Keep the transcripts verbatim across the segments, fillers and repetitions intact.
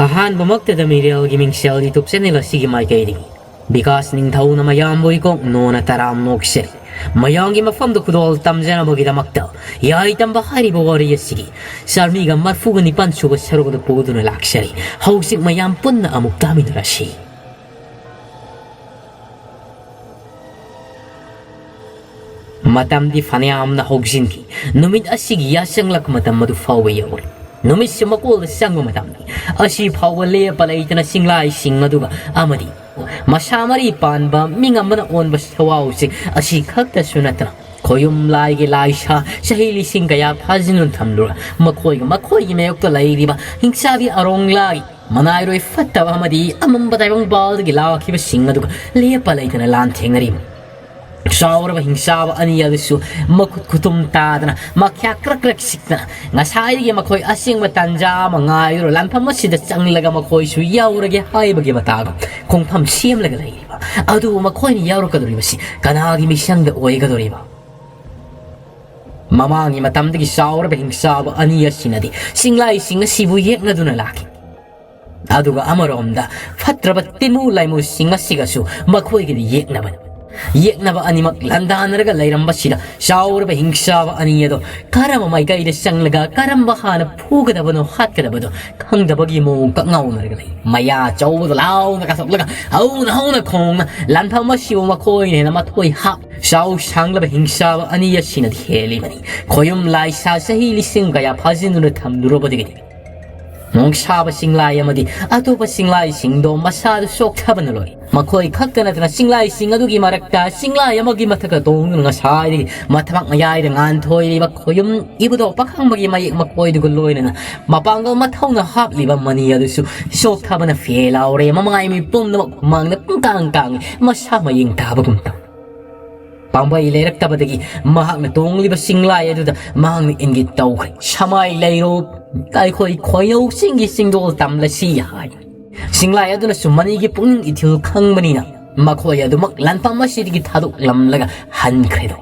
ꯑꯍꯥꯟꯕꯃꯛꯇꯗ ꯃꯤꯔꯦꯜꯒꯤ ꯃꯤꯡꯁꯦꯜ YouTube channel ꯑꯁꯤꯒꯤ ꯃꯥꯏꯀꯩꯗꯒꯤ ꯕꯤꯀꯥꯁ ꯅꯤꯡꯊꯧꯅ ꯃꯌꯥꯝꯕꯨ ꯏꯀꯣꯛ ꯅꯣꯅ ꯇꯔꯥꯝ ꯅꯣꯛꯆꯔꯤ꯫ ꯃꯌꯥꯝꯒꯤ ꯃꯐꯝꯗ ꯈꯨꯗꯣꯜ ꯇꯝꯖꯅꯕꯒꯤꯗꯃꯛꯇ ꯌꯥꯏ ꯇꯝꯕ ꯍꯥꯏꯔꯤꯕ ꯋꯥꯔꯤ ꯑꯁꯤꯒꯤ ꯆꯥꯃꯔꯤꯒ ꯃꯔꯐꯨꯒ ꯅꯤꯄꯥꯟ ꯁꯨꯕ ꯁꯔꯨꯛ ꯑꯗꯨ ꯄꯨꯗꯨꯅ ꯂꯥꯛꯆꯔꯤ꯫ ꯍꯧꯖꯤꯛ ꯃꯌꯥꯝ ꯄꯨꯟꯅ ꯑꯃꯨꯛ ꯇꯥꯃꯤꯟꯅꯔꯁꯤ꯫ ꯃꯇꯝꯗꯤ ꯐꯅꯌꯥꯝꯅ ꯍꯧꯖꯤꯟꯈꯤ꯫ ꯅꯨꯃꯤꯠ ꯑꯁꯤꯒꯤ ꯌꯥꯆꯪꯂꯛꯄ ꯃꯇꯝ ꯑꯗꯨ ꯐꯥꯎꯕ ꯌꯧꯔꯦ꯫ ꯅꯨꯃꯤꯠꯁꯤ ꯃꯀꯣꯜꯗ ꯆꯪꯕ ꯃꯇꯝꯅꯤ꯫ ꯑꯁꯤ ꯐꯥꯎꯕ ꯂꯦꯞꯄ ꯂꯩꯇꯅ ꯆꯤꯡꯂꯥꯏꯁꯤꯡ ꯑꯗꯨꯒ ꯑꯃꯗꯤ ꯃꯁꯥ ꯃꯔꯤ ꯄꯥꯟꯕ ꯃꯤꯉꯝꯕꯅ ꯑꯣꯟꯕ ꯁꯋꯥꯎꯁꯤꯡ ꯑꯁꯤ ꯈꯛꯇꯁꯨ ꯅꯠꯇꯅ ꯈꯣꯌꯨꯝ ꯂꯥꯏꯒꯤ ꯂꯥꯏꯁꯥ ꯆꯍꯤ ꯂꯤꯁꯤꯡ ꯀꯌꯥ ꯐꯥꯖꯤꯟꯗꯨꯅ ꯊꯝꯂꯨꯔ ꯃꯈꯣꯏꯒ ꯃꯈꯣꯏꯒꯤ ꯃꯥꯌꯣꯛꯇ ꯂꯩꯔꯤꯕ ꯍꯤꯡꯆꯥꯕꯤ ꯑꯔꯣꯡꯂꯥꯏ ꯃꯅꯥꯏꯔꯣꯏ ꯐꯠꯇꯕ ꯑꯃꯗꯤ ꯑꯃꯝꯕ ꯇꯥꯏꯕꯪꯄꯥꯜꯗꯒꯤ ꯂꯥꯛꯈꯤꯕꯁꯤꯡ ꯑꯗꯨꯒ ꯂꯦꯞꯄ ꯂꯩꯇꯅ ꯂꯥꯟ ꯊꯦꯡꯅꯔꯤꯕ ꯆꯥꯎꯔꯕ ꯍꯤꯡꯆꯥꯕ ꯑꯅꯤ ꯑꯗꯨꯁꯨ ꯃꯈꯨꯠ ꯈꯨꯇꯨꯝ ꯇꯥꯗꯅ ꯃꯈ꯭ꯌꯥ ꯀ꯭ꯔꯛ ꯀ꯭ꯔꯛ ꯁꯤꯛꯇꯅ ꯉꯁꯥꯏꯗꯒꯤ ꯃꯈꯣꯏ ꯑꯁꯦꯡꯕ ꯇꯥꯟꯖꯥ ꯑꯃ ꯉꯥꯏꯗꯨꯅ ꯂꯥꯟꯐꯝ ꯑꯁꯤꯗ ꯆꯪꯂꯒ ꯃꯈꯣꯏꯁꯨ ꯌꯥꯎꯔꯒꯦ ꯍꯥꯏꯕꯒꯤ ꯃꯇꯥꯒꯨꯝ ꯈꯣꯡꯐꯝ ꯁꯦꯝꯂꯒ ꯂꯩꯔꯤꯕ ꯑꯗꯨꯕꯨ ꯃꯈꯣꯏꯅ ꯌꯥꯎꯔꯛꯀꯗꯧꯔꯤꯕꯁꯤ ꯀꯅꯥꯒꯤ ꯃꯤꯁꯪꯗ ꯑꯣꯏꯒꯗꯧꯔꯤꯕ? ꯃꯃꯥꯡꯒꯤ ꯃꯇꯝꯗꯒꯤ ꯆꯥꯎꯔꯕ ꯍꯤꯡꯆꯥꯕ ꯑꯅꯤ ꯑꯁꯤꯅꯗꯤ ꯆꯤꯡꯂꯥꯏꯁꯤꯡ ꯑꯁꯤꯕꯨ ꯌꯦꯛꯅꯗꯨꯅ ꯂꯥꯛꯈꯤ꯫ ꯑꯗꯨꯒ ꯑꯃꯔꯣꯝꯗ ꯐꯠꯇ꯭ꯔꯕ ꯇꯤꯟꯃꯨ ꯂꯥꯏꯃꯨꯁꯤꯡ ꯑꯁꯤꯒꯁꯨ ꯃꯈꯣꯏꯒꯤꯗꯤ ꯌꯦꯛꯅꯕꯅꯤ꯫ ꯌꯦꯛꯅꯕ ꯑꯅꯤꯃꯛ ꯂꯥꯟꯗꯥꯅꯔꯒ ꯂꯩꯔꯝꯕꯁꯤꯗ ꯆꯥꯎꯔꯕ ꯍꯤꯡꯆꯥꯕ ꯑꯅꯤ ꯑꯗꯣ ꯀꯔꯝꯕ ꯃꯥꯏꯀꯩꯗ ꯆꯪꯂꯒ ꯀꯔꯝꯕ ꯍꯥꯟꯅ ꯐꯨꯒꯗꯕꯅꯣ ꯍꯥꯠꯀꯗꯕꯗꯣ ꯈꯪꯗꯕꯒꯤ ꯃꯑꯣꯡ ꯀꯛꯉꯥꯎꯅꯔꯒ ꯂꯩ꯫ ꯃꯌꯥ ꯆꯧꯕꯗ ꯂꯥꯎꯅ ꯀꯥꯊꯣꯛꯂꯒ ꯍꯧꯅ ꯍꯧꯅ ꯈꯣꯡꯅ ꯂꯥꯟꯐꯝ ꯑꯁꯤꯕꯨ ꯃꯈꯣꯏꯅ ꯍꯦꯟꯅ ꯃꯊꯣꯏ ꯍꯥꯞ ꯆꯥꯎ ꯁꯥꯡꯂꯕ ꯍꯤꯡꯆꯥꯕ ꯑꯅꯤ ꯑꯁꯤꯅꯗꯤ ꯍꯦꯜꯂꯤꯕꯅꯤ꯫ ꯈꯣꯌꯨꯝ ꯂꯥꯏꯁꯥ ꯆꯍꯤ ꯂꯤꯁꯤꯡ ꯀꯌꯥ ꯐꯥꯖꯤꯟꯗꯨꯅ ꯊꯝꯂꯨꯔꯕꯗꯒꯤꯗꯤ ꯅꯣꯡꯁꯥꯕ ꯆꯤꯡꯂꯥꯏ ꯑꯃꯗꯤ ꯑꯇꯣꯞꯄ ꯆꯤꯡꯂꯥꯏꯁꯤꯡꯗꯣ ꯃꯁꯥꯗꯨ ꯆꯣꯛꯊꯕꯅ ꯂꯣꯏ꯫ ꯃꯈꯣꯏ ꯈꯛꯇ ꯅꯠꯇꯅ ꯆꯤꯡꯂꯥꯏꯁꯤꯡ ꯑꯗꯨꯒꯤ ꯃꯔꯛꯇ ꯆꯤꯡꯂꯥꯏ ꯑꯃꯒꯤ ꯃꯊꯛꯇ ꯇꯣꯡꯗꯨꯅ ꯉꯁꯥꯏꯗꯒꯤ ꯃꯊꯕꯥꯛ ꯃꯌꯥꯏꯗ ꯉꯥꯟꯊꯣꯏꯔꯤꯕ ꯈꯣꯌꯨꯝ ꯏꯕꯨꯙꯧ ꯄꯥꯈꯪꯕꯒꯤ ꯃꯌꯦꯛ ꯃꯀꯣꯏꯗꯨꯒ ꯂꯣꯏꯅꯅ ꯃꯄꯥꯡꯒꯜ ꯃꯊꯧꯅ ꯍꯥꯞꯂꯤꯕ ꯃꯅꯤ ꯑꯗꯨꯁꯨ ꯆꯣꯛꯊꯕꯅ ꯐꯦ ꯂꯥꯎꯔꯦ꯫ ꯃꯃꯥꯏ ꯃꯤ ꯄꯨꯝꯅꯃꯛ ꯃꯥꯡꯗ ꯄꯨꯡꯀꯥꯡ ꯀꯥꯡꯉꯤ꯫ ꯃꯁꯥ ꯃꯌꯦꯡ ꯇꯥꯕꯒꯨꯝ ꯇꯧ꯫ ꯄꯥꯝꯕꯩ ꯂꯩꯔꯛꯇꯕꯗꯒꯤ ꯃꯍꯥꯛꯅ ꯇꯣꯡꯂꯤꯕ ꯆꯤꯡꯂꯥꯏ ꯑꯗꯨꯗ ꯃꯍꯥꯛꯅ ꯏꯪꯒꯤꯠ ꯇꯧꯈ꯭ꯔꯦ꯫ "ꯁꯃꯥꯏ ꯂꯩꯔꯣ, ꯑꯩꯈꯣꯏ ꯈꯣꯏꯅꯧ ꯆꯤꯡꯒꯤ ꯆꯤꯡꯗꯣꯜ ꯇꯝꯂꯁꯤ" ꯍꯥꯏ꯫ ꯆꯤꯡꯂꯥꯏ ꯑꯗꯨꯅꯁꯨ ꯃꯅꯤꯒꯤ ꯄꯨꯛꯅꯤꯡ ꯏꯊꯤꯜ ꯈꯪꯕꯅꯤꯅ ꯃꯈꯣꯏ ꯑꯗꯨꯃꯛ ꯂꯥꯟꯐꯝ ꯑꯁꯤꯗꯒꯤ ꯊꯥꯗꯣꯛꯂꯝꯂꯒ ꯍꯟꯈ꯭ꯔꯦꯗꯣ꯫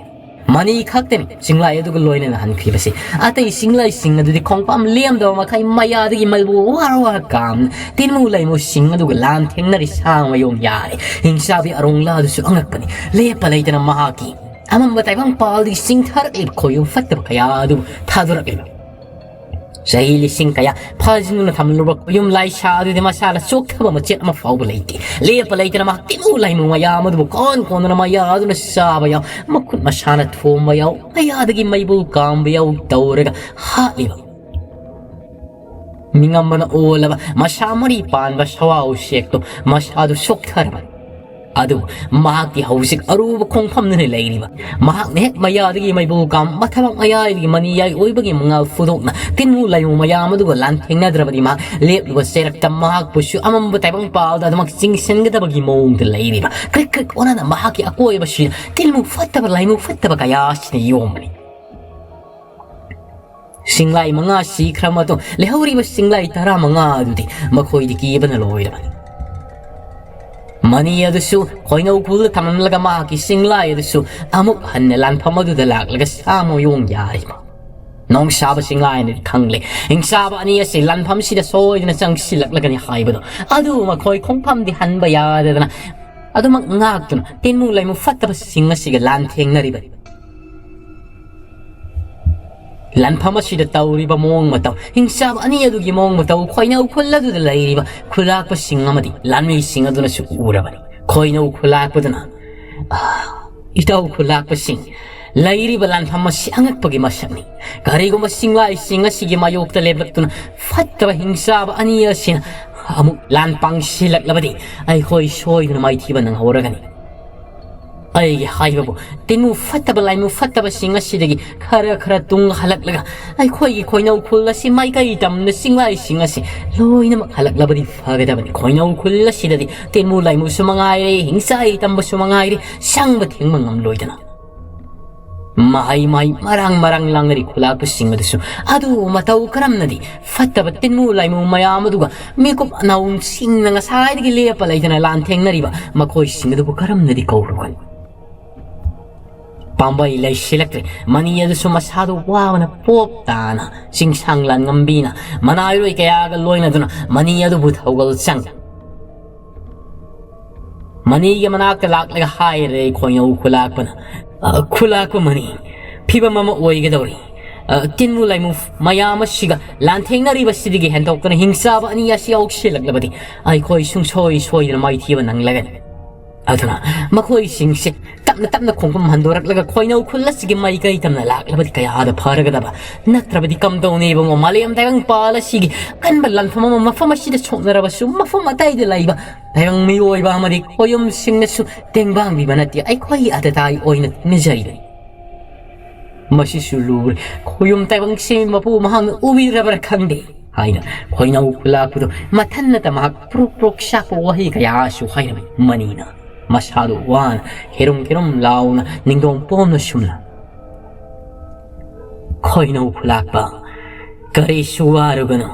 ꯃꯅꯤ ꯈꯛꯇꯅꯤ ꯆꯤꯡꯂꯥꯏ ꯑꯗꯨꯒ ꯂꯣꯏꯅꯅ ꯍꯟꯈꯤꯕꯁꯤ꯫ ꯑꯇꯩ ꯆꯤꯡꯂꯥꯏꯁꯤꯡ ꯑꯗꯨꯗꯤ ꯈꯣꯡꯄꯥꯛ ꯂꯦꯝꯗꯕ ꯃꯈꯩ ꯃꯌꯥꯗꯒꯤ ꯃꯩꯕꯨ ꯋꯥꯔ ꯋꯥꯔ ꯀꯥꯝꯅ ꯇꯤꯟꯃꯨ ꯂꯩꯃꯨꯁꯤꯡ ꯑꯗꯨꯒ ꯂꯥꯟ ꯊꯦꯡꯅꯔꯤ ꯁꯥꯡ ꯃꯌꯣꯡ ꯌꯥꯔꯦ꯫ ꯍꯤꯡꯆꯥꯕꯤ ꯑꯔꯣꯡꯂꯥ ꯑꯗꯨꯁꯨ ꯑꯉꯛꯄꯅꯤ꯫ ꯂꯦꯞꯄ ꯂꯩꯇꯅ ꯃꯍꯥꯛꯀꯤ ꯑꯃꯝꯕ ꯇꯥꯏꯕꯪ ꯄꯥꯜꯗꯒꯤ ꯆꯤꯡꯊꯔꯛꯂꯤꯕ ꯈꯣꯏꯌꯨꯝ ꯐꯠꯇꯕ ꯀꯌꯥ ꯑꯗꯨꯕꯨ ꯊꯥꯗꯣꯔꯛꯂꯤꯕ꯫ ꯆꯍꯤ ꯂꯤꯁꯤꯡ ꯀꯌꯥ ꯐꯥꯖꯤꯟꯗꯨꯅ ꯊꯝꯂꯨꯕ ꯌꯨꯝ ꯂꯥꯏꯁꯥ ꯑꯗꯨꯗꯤ ꯃꯁꯥꯅ ꯆꯣꯛꯊꯕ ꯃꯆꯦꯠ ꯑꯃ ꯐꯥꯎꯕ ꯂꯩꯇꯦ꯫ ꯂꯦꯞꯄ ꯂꯩꯇꯅ ꯃꯍꯥꯛ ꯇꯤꯟꯃꯨ ꯂꯥꯏꯃꯨ ꯃꯌꯥꯝ ꯑꯗꯨꯕꯨ ꯀꯣꯟ ꯀꯣꯟꯗꯨꯅ ꯃꯌꯥꯗꯨꯅ ꯆꯥꯕ ꯌꯥꯎ, ꯃꯈꯨꯠ ꯃꯁꯥꯅ ꯊꯣꯝꯕ ꯌꯥꯎ, ꯃꯌꯥꯗꯒꯤ ꯃꯩꯕꯨ ꯀꯥꯝꯕ ꯌꯥꯎ ꯇꯧꯔꯒ ꯍꯥꯠꯂꯤꯕ꯫ ꯃꯤꯉꯝꯕꯅ ꯑꯣꯜꯂꯕ ꯃꯁꯥ ꯃꯔꯤ ꯄꯥꯟꯕ ꯁꯋꯥ ꯎꯆꯦꯛꯇꯣ ꯃꯁꯥꯗꯨ ꯁꯣꯛꯊꯔꯕꯅꯤ꯫ ꯑꯗꯨꯕꯨ ꯃꯍꯥꯛꯇꯤ ꯍꯧꯖꯤꯛ ꯑꯔꯨꯕ ꯈꯣꯡꯐꯝꯗꯅ ꯂꯩꯔꯤꯕ꯫ ꯃꯍꯥꯛꯅ ꯍꯦꯛ ꯃꯌꯥꯗꯒꯤ ꯃꯩꯕꯨ ꯀꯥꯝ ꯃꯊꯕꯥꯛ ꯃꯌꯥꯏꯗꯒꯤ ꯃꯅꯤ ꯌꯥꯏ ꯑꯣꯏꯕꯒꯤ ꯃꯉꯥꯜ ꯐꯨꯗꯣꯛꯅ ꯇꯤꯟꯃꯨ ꯂꯥꯏꯃꯨ ꯃꯌꯥꯝ ꯑꯗꯨꯒ ꯂꯥꯟꯊꯦꯡꯅꯗ꯭ꯔꯕꯗꯤ ꯃꯍꯥꯛ ꯂꯦꯞꯂꯤꯕ ꯆꯩꯔꯛꯇ ꯃꯍꯥꯛꯄꯨꯁꯨ ꯑꯃꯝꯕ ꯇꯥꯏꯕꯪ ꯄꯥꯜꯗ ꯑꯗꯨꯃꯛ ꯆꯤꯡꯁꯤꯟꯒꯗꯕꯒꯤ ꯃꯑꯣꯡꯗ ꯂꯩꯔꯤꯕ꯫ ꯀ꯭ꯔꯤꯛ ꯀ꯭ꯔꯤꯛ ꯑꯣꯟꯅꯅ ꯃꯍꯥꯛꯀꯤ ꯑꯀꯣꯏꯕꯁꯤꯗ ꯇꯤꯟꯃꯨ ꯐꯠꯇꯕ ꯂꯥꯏꯃꯨ ꯐꯠꯇꯕ ꯀꯌꯥ ꯑꯁꯤꯅ ꯌꯣꯝꯕꯅꯤ꯫ ꯆꯤꯡꯂꯥꯏ ꯃꯉꯥ ꯁꯤꯈ꯭ꯔ ꯃꯇꯨꯡ ꯂꯩꯍꯧꯔꯤꯕ ꯆꯤꯡꯂꯥꯏ ꯇꯔꯥꯃꯉꯥ ꯑꯗꯨꯗꯤ ꯃꯈꯣꯏꯗꯤ ꯀꯤꯕꯅ ꯂꯣꯏꯔꯕꯅꯤ꯫ ꯃꯅꯤ ꯑꯗꯨꯁꯨ ꯈꯣꯏꯅꯧ ꯈꯨꯜꯗ ꯊꯝꯂꯝꯂꯒ ꯃꯍꯥꯛꯀꯤ ꯆꯤꯡꯂꯥꯏ ꯑꯗꯨꯁꯨ ꯑꯃꯨꯛ ꯍꯟꯅ ꯂꯥꯟꯐꯝ ꯑꯗꯨꯗ ꯂꯥꯛꯂꯒ ꯁꯥ ꯃꯌꯣꯡ ꯌꯥꯔꯤꯕ꯫ ꯅꯣꯡꯁꯥꯕ ꯆꯤꯡꯂꯥꯏꯅꯗꯤ ꯈꯪꯂꯦ꯫ ꯍꯤꯡꯆꯥꯕ ꯑꯅꯤ ꯑꯁꯤ ꯂꯥꯟꯐꯝꯁꯤꯗ ꯁꯣꯏꯗꯅ ꯆꯪꯁꯤꯜꯂꯛꯂꯒꯅꯤ ꯍꯥꯏꯕꯗꯣ꯫ ꯑꯗꯨ ꯃꯈꯣꯏ ꯈꯣꯡꯐꯝꯗꯤ ꯍꯟꯕ ꯌꯥꯗꯗꯅ ꯑꯗꯨꯃꯛ ꯉꯥꯛꯇꯨꯅ ꯇꯤꯟꯃꯨ ꯂꯩꯃꯨ ꯐꯠꯇꯕꯁꯤꯡ ꯑꯁꯤꯒ ꯂꯥꯟꯊꯦꯡꯅꯔꯤꯕꯅꯤ꯫ ꯂꯥꯟꯐꯝ ꯑꯁꯤꯗ ꯇꯧꯔꯤꯕ ꯃꯑꯣꯡ ꯃꯇꯧ, ꯍꯤꯡꯆꯥꯕ ꯑꯅꯤ ꯑꯗꯨꯒꯤ ꯃꯑꯣꯡ ꯃꯇꯧ ꯈꯣꯏꯅꯧ ꯈꯨꯜ ꯑꯗꯨꯗ ꯂꯩꯔꯤꯕ ꯈꯨꯂꯥꯛꯄꯁꯤꯡ ꯑꯃꯗꯤ ꯂꯥꯟꯃꯤꯁꯤꯡ ꯑꯗꯨꯅꯁꯨ ꯎꯔꯕꯅꯤ꯫ ꯈꯣꯏꯅꯧ ꯈꯨꯂꯥꯛꯄꯗꯨꯅ, "ꯑꯥ, ꯏꯇꯧ ꯈꯨꯂꯥꯛꯄꯁꯤꯡ, ꯂꯩꯔꯤꯕ ꯂꯥꯟꯐꯝ ꯑꯁꯤ ꯑꯉꯛꯄꯒꯤ ꯃꯁꯛꯅꯤ꯫ ꯀꯔꯤꯒꯨꯝꯕ ꯆꯤꯡꯂꯥꯏꯁꯤꯡ ꯑꯁꯤꯒꯤ ꯃꯥꯌꯣꯛꯇ ꯂꯦꯞꯂꯛꯇꯨꯅ ꯐꯠꯇꯕ ꯍꯤꯡꯆꯥꯕ ꯑꯅꯤ ꯑꯁꯤꯅ ꯑꯃꯨꯛ ꯂꯥꯟ ꯄꯥꯡꯁꯤꯜꯂꯛꯂꯕꯗꯤ ꯑꯩꯈꯣꯏ ꯁꯣꯏꯗꯅ ꯃꯥꯏꯊꯤꯕ ꯅꯪꯍꯧꯔꯒꯅꯤ꯫ ꯑꯩꯒꯤ ꯍꯥꯏꯕꯕꯨ, ꯇꯤꯟꯃꯨ ꯐꯠꯇꯕ ꯂꯥꯏꯃꯨ ꯐꯠꯇꯕꯁꯤꯡ ꯑꯁꯤꯗꯒꯤ ꯈꯔ ꯈꯔ ꯇꯨꯡ ꯍꯜꯂꯛꯂꯒ ꯑꯩꯈꯣꯏꯒꯤ ꯈꯣꯏꯅꯧ ꯈꯨꯜ ꯑꯁꯤ ꯃꯥꯏꯀꯩ ꯇꯝꯅ ꯆꯤꯡꯂꯥꯏꯁꯤꯡ ꯑꯁꯤ ꯂꯣꯏꯅꯃꯛ ꯍꯜꯂꯛꯂꯕꯗꯤ ꯐꯒꯗꯕꯅꯤ꯫ ꯈꯣꯏꯅꯧ ꯈꯨꯜ ꯑꯁꯤꯗꯗꯤ ꯇꯤꯟꯃꯨ ꯂꯥꯏꯃꯨꯁꯨ ꯃꯉꯥꯏꯔꯦ, ꯍꯤꯡꯆꯥꯏ ꯇꯝꯕꯁꯨ ꯃꯉꯥꯏꯔꯦ, ꯆꯪꯕ ꯊꯤꯡꯕ ꯉꯝꯂꯣꯏꯗꯅ ꯃꯍꯩ ꯃꯍꯩ ꯃꯔꯥꯡ ꯃꯔꯥꯡ ꯂꯥꯡꯅꯔꯤ ꯈꯨꯂꯥꯛꯄꯁꯤꯡ ꯑꯗꯨꯁꯨ ꯑꯗꯨ ꯃꯇꯧ ꯀꯔꯝꯅꯗꯤ ꯐꯠꯇꯕ ꯇꯤꯟꯃꯨ ꯂꯥꯏꯃꯨ ꯃꯌꯥꯝ ꯑꯗꯨꯒ ꯃꯤꯀꯨꯞ ꯑꯅꯥꯎꯁꯤꯡꯅ ꯉꯁꯥꯏꯗꯒꯤ ꯂꯦꯞꯄ ꯂꯩꯇꯅ ꯂꯥꯟ ꯊꯦꯡꯅꯔꯤꯕ ꯃꯈꯣꯏꯁꯤꯡ ꯑꯗꯨꯕꯨ ꯀꯔꯝꯅꯗꯤ ꯀꯧꯔꯨꯒꯅꯤ?" ꯄꯥꯝꯕꯩ ꯂꯩꯁꯤꯜꯂꯛꯇ꯭ꯔꯦ꯫ ꯃꯅꯤ ꯑꯗꯨꯁꯨ ꯃꯁꯥꯗꯨ ꯋꯥꯕꯅ ꯄꯣꯞ ꯇꯥꯅ ꯆꯤꯡꯁꯥꯡ ꯂꯥꯟꯉꯝꯕꯤꯅ ꯃꯅꯥꯏꯔꯣꯏ ꯀꯌꯥꯒ ꯂꯣꯏꯅꯗꯨꯅ ꯃꯅꯤ ꯑꯗꯨꯕꯨ ꯊꯧꯒꯜ ꯆꯪ꯫ ꯃꯅꯤꯒꯤ ꯃꯅꯥꯛꯇ ꯂꯥꯛꯂꯒ ꯍꯥꯏꯔꯦ ꯈꯣꯏꯅꯧ ꯈꯨꯂꯥꯛꯄꯅ, "ꯑ, ꯈꯨꯂꯥꯛꯄ ꯃꯅꯤ, ꯐꯤꯕꯝ ꯑꯃ ꯑꯣꯏꯒꯗꯧꯔꯤ꯫ ꯑ, ꯇꯤꯟꯃꯨ ꯂꯥꯏꯃꯨ ꯃꯌꯥꯝ ꯑꯁꯤꯒ ꯂꯥꯟꯊꯦꯡꯅꯔꯤꯕꯁꯤꯗꯒꯤ ꯍꯦꯟꯗꯣꯛꯇꯅ ꯍꯤꯡꯆꯥꯕ ꯑꯅꯤ ꯑꯁꯤ ꯌꯥꯎꯁꯤꯜꯂꯛꯂꯕꯗꯤ ꯑꯩꯈꯣꯏ ꯁꯨꯡꯁꯣꯏ ꯁꯣꯏꯗꯅ ꯃꯥꯏꯊꯤꯕ ꯅꯪꯂꯒꯅꯤ꯫ ꯑꯗꯨꯅ ꯃꯈꯣꯏꯁꯤꯡꯁꯦ ꯇꯞꯅ ꯇꯞꯅ ꯈꯣꯡꯐꯝ ꯍꯟꯗꯣꯔꯛꯂꯒ ꯈꯣꯏꯅꯧ ꯈꯨꯜ ꯑꯁꯤꯒꯤ ꯃꯥꯏꯀꯩ ꯇꯝꯅ ꯂꯥꯛꯂꯕꯗꯤ ꯀꯌꯥꯗ ꯐꯔꯒꯗꯕ꯫ ꯅꯠꯇ꯭ꯔꯕꯗꯤ ꯀꯝꯗꯧꯅꯤ ꯏꯕꯨꯡꯉꯣ? ꯃꯥꯂꯦꯝ ꯇꯥꯏꯕꯪ ꯄꯥꯜ ꯑꯁꯤꯒꯤ ꯑꯀꯟꯕ ꯂꯥꯟꯐꯝ ꯑꯃ ꯃꯐꯝ ꯑꯁꯤꯗ ꯁꯣꯛꯅꯔꯕꯁꯨ ꯃꯐꯝ ꯑꯇꯩꯗ ꯂꯩꯕ ꯇꯥꯏꯕꯪ ꯃꯤꯑꯣꯏꯕ ꯑꯃꯗꯤ ꯈꯣꯌꯨꯝꯁꯤꯡꯅꯁꯨ ꯇꯦꯡꯕꯥꯡꯕꯤꯕ ꯅꯠꯇꯦ, ꯑꯩꯈꯣꯏꯒꯤ ꯑꯇꯇꯥꯏ ꯑꯣꯏꯅ ꯇꯤꯟꯅꯖꯔꯤꯕꯅꯤ꯫ ꯃꯁꯤꯁꯨ ꯂꯨꯔꯦ꯫ ꯈꯣꯌꯨꯝ ꯇꯥꯏꯕꯪ ꯁꯦꯝꯕ ꯃꯄꯨ ꯃꯍꯥꯛꯅ ꯎꯕꯤꯔꯕ꯭ꯔꯥ ꯈꯪꯗꯦ" ꯍꯥꯏꯅ ꯈꯣꯏꯅꯧ ꯈꯨꯂꯥꯛꯄꯗꯨ ꯃꯊꯟꯅꯇ ꯃꯍꯥꯛ ꯄ꯭ꯔꯣꯛ ꯄ꯭ꯔꯣꯛ ꯆꯥꯛꯄ ꯋꯥꯍꯩ ꯀꯌꯥꯁꯨ ꯍꯥꯏꯔꯝꯃꯤ꯫ ꯃꯅꯤꯅ ꯃꯁꯥꯗꯨ ꯋꯥꯅ ꯈꯦꯔꯨꯝ ꯈꯦꯔꯨꯝ ꯂꯥꯎꯅ ꯅꯤꯡꯗꯣꯡ ꯄꯣꯝꯅ ꯁꯨꯝꯂ, "ꯈꯣꯏꯅꯧ ꯈꯨꯂꯥꯛꯄ, ꯀꯔꯤꯁꯨ ꯋꯥꯔꯨꯒꯅꯨ꯫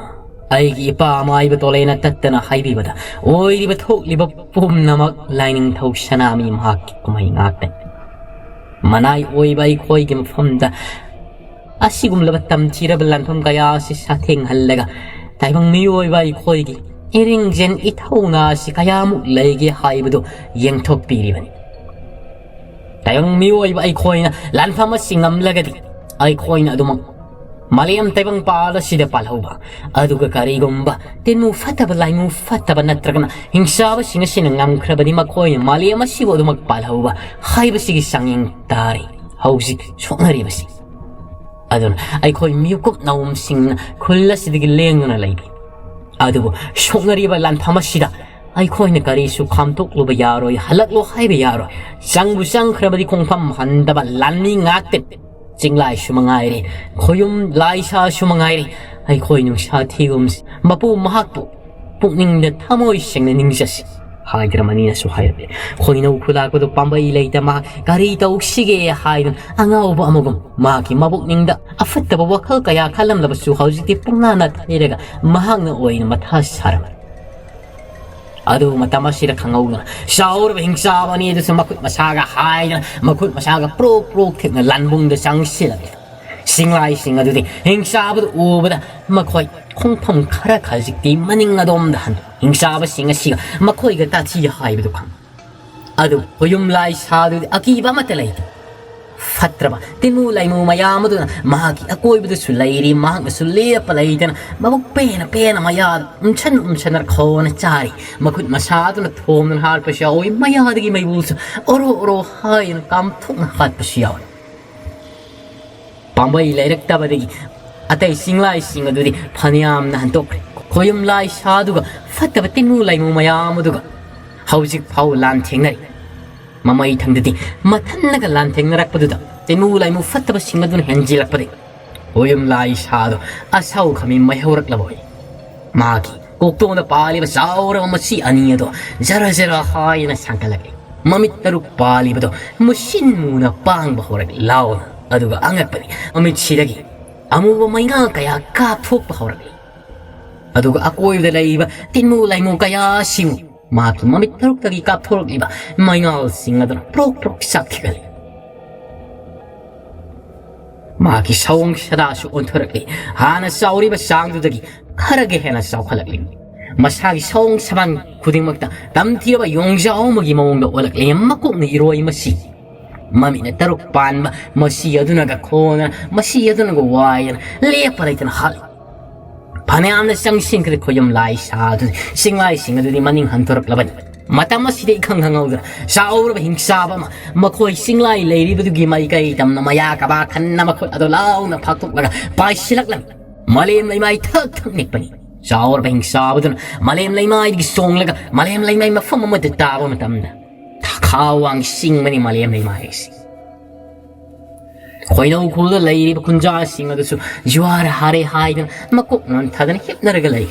ꯑꯩꯒꯤ ꯏꯄꯥ ꯃꯥꯏꯕ ꯇꯣꯂꯦꯅ ꯇꯠꯇꯅ ꯍꯥꯏꯕꯤꯕꯗ ꯑꯣꯏꯔꯤꯕ ꯊꯣꯛꯂꯤꯕ ꯄꯨꯝꯅꯃꯛ ꯂꯥꯏꯅꯤꯡꯊꯧ ꯁꯅꯥꯃꯤ ꯃꯍꯥꯛꯀꯤ ꯀꯨꯝꯍꯩ ꯉꯥꯛꯇꯅꯤ꯫ ꯃꯅꯥꯏ ꯑꯣꯏꯕ ꯑꯩꯈꯣꯏꯒꯤ ꯃꯐꯝꯗ ꯑꯁꯤꯒꯨꯝꯂꯕ ꯇꯝꯊꯤꯔꯕ ꯂꯥꯟꯐꯝ ꯀꯌꯥ ꯑꯁꯤ ꯁꯥꯊꯦꯡꯍꯜꯂꯒ ꯇꯥꯏꯕꯪ ꯃꯤꯑꯣꯏꯕ ꯑꯩꯈꯣꯏꯒꯤ ꯏꯔꯤꯡꯖꯦꯟ ꯏꯊꯧꯅꯥ ꯑꯁꯤ ꯀꯌꯥꯃꯨꯛ ꯂꯩꯒꯦ ꯍꯥꯏꯕꯗꯨ ꯌꯦꯡꯊꯣꯛꯄꯤꯔꯤꯕꯅꯤ꯫ ꯇꯥꯏꯕꯪ ꯃꯤꯑꯣꯏꯕ ꯑꯩꯈꯣꯏꯅ ꯂꯥꯟꯐꯝ ꯑꯁꯤ ꯉꯝꯂꯒꯗꯤ ꯑꯩꯈꯣꯏꯅ ꯑꯗꯨꯃꯛ ꯃꯥꯂꯦꯝ ꯇꯥꯏꯕꯪ ꯄꯥꯜ ꯑꯁꯤꯗ ꯄꯥꯜꯍꯧꯕ, ꯑꯗꯨꯒ ꯀꯔꯤꯒꯨꯝꯕ ꯇꯤꯟꯃꯨ ꯐꯠꯇꯕ ꯂꯥꯏꯃꯨ ꯐꯠꯇꯕ ꯅꯠꯇ꯭ꯔꯒꯅ ꯍꯤꯡꯆꯥꯕꯁꯤꯡ ꯑꯁꯤꯅ ꯉꯝꯈ꯭ꯔꯕꯗꯤ ꯃꯈꯣꯏꯅ ꯃꯥꯂꯦꯝ ꯑꯁꯤꯕꯨ ꯑꯗꯨꯃꯛ ꯄꯥꯜꯍꯧꯕ ꯍꯥꯏꯕꯁꯤꯒꯤ ꯆꯥꯡꯌꯦꯡ ꯇꯥꯔꯤ ꯍꯧꯖꯤꯛ ꯁꯣꯛꯅꯔꯤꯕꯁꯤ꯫ ꯑꯗꯨꯅ ꯑꯩꯈꯣꯏ ꯃꯤꯀꯨꯞ ꯅꯥꯎꯝꯁꯤꯡꯅ ꯈꯨꯜ ꯑꯁꯤꯗꯒꯤ ꯂꯦꯡꯗꯨꯅ ꯂꯩꯕꯤ꯫ ꯑꯗꯨꯕꯨ ꯁꯣꯛꯅꯔꯤꯕ ꯂꯥꯟꯐꯝ ꯑꯁꯤꯗ ꯑꯩꯈꯣꯏꯅ ꯀꯔꯤꯁꯨ ꯈꯥꯝꯇꯣꯛꯂꯨꯕ ꯌꯥꯔꯣꯏ, ꯍꯜꯂꯛꯂꯣ ꯍꯥꯏꯕ ꯌꯥꯔꯣꯏ꯫ ꯆꯪꯕꯨ ꯆꯪꯈ꯭ꯔꯕꯗꯤ ꯈꯣꯡꯐꯝ ꯍꯟꯗꯕ ꯂꯥꯟꯃꯤ ꯉꯥꯛꯇꯅꯤ꯫ ꯆꯤꯡꯂꯥꯏꯁꯨ ꯃꯉꯥꯏꯔꯦ, ꯈꯣꯌꯨꯝ ꯂꯥꯏꯁꯥꯁꯨ ꯃꯉꯥꯏꯔꯦ, ꯑꯩꯈꯣꯏ ꯅꯨꯡꯁꯥ ꯊꯤꯒꯨꯝꯁꯤ ꯃꯄꯨ ꯃꯍꯥꯛꯄꯨ ꯄꯨꯛꯅꯤꯡꯗ ꯊꯃꯣꯏ ꯁꯦꯡꯅ ꯅꯤꯡꯖꯁꯤ" ꯍꯥꯏꯗꯨꯅ ꯃꯅꯤꯅꯁꯨ ꯍꯥꯏꯔꯝꯃꯤ꯫ ꯈꯣꯏꯅꯧ ꯈꯨꯂꯥꯛꯄꯗꯨ ꯄꯥꯝꯕꯩ ꯂꯩꯇ ꯃꯍꯥꯛ ꯀꯔꯤ ꯇꯧꯁꯤꯒꯦ ꯍꯥꯏꯗꯨꯅ ꯑꯉꯥꯎꯕ ꯑꯃꯒꯨꯝ ꯃꯍꯥꯛꯀꯤ ꯃꯕꯨꯛꯅꯤꯡꯗ ꯑꯐꯠꯇꯕ ꯋꯥꯈꯜ ꯀꯌꯥ ꯈꯜꯂꯝꯂꯕꯁꯨ ꯍꯧꯖꯤꯛꯇꯤ ꯄꯨꯡꯅꯥ ꯅꯥꯊꯩꯔꯒ ꯃꯍꯥꯛꯅ ꯑꯣꯏꯅ ꯃꯊꯥ ꯁꯥꯔꯝꯃꯤ꯫ ꯑꯗꯨ ꯃꯇꯝ ꯑꯁꯤꯗ ꯈꯪꯍꯧꯗꯅ ꯆꯥꯎꯔꯕ ꯍꯤꯡꯆꯥꯕ ꯑꯅꯤ ꯑꯗꯨꯁꯨ ꯃꯈꯨꯠ ꯃꯁꯥꯒ ꯍꯥꯏꯗꯅ, ꯃꯈꯨꯠ ꯃꯁꯥꯒ ꯄ꯭ꯔꯣꯛ ꯄ꯭ꯔꯣꯛ ꯊꯦꯛꯅ ꯂꯥꯟꯕꯨꯡꯗ ꯆꯪꯁꯤꯜꯂꯛꯂꯦ꯫ ꯁꯤꯡꯂꯥꯏꯁꯤꯡ ꯑꯗꯨꯗꯤ ꯍꯤꯡꯆꯥꯕꯗꯨ ꯎꯕꯗ ꯃꯈꯣꯏ ꯈꯣꯡꯐꯝ ꯈꯔ ꯈꯖꯤꯛꯇꯤ ꯃꯅꯤꯡ ꯑꯗꯣꯝꯗ ꯍꯟ ꯍꯤꯡꯆꯥꯕꯁꯤꯡ ꯑꯁꯤꯒ ꯃꯈꯣꯏꯒ ꯇꯥꯊꯤ ꯍꯥꯏꯕꯗꯨ ꯈꯪ꯫ ꯑꯗꯨ ꯈꯣꯌꯨꯝ ꯂꯥꯏ ꯁꯥꯗꯨꯗꯤ ꯑꯀꯤꯕ ꯑꯃꯠꯇ ꯂꯩꯇꯦ꯫ ꯐꯠꯇ꯭ꯔꯕ ꯇꯤꯟꯃꯨ ꯂꯥꯏꯃꯨ ꯃꯌꯥꯝ ꯑꯗꯨꯅ ꯃꯍꯥꯛꯀꯤ ꯑꯀꯣꯏꯕꯗꯁꯨ ꯂꯩꯔꯤ꯫ ꯃꯍꯥꯛꯅꯁꯨ ꯂꯦꯞꯄ ꯂꯩꯇꯅ ꯃꯕꯨꯛ ꯄꯦꯟꯅ ꯄꯦꯟꯅ ꯃꯌꯥꯗ ꯎꯝꯁꯟ ꯎꯝꯁꯟꯅ ꯈꯣꯟꯅ ꯆꯥꯔꯤ꯫ ꯃꯈꯨꯠ ꯃꯁꯥ ꯑꯗꯨꯅ ꯊꯣꯝꯗꯨꯅ ꯍꯥꯠꯄꯁꯨ ꯌꯥꯎꯏ꯫ ꯃꯌꯥꯗꯒꯤ ꯃꯩꯕꯨꯜꯁꯨ ꯑꯣꯔꯣ ꯑꯣꯔꯣ ꯍꯥꯏꯅ ꯀꯥꯝꯊꯣꯛꯅ ꯍꯥꯠꯄꯁꯨ ꯌꯥꯎꯏ꯫ ꯄꯥꯝꯕꯩ ꯂꯩꯔꯛꯇꯕꯗꯒꯤ ꯑꯇꯩ ꯆꯤꯡꯂꯥꯏꯁꯤꯡ ꯑꯗꯨꯗꯤ ꯐꯅꯌꯥꯝꯅ ꯍꯟꯗꯣꯛꯈ꯭ꯔꯦ꯫ ꯈꯣꯌꯨꯝ ꯂꯥꯏ ꯁꯥꯗꯨꯒ ꯐꯠꯇꯕ ꯇꯤꯟꯃꯨ ꯂꯥꯏꯃꯨ ꯃꯌꯥꯝ ꯑꯗꯨꯒ ꯍꯧꯖꯤꯛ ꯐꯥꯎ ꯂꯥꯟ ꯊꯦꯡꯅꯔꯤ꯫ ꯃꯃꯩ ꯊꯪꯗꯗꯤ ꯃꯊꯟꯅꯒ ꯂꯥꯟ ꯊꯦꯡꯅꯔꯛꯄꯗꯨꯗ ꯇꯤꯟꯃꯨ ꯂꯥꯏꯃꯨ ꯐꯠꯇꯕꯁꯤꯡ ꯑꯗꯨꯅ ꯍꯦꯟꯖꯤꯜꯂꯛꯄꯗꯒꯤ ꯈꯣꯌꯨꯝ ꯂꯥꯏ ꯁꯥꯗꯨ ꯑꯁꯥꯎ ꯈꯃꯤ ꯃꯩꯍꯧꯔꯛꯂꯕ ꯑꯣꯏ꯫ ꯃꯥꯒꯤ ꯀꯣꯛꯇꯣꯟꯗ ꯄꯥꯜꯂꯤꯕ ꯆꯥꯎꯔꯕ ꯃꯁꯤ ꯑꯅꯤ ꯑꯗꯣ ꯖꯔ ꯖꯔ ꯍꯥꯏꯅ ꯁꯥꯡꯒꯠꯂꯛꯏ꯫ ꯃꯃꯤꯠ ꯇꯔꯨꯛ ꯄꯥꯜꯂꯤꯕꯗꯣ ꯃꯨꯁꯤꯟ ꯃꯨꯅ ꯄꯥꯡꯕ ꯍꯧꯔꯛꯏ ꯂꯥꯎꯅ꯫ ꯑꯗꯨꯒ ꯑꯉꯛꯄꯅꯤ, ꯃꯃꯤꯠꯁꯤꯗꯒꯤ ꯑꯃꯨꯕ ꯃꯩꯉꯥꯜ ꯀꯌꯥ ꯀꯥꯞꯊꯣꯛꯄ ꯍꯧꯔꯛꯂꯤ꯫ ꯑꯗꯨꯒ ꯑꯀꯣꯏꯕꯗ ꯂꯩꯔꯤꯕ ꯇꯤꯟꯃꯨ ꯂꯥꯏꯃꯨ ꯀꯌꯥꯁꯤꯡ ꯃꯍꯥꯛꯀꯤ ꯃꯃꯤꯠ ꯇꯔꯨꯛꯇꯒꯤ ꯀꯥꯞꯊꯣꯔꯛꯂꯤꯕ ꯃꯩꯉꯥꯜꯁꯤꯡ ꯑꯗꯨꯅ ꯄ꯭ꯔꯣꯛ ꯄ꯭ꯔꯣꯛ ꯆꯥꯛꯈꯤꯒꯜꯂꯤ꯫ ꯃꯍꯥꯛꯀꯤ ꯁꯑꯣꯡ ꯁꯥꯗꯥꯁꯨ ꯑꯣꯟꯊꯣꯔꯛꯂꯤ꯫ ꯍꯥꯟꯅ ꯆꯥꯎꯔꯤꯕ ꯆꯥꯡꯗꯨꯗꯒꯤ ꯈꯔꯒ ꯍꯦꯟꯅ ꯆꯥꯎꯈꯠꯂꯛꯂꯤ꯫ ꯃꯁꯥꯒꯤ ꯁꯑꯣꯡ ꯁꯥꯗꯥꯟ ꯈꯨꯗꯤꯡꯃꯛꯇ ꯇꯝꯊꯤꯔꯕ ꯌꯣꯡꯖꯥꯎ ꯑꯃꯒꯤ ꯃꯑꯣꯡꯗ ꯑꯣꯜꯂꯛꯂꯤ꯫ ꯃꯀꯣꯛꯅ ꯏꯔꯣꯏ ꯃꯁꯤ, ꯃꯃꯤꯠꯅ ꯇꯔꯨꯛ ꯄꯥꯟꯕ ꯃꯁꯤ ꯑꯗꯨꯅꯒ ꯈꯣꯟꯗꯅ, ꯃꯁꯤ ꯑꯗꯨꯅꯒ ꯋꯥꯏꯗꯅ ꯂꯦꯞꯄ ꯂꯩꯇꯅ ꯍꯥꯠꯂꯤ꯫ ꯐꯅꯌꯥꯝꯅ ꯆꯪꯁꯤꯟꯈ꯭ꯔꯦ ꯈꯣꯌꯨꯝ ꯂꯥꯏ ꯁꯥ ꯑꯗꯨꯗꯤ꯫ ꯆꯤꯡꯂꯥꯏꯁꯤꯡ ꯑꯗꯨꯗꯤ ꯃꯅꯤꯡ ꯍꯟꯗꯣꯔꯛꯂꯕꯅꯤ꯫ ꯃꯇꯝ ꯑꯁꯤꯗ ꯏꯈꯪ ꯈꯪꯍꯧꯗꯅ ꯆꯥꯎꯔꯕ ꯍꯤꯡꯆꯥꯕ ꯑꯃ ꯃꯈꯣꯏ ꯆꯤꯡꯂꯥꯏ ꯂꯩꯔꯤꯕꯗꯨꯒꯤ ꯃꯥꯏꯀꯩ ꯇꯝꯅ ꯃꯌꯥ ꯀꯕꯥ ꯈꯟꯅ ꯃꯈꯨꯠ ꯑꯗꯨ ꯂꯥꯎꯅ ꯐꯥꯛꯇꯣꯛꯂꯒ ꯄꯥꯏꯁꯤꯜꯂꯛꯂꯝꯃꯤ꯫ ꯃꯥꯂꯦꯝ ꯂꯩꯃꯥꯏ ꯊꯛ ꯊꯛ ꯅꯤꯛꯄꯅꯤ꯫ ꯆꯥꯎꯔꯕ ꯍꯤꯡꯆꯥꯕꯗꯨꯅ ꯃꯥꯂꯦꯝ ꯂꯩꯃꯥꯏꯗꯒꯤ ꯆꯣꯡꯂꯒ ꯃꯥꯂꯦꯝ ꯂꯩꯃꯥꯏ ꯃꯐꯝ ꯑꯃꯗ ꯇꯥꯕ ꯃꯇꯝꯗ ꯊꯥꯈꯥ ꯋꯥꯡ ꯆꯤꯡꯕꯅꯤ ꯃꯥꯂꯦꯝ ꯂꯩꯃꯥꯏ ꯑꯁꯤ꯫ ꯈꯣꯏꯅꯧ ꯈꯨꯜꯗ ꯂꯩꯔꯤꯕ ꯈꯨꯟꯖꯥꯁꯤꯡ ꯑꯗꯨꯁꯨ ꯖꯨꯋꯥꯔ ꯍꯥꯔꯦ ꯍꯥꯏꯗꯨꯅ ꯃꯀꯣꯛ ꯅꯣꯟꯊꯗꯅ ꯍꯤꯞꯅꯔꯒ ꯂꯩ꯫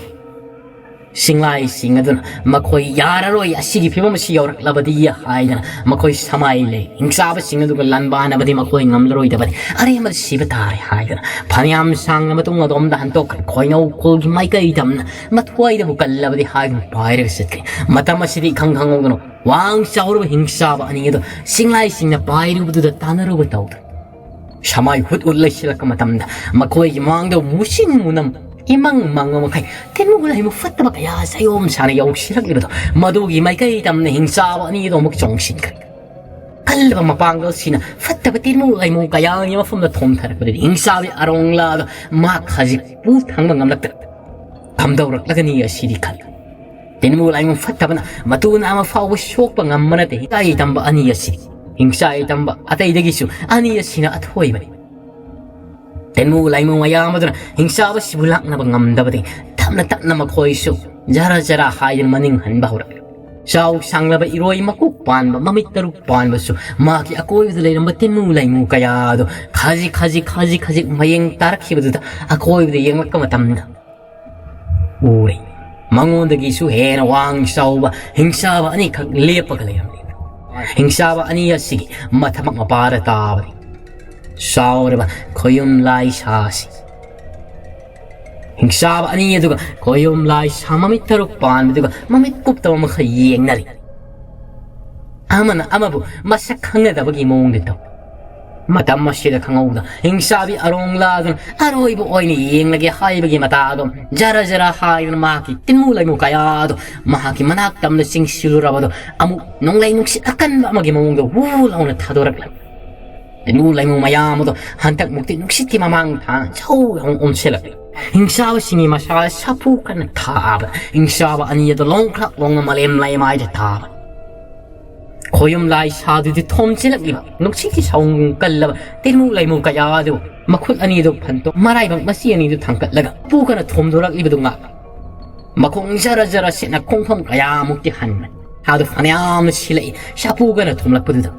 ꯆꯤꯡꯂꯥꯏꯁꯤꯡ ꯑꯗꯨꯅ ꯃꯈꯣꯏ ꯌꯥꯔꯔꯣꯏ, ꯑꯁꯤꯒꯤ ꯐꯤꯕꯝ ꯑꯁꯤ ꯌꯧꯔꯛꯂꯕꯗꯤ ꯍꯥꯏꯗꯅ ꯃꯈꯣꯏ ꯁꯃꯥꯏ ꯂꯩ ꯍꯤꯡꯆꯥꯕꯁꯤꯡ ꯑꯗꯨꯒ ꯂꯥꯟꯕꯥꯟꯅꯕꯗꯤ ꯃꯈꯣꯏ ꯉꯝꯂꯔꯣꯏꯗꯕꯅꯤ, ꯑꯔꯦꯝꯕꯗ ꯁꯤꯕ ꯇꯥꯔꯦ ꯍꯥꯏꯗꯅ ꯐꯅꯌꯥꯝ ꯁꯥꯡꯅ ꯃꯇꯨꯡ ꯑꯗꯣꯝꯗ ꯍꯟꯇꯣꯛꯈ꯭ꯔꯦ꯫ ꯈꯣꯏꯅꯧ ꯈꯨꯜꯒꯤ ꯃꯥꯏꯀꯩ ꯇꯝꯅ ꯃꯊ꯭ꯋꯥꯏꯗꯕꯨ ꯀꯜꯂꯕꯗꯤ ꯍꯥꯏꯗꯨꯅ ꯄꯥꯏꯔꯒ ꯆꯠꯈ꯭ꯔꯦ꯫ ꯃꯇꯝ ꯑꯁꯤꯗꯤ ꯏꯈꯪ ꯈꯪꯍꯧꯗꯅ ꯋꯥꯡ ꯆꯥꯎꯔꯕ ꯍꯤꯡꯆꯥꯕ ꯑꯅꯤ ꯑꯗꯨ ꯆꯤꯡꯂꯥꯏꯁꯤꯡꯅ ꯄꯥꯏꯔꯨꯕꯗꯨꯗ ꯇꯥꯟꯅꯔꯨꯕ ꯇꯧꯗ꯭ꯔꯦ꯫ ꯁꯃꯥꯏ ꯍꯨꯠ ꯍꯨꯠ ꯂꯩꯁꯤꯜꯂꯛꯄ ꯃꯇꯝꯗ ꯃꯈꯣꯏꯒꯤ ꯃꯥꯡꯗ ꯃꯨꯁꯤꯟ ꯃꯨꯅꯝ ꯏꯃꯪ ꯃꯪꯕ ꯃꯈꯩ ꯇꯤꯟꯃꯨ ꯂꯩꯃꯨ ꯐꯠꯇꯕ ꯀꯌꯥ ꯆꯌꯣꯝ ꯁꯥꯅ ꯌꯧꯁꯤꯜꯂꯛꯂꯤꯕꯗꯣ ꯃꯗꯨꯒꯤ ꯃꯥꯏꯀꯩ ꯇꯝꯅ ꯍꯤꯡꯆꯥꯕ ꯑꯅꯤꯗꯣ ꯑꯃꯨꯛ ꯆꯣꯡꯁꯤꯟꯈ꯭ꯔꯦ꯫ ꯀꯜꯂꯕ ꯃꯄꯥꯡꯒꯜꯁꯤꯅ ꯐꯠꯇꯕ ꯇꯤꯟꯃꯨ ꯂꯩꯃꯨ ꯀꯌꯥꯒꯤ ꯃꯐꯝꯗ ꯊꯣꯝꯊꯔꯛꯄꯗꯗꯤ ꯍꯤꯡꯆꯥꯕꯤ ꯑꯔꯣꯡꯂꯥꯗꯣ ꯃꯥ ꯈꯖꯤꯛ ꯄꯨ ꯊꯥꯡꯕ ꯉꯝꯂꯛꯇ꯭ꯔꯦ꯫ ꯀꯝꯗꯧꯔꯛꯂꯒꯅꯤ ꯑꯁꯤꯗꯤ ꯈꯜꯂꯤ꯫ ꯇꯤꯟꯃꯨ ꯂꯥꯏꯃꯨ ꯐꯠꯇꯕꯅ ꯃꯇꯨꯅ ꯑꯃ ꯐꯥꯎꯕ ꯁꯣꯛꯄ ꯉꯝꯕ ꯅꯠꯇꯦ꯫ ꯍꯤꯡꯆꯥꯏ ꯇꯝꯕ ꯑꯅꯤ ꯑꯁꯤ, ꯍꯤꯡꯆꯥꯏ ꯇꯝꯕ ꯑꯇꯩꯗꯒꯤꯁꯨ ꯑꯅꯤ ꯑꯁꯤꯅ ꯑꯊꯣꯏꯕꯅꯤ꯫ ꯇꯤꯟꯃꯨ ꯂꯥꯏꯃꯨ ꯃꯌꯥꯝ ꯑꯗꯨꯅ ꯍꯤꯡꯆꯥꯕꯁꯤꯕꯨ ꯂꯥꯛꯅꯕ ꯉꯝꯗꯕꯗꯒꯤ ꯇꯞꯅ ꯇꯞꯅ ꯃꯈꯣꯏꯁꯨ ꯖꯔ ꯖꯔ ꯍꯥꯏꯗꯨꯅ ꯃꯅꯤꯡ ꯍꯟꯕ ꯍꯧꯔꯛꯂꯤ꯫ ꯆꯥꯎ ꯁꯥꯡꯂꯕ ꯏꯔꯣꯏ ꯃꯀꯣꯛ ꯄꯥꯟꯕ ꯃꯃꯤꯠ ꯇꯔꯨꯛ ꯄꯥꯟꯕꯁꯨ ꯃꯍꯥꯛꯀꯤ ꯑꯀꯣꯏꯕꯗ ꯂꯩꯔꯝꯕ ꯇꯤꯟꯃꯨ ꯂꯥꯏꯃꯨ ꯀꯌꯥ ꯑꯗꯨ ꯈꯖꯤꯛ ꯈꯖꯤꯛ ꯈꯖꯤꯛ ꯈꯖꯤꯛ ꯃꯌꯦꯡ ꯇꯥꯔꯛꯈꯤꯕꯗꯨꯗ ꯑꯀꯣꯏꯕꯗ ꯌꯦꯡꯂꯛꯄ ꯃꯇꯝꯗ ꯎꯔꯦ꯫ ꯃꯉꯣꯟꯗꯒꯤꯁꯨ ꯍꯦꯟꯅ ꯋꯥꯡ ꯆꯥꯎꯕ ꯍꯤꯡꯆꯥꯕ ꯑꯅꯤꯈꯛ ꯂꯦꯞꯄꯒ ꯂꯩꯔꯝꯃꯤ꯫ ꯍꯤꯡꯆꯥꯕ ꯑꯅꯤ ꯑꯁꯤꯒꯤ ꯃꯊꯛ ꯃꯄꯥꯗ ꯇꯥꯕꯅꯤ ꯆꯥꯎꯔꯕ ꯈꯣꯌꯨꯝ ꯂꯥꯏꯁꯥꯁꯤ꯫ ꯍꯤꯡꯆꯥꯕ ꯑꯅꯤ ꯑꯗꯨꯒ ꯈꯣꯌꯨꯝ ꯂꯥꯏꯁꯥ ꯃꯃꯤꯠ ꯇꯔꯨꯛ ꯄꯥꯟꯕꯗꯨꯒ ꯃꯃꯤꯠ ꯀꯨꯞꯇꯕ ꯃꯈꯩ ꯌꯦꯡꯅꯔꯤ꯫ ꯑꯃꯅ ꯑꯃꯕꯨ ꯃꯁꯛ ꯈꯪꯅꯗꯕꯒꯤ ꯃꯑꯣꯡꯗ ꯇꯧ꯫ ꯃꯇꯝ ꯑꯁꯤꯗ ꯈꯪꯍꯧꯗ ꯍꯤꯡꯆꯥꯕꯤ ꯑꯔꯣꯡꯂꯥꯗꯨꯅ ꯑꯔꯣꯏꯕ ꯑꯣꯏꯅ ꯌꯦꯡꯂꯒꯦ ꯍꯥꯏꯕꯒꯤ ꯃꯇꯥꯒꯨꯝ ꯖꯔ ꯖꯔ ꯍꯥꯏꯗꯨꯅ ꯃꯍꯥꯛꯀꯤ ꯇꯤꯟꯃꯨ ꯂꯩꯃꯨ ꯀꯌꯥꯗꯨ ꯃꯍꯥꯛꯀꯤ ꯃꯅꯥꯛ ꯇꯝꯅ ꯆꯤꯡꯁꯤꯜꯂꯨꯔꯕꯗꯨ ꯑꯃꯨꯛ ꯅꯣꯡꯂꯩ ꯅꯨꯡꯁꯤꯠ ꯑꯀꯟꯕ ꯑꯃꯒꯤ ꯃꯑꯣꯡꯗ ꯋꯨ ꯂꯥꯎꯅ ꯊꯥꯗꯣꯔꯛꯂꯝꯃꯤ꯫ ꯇꯤꯟꯃꯨ ꯂꯩꯃꯨ ꯃꯌꯥꯝ ꯑꯗꯨ ꯍꯟꯗꯛꯃꯨꯛꯇꯤ ꯅꯨꯡꯁꯤꯠꯀꯤ ꯃꯃꯥꯡ ꯊꯥꯅ ꯁꯧ ꯂꯥꯎꯅ ꯑꯣꯝꯁꯤꯜꯂꯛꯂꯤ꯫ ꯍꯤꯡꯆꯥꯕꯁꯤꯡꯒꯤ ꯃꯁꯥ ꯁꯥꯐꯨ ꯀꯟꯅ ꯊꯥꯕ ꯍꯤꯡꯆꯥꯕ ꯑꯅꯤ ꯑꯗꯨ ꯂꯣꯡꯈ꯭ꯔꯥꯛ ꯂꯣꯡꯅ ꯃꯥꯂꯦꯝ ꯂꯩꯃꯥꯏꯗ ꯊꯥꯕ ꯈꯣꯌꯨꯝ ꯂꯥꯏ ꯁꯥꯗꯨꯗꯤ ꯊꯣꯝꯖꯤꯜꯂꯛꯂꯤꯕ ꯅꯨꯡꯁꯤꯠꯀꯤ ꯁꯥꯎꯟ ꯀꯜꯂꯕ ꯇꯤꯟꯃꯨ ꯂꯩꯃꯨ ꯀꯌꯥ ꯑꯗꯨ ꯃꯈꯨꯠ ꯑꯅꯤꯗꯨ ꯐꯟꯇꯣꯛ ꯃꯔꯥꯏꯕꯛ ꯃꯆꯤ ꯑꯅꯤꯗꯨ ꯊꯥꯡꯒꯠꯂꯒ ꯄꯨ ꯀꯟꯅ ꯊꯣꯝꯗꯣꯔꯛꯂꯤꯕꯗꯨ ꯉꯥꯛ꯫ ꯃꯈꯣꯡ ꯖꯔ ꯖꯔ ꯁꯤꯠꯅ ꯈꯣꯡꯐꯝ ꯀꯌꯥꯃꯨꯛꯇꯤ ꯍꯟꯕ ꯁꯥꯗꯨ ꯐꯅꯌꯥꯝꯅ ꯁꯤꯜꯂꯛꯏ ꯁꯥꯄꯨ ꯀꯟꯅ ꯊꯣꯝꯂꯛꯄꯗꯨꯗ꯫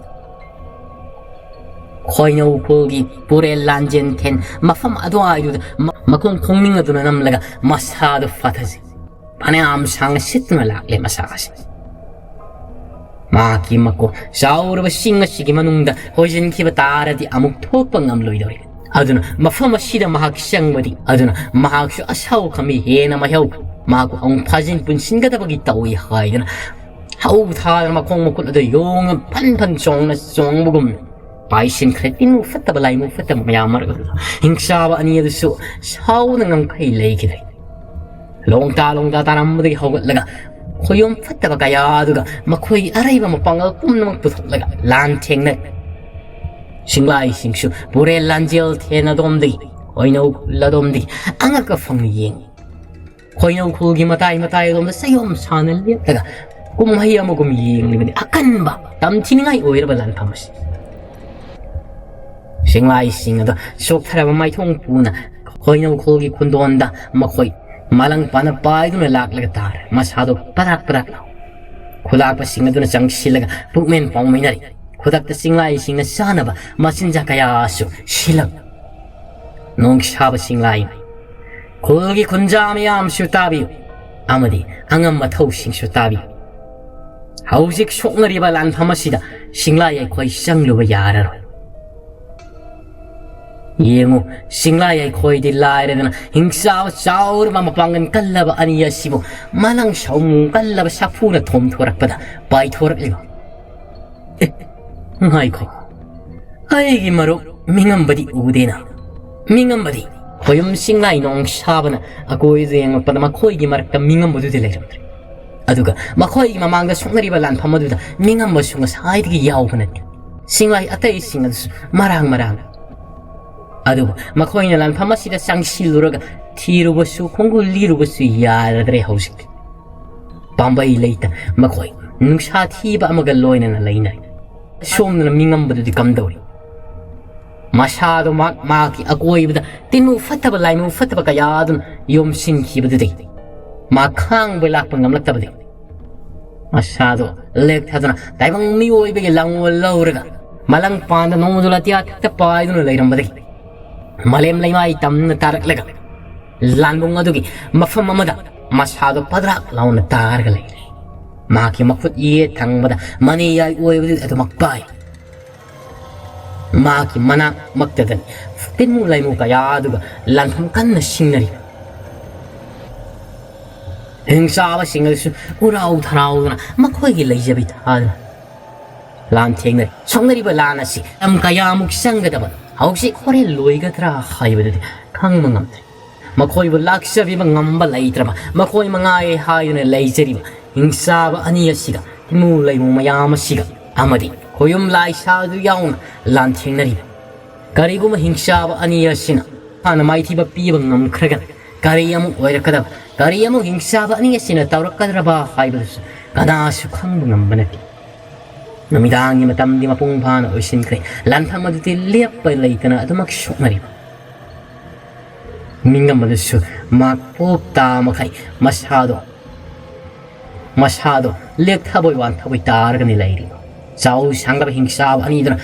ꯈꯣꯏꯅꯧ ꯈꯨꯜꯒꯤ ꯄꯨꯔꯦꯜ ꯂꯥꯟꯖꯦꯟ ꯊꯦꯟ ꯃꯐꯝ ꯑꯗꯨꯋꯥꯏꯗꯨꯗ ꯃ-, ꯃꯈꯣꯡ ꯈꯣꯡꯅꯤꯡ ꯑꯗꯨꯅ ꯅꯝꯂꯒ ꯃꯁꯥꯗꯨ ꯐꯥꯊꯖꯩ꯫ ꯐꯅꯌꯥꯝ ꯁꯥꯡꯅ ꯁꯤꯠꯇꯨꯅ ꯂꯥꯛꯂꯦ ꯃꯁꯥ ꯑꯁꯤ꯫ ꯃꯍꯥꯛꯀꯤ ꯃꯀꯣꯛ ꯆꯥꯎꯔꯕ ꯆꯤꯡ ꯑꯁꯤꯒꯤ ꯃꯅꯨꯡꯗ ꯍꯣꯏꯖꯤꯟꯈꯤꯕ ꯇꯥꯔꯗꯤ ꯑꯃꯨꯛ ꯊꯣꯛꯄ ꯉꯝꯂꯣꯏꯗꯧꯔꯤ꯫ ꯑꯗꯨꯅ ꯃꯐꯝ ꯑꯁꯤꯗ ꯃꯍꯥꯛ ꯆꯪꯕꯗꯤ, ꯑꯗꯨꯅ ꯃꯍꯥꯛꯁꯨ ꯑꯁꯥꯎ ꯈꯝꯕꯤ ꯍꯦꯟꯅ ꯃꯥꯏꯍꯧ, ꯃꯍꯥꯛꯄꯨ ꯑꯃꯨꯛ ꯐꯥꯖꯤꯟ ꯄꯨꯟꯁꯤꯟꯒꯗꯕꯒꯤ ꯇꯧꯏ ꯍꯥꯏꯗꯅ ꯍꯧ ꯊꯥꯗꯅ ꯃꯈꯣꯡ ꯃꯈꯨꯠ ꯑꯗꯨ ꯌꯣꯡꯅ ꯐꯟ ꯐꯟ ꯆꯣꯡꯅ ꯆꯣꯡꯕꯒꯨꯝ ꯄꯥꯏꯁꯤꯟꯈ꯭ꯔꯦ꯫ ꯇꯤꯟꯃꯨ ꯐꯠꯇꯕ ꯂꯥꯏꯃꯨ ꯐꯠꯇꯕ ꯃꯌꯥꯝ ꯃꯔꯛ ꯑꯗꯨꯗ ꯍꯤꯡꯆꯥꯕ ꯑꯅꯤ ꯑꯗꯨꯁꯨ ꯁꯥꯎꯅ ꯉꯝꯈꯩ ꯂꯩꯈꯤꯗ꯭ꯔꯦ꯫ ꯂꯣꯡꯗꯥ ꯂꯣꯡꯗꯥ ꯇꯥꯔꯝꯕꯗꯒꯤ ꯍꯧꯒꯠꯂꯒ ꯈꯣꯌꯣꯝ ꯐꯠꯇꯕ ꯀꯌꯥ ꯑꯗꯨꯒ ꯃꯈꯣꯏꯒꯤ ꯑꯔꯩꯕ ꯃꯄꯥꯡꯒꯜ ꯄꯨꯝꯅꯃꯛ ꯄꯨꯊꯣꯛꯂꯒ ꯂꯥꯟ ꯊꯦꯡꯅꯔꯦ꯫ ꯁꯤꯡꯂꯥꯏꯁꯤꯡꯁꯨ ꯄꯨꯔꯦꯜ ꯂꯥꯟꯖꯦꯜ ꯊꯦꯟ ꯑꯗꯣꯝꯗꯒꯤ, ꯈꯣꯏꯅꯧ ꯈꯨꯜ ꯑꯗꯣꯝꯗꯒꯤ ꯑꯉꯛꯄ ꯐꯪꯅ ꯌꯦꯡꯉꯤ꯫ ꯈꯣꯏꯅꯧ ꯈꯨꯜꯒꯤ ꯃꯇꯥꯏ ꯃꯇꯥꯏ ꯑꯗꯣꯝꯗ ꯆꯌꯣꯝ ꯁꯥꯅ ꯂꯦꯞꯂꯒ ꯀꯨꯝꯍꯩ ꯑꯃꯒꯨꯝ ꯌꯦꯡꯂꯤꯕꯅꯤ꯫ ꯑꯀꯟꯕ ꯇꯝꯊꯤꯅꯤꯡꯉꯥꯏ ꯑꯣꯏꯔꯕ ꯂꯥꯟꯐꯝ ꯑꯁꯤ꯫ ꯁꯤꯡꯂꯥꯏꯁꯤꯡ ꯑꯗꯣ ꯆꯣꯛꯊꯔꯕ ꯃꯥꯏꯊꯣꯡ ꯄꯨꯅ ꯈꯣꯏꯅꯧ ꯈꯨꯜꯒꯤ ꯈꯨꯟꯗꯣꯟꯗ ꯃꯈꯣꯏ ꯃꯥꯂꯪ ꯄꯥꯅ ꯄꯥꯏꯗꯨꯅ ꯂꯥꯛꯂꯒ ꯇꯥꯔꯦ꯫ ꯃꯁꯥꯗꯣ ꯄꯔꯥꯛ ꯄꯔꯥꯛ ꯂꯥꯎ꯫ ꯈꯨꯂꯥꯛꯄꯁꯤꯡ ꯑꯗꯨꯅ ꯆꯪꯁꯤꯜꯂꯒ ꯄꯨꯛꯃꯦꯟ ꯄꯥꯎꯃꯤꯟꯅꯔꯤ꯫ ꯈꯨꯗꯛꯇ ꯆꯤꯡꯂꯥꯏꯁꯤꯡꯅ ꯆꯥꯅꯕ ꯃꯆꯤꯟꯖꯥꯛ ꯀꯌꯥꯁꯨ ꯁꯤꯜꯂꯝꯃꯤ꯫ ꯅꯣꯡꯁꯥꯕ ꯆꯤꯡꯂꯥꯏ, ꯈꯨꯜꯒꯤ ꯈꯨꯟꯖꯥ ꯃꯌꯥꯝꯁꯨ ꯇꯥꯕꯤꯌꯨ ꯑꯃꯗꯤ ꯑꯉꯝ ꯑꯊꯧꯁꯤꯡꯁꯨ ꯇꯥꯕꯤꯌꯨ꯫ ꯍꯧꯖꯤꯛ ꯁꯣꯛꯅꯔꯤꯕ ꯂꯥꯟꯐꯝ ꯑꯁꯤꯗ ꯆꯤꯡꯂꯥꯏ ꯑꯩꯈꯣꯏ ꯆꯪꯂꯨꯕ ꯌꯥꯔꯔꯣꯏ꯫ ꯌꯦꯡꯉꯨ, ꯆꯤꯡꯂꯥꯏ ꯑꯩꯈꯣꯏꯗꯤ ꯂꯥꯏꯔꯗꯅ ꯍꯤꯡꯆꯥꯕ ꯆꯥꯎꯔꯕ ꯃꯄꯥꯡꯒꯜ ꯀꯜꯂꯕ ꯑꯅꯤ ꯑꯁꯤꯕꯨ ꯃꯅꯪ ꯁꯥꯎꯃꯨ ꯀꯜꯂꯕ ꯁꯥꯐꯨꯅ ꯊꯣꯝꯊꯣꯔꯛꯄꯗ ꯄꯥꯏꯊꯣꯔꯛꯂꯤꯕ꯫ ꯑꯦ, ꯉꯥꯏꯈꯣ, ꯑꯩꯒꯤ ꯃꯔꯨꯞ ꯃꯤꯉꯝꯕꯗꯤ ꯎꯗꯦꯅ꯫ ꯃꯤꯉꯝꯕꯗꯤ? ꯈꯣꯌꯨꯝ ꯆꯤꯡꯂꯥꯏ ꯅꯣꯡꯁꯥꯕꯅ ꯑꯀꯣꯏꯗ ꯌꯦꯡꯂꯛꯄꯗ ꯃꯈꯣꯏꯒꯤ ꯃꯔꯛꯇ ꯃꯤꯉꯝꯕꯗꯨꯗꯤ ꯂꯩꯔꯝꯗ꯭ꯔꯦ꯫ ꯑꯗꯨꯒ ꯃꯈꯣꯏꯒꯤ ꯃꯃꯥꯡꯗ ꯁꯣꯛꯅꯔꯤꯕ ꯂꯥꯟꯐꯝ ꯑꯗꯨꯗ ꯃꯤꯉꯝꯕꯁꯨ ꯉꯁꯥꯏꯗꯒꯤ ꯌꯥꯎꯕ ꯅꯠꯇꯦ꯫ ꯆꯤꯡꯂꯥꯏ ꯑꯇꯩꯁꯤꯡ ꯑꯗꯨꯁꯨ ꯃꯔꯥꯡ ꯃꯔꯥꯡ꯫ ꯑꯗꯨꯕꯨ ꯃꯈꯣꯏꯅ ꯂꯥꯟꯐꯝ ꯑꯁꯤꯗ ꯆꯪꯁꯤꯜꯂꯨꯔꯒ ꯊꯤꯔꯨꯕꯁꯨ ꯈꯣꯡꯒꯨꯜ ꯂꯤꯔꯨꯕꯁꯨ ꯌꯥꯔꯗ꯭ꯔꯦ ꯍꯧꯖꯤꯛꯇꯤ꯫ ꯄꯥꯝꯕꯩ ꯂꯩꯇ ꯃꯈꯣꯏ ꯅꯨꯡꯁꯥ ꯊꯤꯕ ꯑꯃꯒ ꯂꯣꯏꯅꯅ ꯂꯩꯅꯔꯤ꯫ ꯁꯣꯝꯗꯅ ꯃꯤꯉꯝꯕꯗꯨꯗꯤ ꯀꯝꯗꯧꯔꯤ? ꯃꯁꯥꯗꯣ ꯃꯍꯥꯛ ꯃꯍꯥꯛꯀꯤ ꯑꯀꯣꯏꯕꯗ ꯇꯤꯟꯃꯨ ꯐꯠꯇꯕ ꯂꯥꯏꯃꯨ ꯐꯠꯇꯕ ꯀꯌꯥ ꯑꯗꯨꯅ ꯌꯣꯝꯁꯤꯟꯈꯤꯕꯗꯨꯗꯒꯤ ꯃꯥ ꯈꯥꯡꯕ ꯂꯥꯛꯄ ꯉꯝꯂꯛꯇꯕꯗꯒꯤ ꯃꯁꯥꯗꯣ ꯂꯦꯛꯊꯗꯨꯅ ꯇꯥꯏꯕꯪ ꯃꯤꯑꯣꯏꯕꯒꯤ ꯂꯥꯡꯑꯣꯜ ꯂꯧꯔꯒ ꯃꯂꯪ ꯄꯥꯟꯗ ꯅꯣꯡꯃꯗꯨ ꯂꯥꯇꯤꯌꯥ ꯊꯛꯇ ꯄꯥꯏꯗꯨꯅ ꯂꯩꯔꯝꯕꯗꯒꯤ ꯃꯥꯂꯦꯝ ꯂꯩꯃꯥꯏ ꯇꯝꯅ ꯇꯥꯔꯛꯂꯒ ꯂꯥꯟꯕꯨꯡ ꯑꯗꯨꯒꯤ ꯃꯐꯝ ꯑꯃꯗ ꯃꯁꯥꯗꯣ ꯄꯗ꯭ꯔꯥꯛ ꯂꯥꯎꯅ ꯇꯥꯔꯒ ꯂꯩꯔꯦ꯫ ꯃꯍꯥꯛꯀꯤ ꯃꯈꯨꯠ ꯌꯦꯠ ꯊꯪꯕꯗ ꯃꯅꯤꯌꯥꯏ ꯑꯣꯏꯕꯗꯨ ꯑꯗꯨꯃꯛ ꯄꯥꯏ꯫ ꯃꯍꯥꯛꯀꯤ ꯃꯅꯥꯛꯃꯛꯇꯗꯅꯤ ꯇꯤꯟꯃꯨ ꯂꯩꯃꯨ ꯀꯌꯥꯗꯨꯒ ꯂꯥꯟꯐꯝ ꯀꯟꯅ ꯁꯤꯡꯅꯔꯤ꯫ ꯍꯤꯡꯆꯥꯕꯁꯤꯡ ꯑꯗꯨꯁꯨ ꯎꯔꯥꯎ ꯊꯔꯥꯎꯗꯨꯅ ꯃꯈꯣꯏꯒꯤ ꯂꯩꯖꯕꯤ ꯊꯥꯗꯨꯅ ꯂꯥꯟ ꯊꯦꯡꯅꯔꯤ꯫ ꯁꯣꯛꯅꯔꯤꯕ ꯂꯥꯟ ꯑꯁꯤ ꯃꯇꯝ ꯀꯌꯥꯃꯨꯛ ꯆꯪꯒꯗꯕ, ꯍꯧꯖꯤꯛ ꯍꯣꯔꯦꯟ ꯂꯣꯏꯒꯗ꯭ꯔꯥ ꯍꯥꯏꯕꯗꯨꯗꯤ ꯈꯪꯕ ꯉꯝꯗ꯭ꯔꯦ꯫ ꯃꯈꯣꯏꯕꯨ ꯂꯥꯛꯆꯕꯤꯕ ꯉꯝꯕ ꯂꯩꯇ꯭ꯔꯕ, ꯃꯈꯣꯏ ꯃꯉꯥꯏ ꯍꯥꯏꯗꯨꯅ ꯂꯩꯖꯔꯤꯕ ꯍꯤꯡꯆꯥꯕ ꯑꯅꯤ ꯑꯁꯤꯒ, ꯏꯃꯨ ꯂꯩꯃꯨ ꯃꯌꯥꯝ ꯑꯁꯤꯒ ꯑꯃꯗꯤ ꯈꯣꯌꯨꯝ ꯂꯥꯏꯁꯥ ꯑꯗꯨ ꯌꯥꯎꯅ ꯂꯥꯟꯊꯦꯡꯅꯔꯤꯕ꯫ ꯀꯔꯤꯒꯨꯝꯕ ꯍꯤꯡꯆꯥꯕ ꯑꯅꯤ ꯑꯁꯤꯅ ꯍꯥꯟꯅ ꯃꯥꯏꯊꯤꯕ ꯄꯤꯕ ꯉꯝꯈ꯭ꯔꯒꯅ ꯀꯔꯤ ꯑꯃꯨꯛ ꯑꯣꯏꯔꯛꯀꯗꯕ, ꯀꯔꯤ ꯑꯃꯨꯛ ꯍꯤꯡꯆꯥꯕ ꯑꯅꯤ ꯑꯁꯤꯅ ꯇꯧꯔꯛꯀꯗ꯭ꯔꯕ ꯍꯥꯏꯕꯗꯨꯁꯨ ꯀꯅꯥꯁꯨ ꯈꯪꯕ ꯉꯝꯕ ꯅꯠꯇꯦ꯫ ꯅꯨꯃꯤꯗꯥꯡꯒꯤ ꯃꯇꯝꯗꯤ ꯃꯄꯨꯡ ꯐꯥꯅ ꯑꯣꯏꯁꯤꯟꯈ꯭ꯔꯦ꯫ ꯂꯥꯟꯐꯝ ꯑꯗꯨꯗꯤ ꯂꯦꯞꯄ ꯂꯩꯇꯅ ꯑꯗꯨꯃꯛ ꯁꯣꯛꯅꯔꯤꯕ꯫ ꯃꯤꯉꯝ ꯑꯗꯨꯁꯨ ꯃꯍꯥꯛ ꯄꯣꯞ ꯇꯥ ꯃꯈꯩ ꯃꯁꯥꯗꯣ, ꯃꯁꯥꯗꯣ ꯂꯦꯛꯊꯕꯣꯏ ꯋꯥꯟꯊꯕꯣꯏ ꯇꯥꯔꯒꯅꯤ ꯂꯩꯔꯤꯕ꯫ ꯆꯥꯎ ꯁꯥꯡꯂꯕ ꯍꯤꯡꯆꯥꯕ ꯑꯅꯤꯗꯨꯅ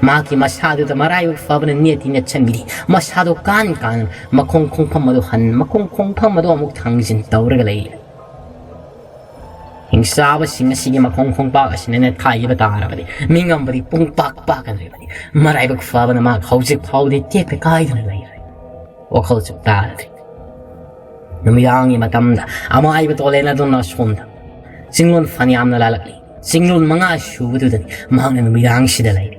ꯃꯍꯥꯛꯀꯤ ꯃꯁꯥꯗꯨꯗ ꯃꯔꯥꯏꯕꯛ ꯐꯕꯅ ꯅꯦꯠꯇꯤ ꯅꯦꯠꯁꯟꯕꯤꯔꯤ꯫ ꯃꯁꯥꯗꯣ ꯀꯥꯟ ꯀꯥꯟ ꯃꯈꯣꯡ ꯈꯣꯡꯐꯝ ꯑꯗꯨ ꯍꯟ, ꯃꯈꯣꯡ ꯈꯣꯡꯐꯝ ꯑꯗꯨ ꯑꯃꯨꯛ ꯊꯥꯡꯖꯤꯟ ꯇꯧꯔꯒ ꯂꯩꯔꯤ꯫ ꯍꯤꯡꯆꯥꯕꯁꯤꯡ ꯑꯁꯤꯒꯤ ꯃꯈꯣꯡ ꯈꯣꯡꯄꯥꯛ ꯑꯁꯤꯅ ꯅꯦꯠꯈꯥꯏꯈꯤꯕ ꯇꯥꯔꯕꯗꯤ ꯃꯤꯉꯝꯕꯗꯤ ꯄꯨꯡ ꯄꯥꯛ ꯄꯥꯛꯀꯗꯧꯔꯤꯕꯅꯤ꯫ ꯃꯔꯥꯏꯕꯛ ꯐꯕꯅ ꯃꯍꯥꯛ ꯍꯧꯖꯤꯛ ꯐꯥꯎꯕꯗꯤ ꯇꯦꯛꯇ ꯀꯥꯏꯗꯅ ꯂꯩꯔꯤ꯫ ꯋꯥꯈꯜꯁꯨ ꯇꯥꯔꯗ꯭ꯔꯤ꯫ ꯅꯨꯃꯤꯗꯥꯡꯒꯤ ꯃꯇꯝꯗ ꯑꯃꯥꯏꯕ ꯇꯣꯂꯦꯟ ꯑꯗꯨꯅ ꯑꯁꯣꯝꯗ ꯆꯤꯡꯂꯣꯟ ꯐꯅꯌꯥꯝꯅ ꯂꯥꯜꯂꯛꯂꯤ꯫ ꯆꯤꯡꯂꯣꯟ ꯃꯉꯥ ꯁꯨꯕꯗꯨꯗꯅꯤ ꯃꯍꯥꯛꯅ ꯅꯨꯃꯤꯗꯥꯡꯁꯤꯗ ꯂꯩꯔꯤ꯫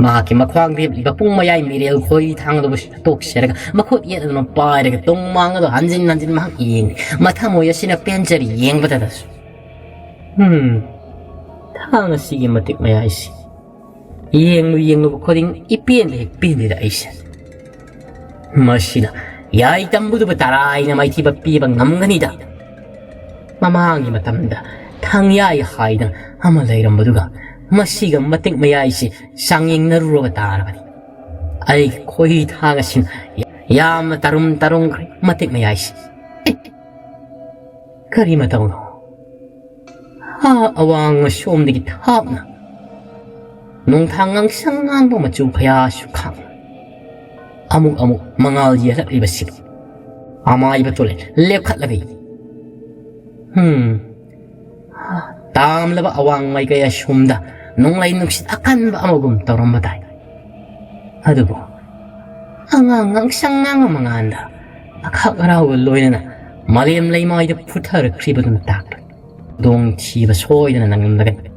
ꯃꯍꯥꯛꯀꯤ ꯃꯈ꯭ꯋꯥꯡ ꯂꯦꯞꯂꯤꯕ ꯄꯨꯡ ꯃꯌꯥꯏ ꯃꯤꯔꯦꯜ ꯈꯣꯏꯔꯤ ꯊꯥꯡ ꯑꯗꯨꯕꯨ ꯇꯣꯛꯆꯔꯒ ꯃꯈꯨꯠ ꯌꯦꯠ ꯑꯗꯨꯅ ꯄꯥꯏꯔꯒ ꯇꯨꯡ ꯃꯥꯡ ꯑꯗꯨ ꯍꯟꯖꯤꯟ ꯍꯟꯖꯤꯟ ꯃꯍꯥꯛ ꯌꯦꯡꯂꯤ꯫ ꯃꯊꯃꯣꯏ ꯑꯁꯤꯅ ꯄꯦꯟꯖꯔꯤ ꯌꯦꯡꯕꯗꯗꯁꯨ꯫ ꯍꯝ, ꯊꯥꯡ ꯑꯁꯤꯒꯤ ꯃꯇꯤꯛ ꯃꯌꯥꯏꯁꯤ ꯌꯦꯡꯂꯨ ꯌꯦꯡꯂꯨꯕ ꯈꯨꯗꯤꯡ ꯏꯄꯦꯟꯗ ꯍꯦꯛ ꯄꯦꯟꯗꯦꯗ ꯑꯩꯁꯦ꯫ ꯃꯁꯤꯅ ꯌꯥꯏ ꯇꯝꯕꯗꯨꯕꯨ ꯇꯔꯥꯏꯅ ꯃꯥꯏꯊꯤꯕ ꯄꯤꯕ ꯉꯝꯒꯅꯤꯗ꯫ ꯃꯃꯥꯡꯒꯤ ꯃꯇꯝꯗ ꯊꯥꯡꯌꯥꯏ ꯍꯥꯏꯗꯅ ꯑꯃ ꯂꯩꯔꯝꯕꯗꯨꯒ ꯃꯁꯤꯒ ꯃꯇꯤꯛ ꯃꯌꯥꯏꯁꯤ ꯆꯥꯡꯌꯦꯡꯅꯔꯨꯔꯕ ꯇꯥꯔꯕꯅꯤ꯫ ꯑꯩꯒꯤ ꯈꯣꯏꯍꯤ ꯊꯥꯡ ꯑꯁꯤꯅ ꯌꯥꯝꯅ ꯇꯔꯨꯝ ꯇꯔꯨꯝꯈ꯭ꯔꯦ ꯃꯇꯤꯛ ꯃꯌꯥꯏꯁꯤ꯫ ꯑꯦ, ꯀꯔꯤ ꯃꯇꯧꯅꯣ? ꯑꯥ, ꯑꯋꯥꯡ ꯑꯁꯣꯝꯗꯒꯤ ꯊꯥꯞꯅ ꯅꯣꯡꯊꯥꯡ ꯉꯥꯡꯁꯪ ꯉꯥꯡꯕ ꯃꯆꯨ ꯈꯌꯥꯁꯨ ꯈꯥꯡꯅ ꯑꯃꯨꯛ ꯑꯃꯨꯛ ꯃꯉꯥꯜ ꯌꯦꯜꯂꯛꯂꯤꯕꯁꯤꯕꯨ꯫ ꯑꯃꯥꯏꯕ ꯇꯣꯂꯦ ꯂꯦꯞꯈꯠꯂꯒ, ꯍꯝ, ꯇꯥꯝꯂꯕ ꯑꯋꯥꯡ ꯃꯥꯏꯀꯩ ꯑꯁꯣꯝꯗ ꯅꯣꯡꯂꯩ ꯅꯨꯡꯁꯤꯠ ꯑꯀꯟꯕ ꯑꯃꯒꯨꯝ ꯇꯧꯔꯝꯕ ꯇꯥꯏ꯫ ꯑꯗꯨꯕꯨ ꯑꯉꯥꯡ ꯉꯥꯡꯁꯪ ꯉꯥꯡꯕ ꯃꯉꯥꯟꯗ ꯑꯈꯥꯛ ꯑꯔꯥꯎꯒ ꯂꯣꯏꯅꯅ ꯃꯥꯂꯦꯝ ꯂꯩꯃꯥꯏꯗ ꯄꯨꯊꯔꯛꯈ꯭ꯔꯤꯕꯗꯨꯅ ꯇꯥꯛꯄ ꯈꯨꯗꯣꯡ ꯊꯤꯕ ꯁꯣꯏꯗꯅ ꯅꯪꯂꯝꯂꯒꯅꯤ꯫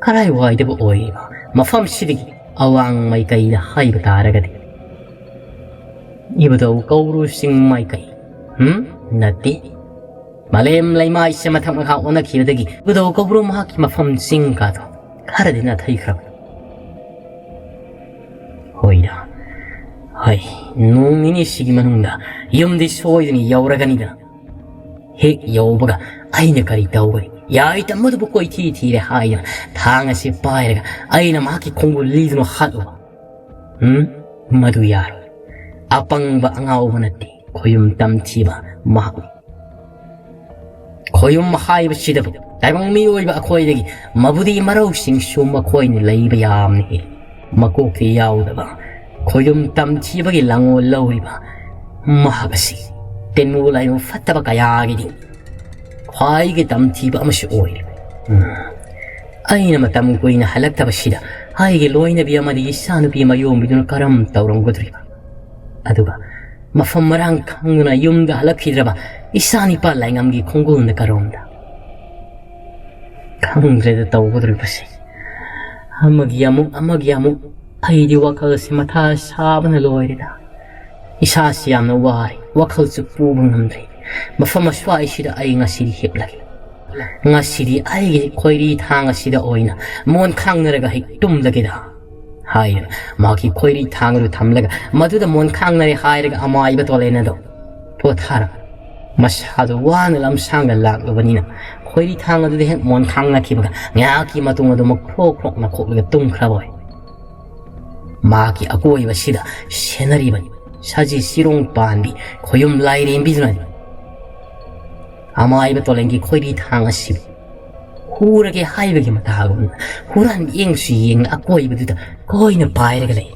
ꯀꯔꯥꯏꯋꯥꯏꯗꯕꯨ ꯑꯣꯏꯔꯤꯕ ꯃꯐꯝꯁꯤꯗꯒꯤ ꯑꯋꯥꯡ ꯃꯥꯏꯀꯩꯗ ꯍꯥꯏꯕ ꯇꯥꯔꯒꯗꯤ? ꯏꯕꯨꯙꯧ ꯀꯧꯕ꯭ꯔꯨ ꯆꯤꯡ ꯃꯥꯏꯀꯩ? ꯎꯝ? ꯅꯠꯇꯦ꯫ ꯃꯥꯂꯦꯝ ꯂꯩꯃꯥꯏꯁꯦ ꯃꯊꯛ ꯃꯈꯥ ꯑꯣꯟꯅꯈꯤꯕꯗꯒꯤ ꯏꯕꯨꯙꯧ ꯀꯧꯕ꯭ꯔꯨ ꯃꯍꯥꯛꯀꯤ ꯃꯐꯝ ꯆꯤꯡ ꯀꯥꯗꯣ ꯈꯔꯗꯤ ꯅꯥꯊꯩꯈ꯭ꯔꯕꯅꯤ꯫ ꯍꯣꯏꯗ, ꯍꯣꯏ, ꯅꯣꯡ ꯅꯤꯅꯤꯁꯤꯒꯤ ꯃꯅꯨꯡꯗ ꯌꯨꯝꯗꯤ ꯁꯣꯏꯗꯅ ꯌꯧꯔꯒꯅꯤꯗꯅ꯫ ꯍꯦꯛ ꯌꯧꯕꯒ ꯑꯩꯅ ꯀꯔꯤ ꯇꯧꯒꯅꯤ? ꯌꯥꯏ, ꯇꯝꯕꯗꯨꯕꯨ ꯀꯣꯏꯊꯤ ꯊꯤꯔꯦ ꯍꯥꯏꯗꯅ ꯊꯥꯡ ꯑꯁꯤ ꯄꯥꯏꯔꯒ ꯑꯩꯅ ꯃꯍꯥꯛꯀꯤ ꯈꯣꯡꯕꯨ ꯂꯤꯗꯨꯅ ꯍꯥꯠꯂꯨꯕ? ꯎꯝ? ꯃꯗꯨ ꯌꯥꯔꯣꯏ꯫ ꯑꯄꯪꯕ ꯑꯉꯥꯎꯕ ꯅꯠꯇꯦ, ꯈꯣꯌꯨꯝ ꯇꯝꯊꯤꯕ ꯃꯍꯥꯛꯅꯤ꯫ ꯈꯣꯌꯨꯝ ꯍꯥꯏꯕꯁꯤꯗꯕꯨ ꯇꯥꯏꯕꯪ ꯃꯤꯑꯣꯏꯕ ꯑꯩꯈꯣꯏꯗꯒꯤ ꯃꯕꯨꯗꯤ ꯃꯔꯧꯁꯤꯡꯁꯨ ꯃꯈꯣꯏꯅ ꯂꯩꯕ ꯌꯥꯝꯅ ꯍꯦꯜꯂꯤ꯫ ꯃꯀꯣꯛꯇꯤ ꯌꯥꯎꯗꯕ, ꯈꯣꯌꯨꯝ ꯇꯝꯊꯤꯕꯒꯤ ꯂꯥꯡꯑꯣꯜ ꯂꯧꯔꯤꯕ ꯃꯍꯥꯛ ꯑꯁꯤ ꯇꯤꯟꯃꯨ ꯂꯥꯏꯃꯨ ꯐꯠꯇꯕ ꯀꯌꯥꯒꯤꯗꯤ ꯈ꯭ꯋꯥꯏꯒꯤ ꯇꯝꯊꯤꯕ ꯑꯃꯁꯨ ꯑꯣꯏꯔꯤ꯫ ꯎꯝ꯫ ꯑꯩꯅ ꯃꯇꯝ ꯀꯨꯏꯅ ꯍꯜꯂꯛꯇꯕꯁꯤꯗ ꯑꯩꯒꯤ ꯂꯣꯏꯅꯕꯤ ꯑꯃꯗꯤ ꯏꯆꯥꯅꯨꯄꯤ ꯃꯌꯣꯝꯕꯤꯗꯨꯅ ꯀꯔꯝ ꯇꯧꯔꯝꯒꯗꯧꯔꯤꯕ? ꯑꯗꯨꯒ ꯃꯐꯝ ꯃꯔꯥꯡ ꯈꯪꯗꯅ ꯌꯨꯝꯗ ꯍꯜꯂꯛꯈꯤꯗ꯭ꯔꯕ ꯏꯆꯥꯅꯤꯄꯥ ꯂꯥꯏꯉꯝꯒꯤ ꯈꯣꯡꯒꯨꯜꯅ ꯀꯔꯣꯝꯗ? ꯈꯪꯗ꯭ꯔꯦꯗ ꯇꯧꯒꯗꯧꯔꯤꯕꯁꯦ꯫ ꯑꯃꯒꯤ ꯑꯃꯨꯛ, ꯑꯃꯒꯤ ꯑꯃꯨꯛ꯫ ꯑꯩꯗꯤ ꯋꯥꯈꯜꯁꯦ ꯃꯊꯥ ꯁꯥꯕꯅ ꯂꯣꯏꯔꯦꯗ꯫ ꯏꯁꯥꯁꯤ ꯌꯥꯝꯅ ꯋꯥꯔꯦ, ꯋꯥꯈꯜꯁꯨ ꯄꯨꯕ ꯉꯝꯗ꯭ꯔꯦ꯫ ꯃꯐꯝ ꯑꯁ꯭ꯋꯥꯏꯁꯤꯗ ꯑꯩ ꯉꯁꯤꯗꯤ ꯍꯤꯞꯂꯒꯦ꯫ ꯉꯁꯤꯗꯤ ꯑꯩꯒꯤ ꯈꯣꯏꯔꯤ ꯊꯥꯡ ꯑꯁꯤꯗ ꯑꯣꯏꯅ ꯃꯣꯟ ꯈꯥꯡꯅꯔꯒ ꯍꯦꯛ ꯇꯨꯝꯂꯒꯦꯗ꯫ ꯍꯥꯏꯗꯨꯅ ꯃꯍꯥꯛꯀꯤ ꯈꯣꯏꯔꯤ ꯊꯥꯡ ꯑꯗꯨ ꯊꯝꯂꯒ ꯃꯗꯨꯗ ꯃꯣꯟ ꯈꯥꯡꯅꯔꯦ ꯍꯥꯏꯔꯒ ꯑꯃꯥꯏꯕ ꯇꯣꯂꯦꯟ ꯑꯗꯣ ꯄꯣꯊꯥꯔꯝꯃꯤ꯫ ꯃꯁꯥꯗꯨ ꯋꯥꯅ ꯂꯝꯁꯥꯡꯗ ꯂꯥꯛꯂꯨꯕꯅꯤꯅ ꯈꯣꯏꯔꯤ ꯊꯥꯡ ꯑꯗꯨꯗ ꯍꯦꯛ ꯃꯣꯟ ꯈꯥꯡꯅꯈꯤꯕꯒ ꯉꯥꯏꯍꯥꯛꯀꯤ ꯃꯇꯨꯡ ꯑꯗꯨꯃꯛ ꯈ꯭ꯔꯣꯛ ꯈ꯭ꯔꯣꯛ ꯅꯈꯣꯛꯂꯒ ꯇꯨꯝꯈ꯭ꯔꯕ ꯑꯣꯏ꯫ ꯃꯍꯥꯛꯀꯤ ꯑꯀꯣꯏꯕꯁꯤꯗ ꯁꯦꯟꯅꯔꯤꯕꯅꯤ ꯁꯖꯤ ꯆꯤꯔꯣꯡ ꯄꯥꯟꯕꯤ ꯈꯣꯌꯨꯝ ꯂꯥꯏꯔꯦꯝꯕꯤꯗꯨꯅꯅꯤ꯫ ꯑꯃꯥꯏꯕ ꯇꯣꯂꯦꯟꯒꯤ ꯈꯣꯏꯔꯤ ꯊꯥꯡ ꯑꯁꯤꯕꯨ ꯍꯨꯔꯒꯦ ꯍꯥꯏꯕꯒꯤ ꯃꯇꯥꯒꯨꯝꯅ ꯍꯨꯔꯥꯟ ꯌꯦꯡꯁꯨ ꯌꯦꯡꯅ ꯑꯀꯣꯏꯕꯗꯨꯗ ꯀꯣꯏꯅ ꯄꯥꯏꯔꯒ ꯂꯩ꯫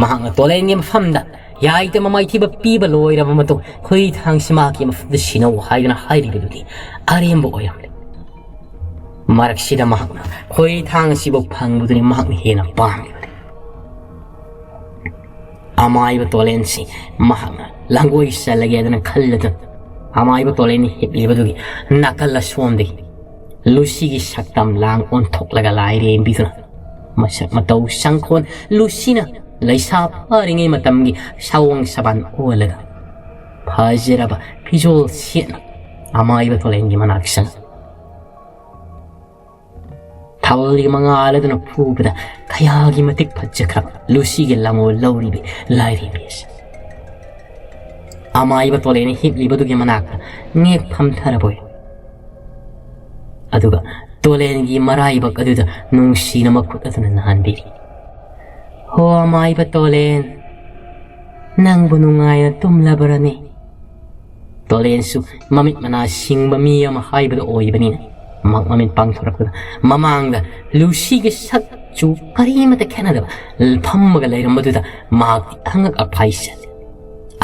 ꯃꯍꯥꯛꯅ ꯇꯣꯂꯦꯟꯒꯤ ꯃꯐꯝꯗ ꯌꯥꯏꯗ ꯃꯃꯥꯏꯊꯤꯕ ꯄꯤꯕ ꯂꯣꯏꯔꯕ ꯃꯇꯨꯡ ꯈꯣꯏꯔꯤ ꯊꯥꯡꯁꯤ ꯃꯍꯥꯛꯀꯤ ꯃꯐꯝꯗ ꯁꯤꯟꯅꯧ ꯍꯥꯏꯗꯨꯅ ꯍꯥꯏꯔꯤꯕꯗꯨꯗꯤ ꯑꯔꯦꯝꯕ ꯑꯣꯏꯔꯝꯂꯦ꯫ ꯃꯔꯛꯁꯤꯗ ꯃꯍꯥꯛꯅ ꯈꯣꯏꯔꯤ ꯊꯥꯡ ꯑꯁꯤꯕꯨ ꯐꯪꯕꯗꯨꯅꯤ ꯃꯍꯥꯛꯅ ꯍꯦꯟꯅ ꯄꯥꯝꯂꯤꯕꯗꯤ꯫ ꯑꯃꯥꯏꯕ ꯇꯣꯂꯦꯟꯁꯤ ꯃꯍꯥꯛꯅ ꯂꯥꯡꯒꯣꯏ ꯆꯜꯂꯒꯦꯗꯅ ꯈꯜꯂꯗꯨꯅ ꯑꯃꯥꯏꯕ ꯇꯣꯂꯦꯟꯅ ꯍꯤꯞꯂꯤꯕꯗꯨꯒꯤ ꯅꯥꯀꯜ ꯑꯁꯣꯝꯗꯒꯤ ꯂꯨꯁꯤꯒꯤ ꯁꯛꯇꯝ ꯂꯥꯡ ꯑꯣꯟꯊꯣꯛꯂꯒ ꯂꯥꯏꯔꯦꯝꯕꯤꯗꯨꯅ ꯃꯁꯛ ꯃꯇꯧ ꯁꯪꯈꯣꯟ ꯂꯨꯁꯤꯅ ꯂꯩꯁꯥ ꯐꯥꯔꯤꯉꯩ ꯃꯇꯝꯒꯤ ꯁꯑꯣꯡ ꯁꯕꯥꯟ ꯑꯣꯜꯂꯒ ꯐꯖꯔꯕ ꯐꯤꯖꯣꯜ ꯁꯦꯠꯅ ꯑꯃꯥꯏꯕ ꯇꯣꯂꯦꯟꯒꯤ ꯃꯅꯥꯛ ꯆꯪꯉꯤ꯫ ꯊꯥꯕꯜꯒꯤ ꯃꯉꯥꯜ ꯑꯗꯨꯅ ꯐꯨꯕꯗ ꯀꯌꯥꯒꯤ ꯃꯇꯤꯛ ꯐꯖꯈ꯭ꯔꯕ ꯂꯨꯁꯤꯒꯤ ꯂꯥꯡꯑꯣꯜ ꯂꯧꯔꯤꯕꯤ ꯂꯥꯏꯔꯦꯝꯕꯤ ꯑꯁꯤ꯫ ꯑꯃꯥꯏꯕ ꯇꯣꯂꯦꯟꯅ ꯍꯤꯞꯂꯤꯕꯗꯨꯒꯤ ꯃꯅꯥꯛꯇ ꯉꯦꯛ ꯐꯝꯊꯔꯕꯣꯏ꯫ ꯑꯗꯨꯒ ꯇꯣꯂꯦꯟꯒꯤ ꯃꯔꯥꯏꯕꯛ ꯑꯗꯨꯗ ꯅꯨꯡꯁꯤꯅ ꯃꯈꯨꯠ ꯑꯗꯨꯅ ꯅꯥꯟꯕꯤꯔꯤ꯫ "ꯍꯣ ꯑꯃꯥꯏꯕ ꯇꯣꯂꯦꯟ, ꯅꯪꯕꯨ ꯅꯨꯡꯉꯥꯏꯅ ꯇꯨꯝꯂꯕ꯭ꯔꯅꯦ?" ꯇꯣꯂꯦꯟꯁꯨ ꯃꯃꯤꯠ ꯃꯅꯥ ꯁꯤꯡꯕ ꯃꯤ ꯑꯃ ꯍꯥꯏꯕꯗꯨ ꯑꯣꯏꯕꯅꯤꯅ ꯃꯍꯥꯛ ꯃꯃꯤꯠ ꯄꯥꯡꯊꯣꯔꯛꯄꯗ ꯃꯃꯥꯡꯗ ꯂꯨꯁꯤꯒꯤ ꯁꯛꯆꯨ ꯀꯔꯤꯃꯠꯇ ꯈꯦꯠꯅꯗꯕ ꯐꯝꯃꯒ ꯂꯩꯔꯝꯕꯗꯨꯗ ꯃꯍꯥꯛꯇꯤ ꯑꯉꯛ ꯑꯐꯥꯏ ꯆꯜꯂꯤ꯫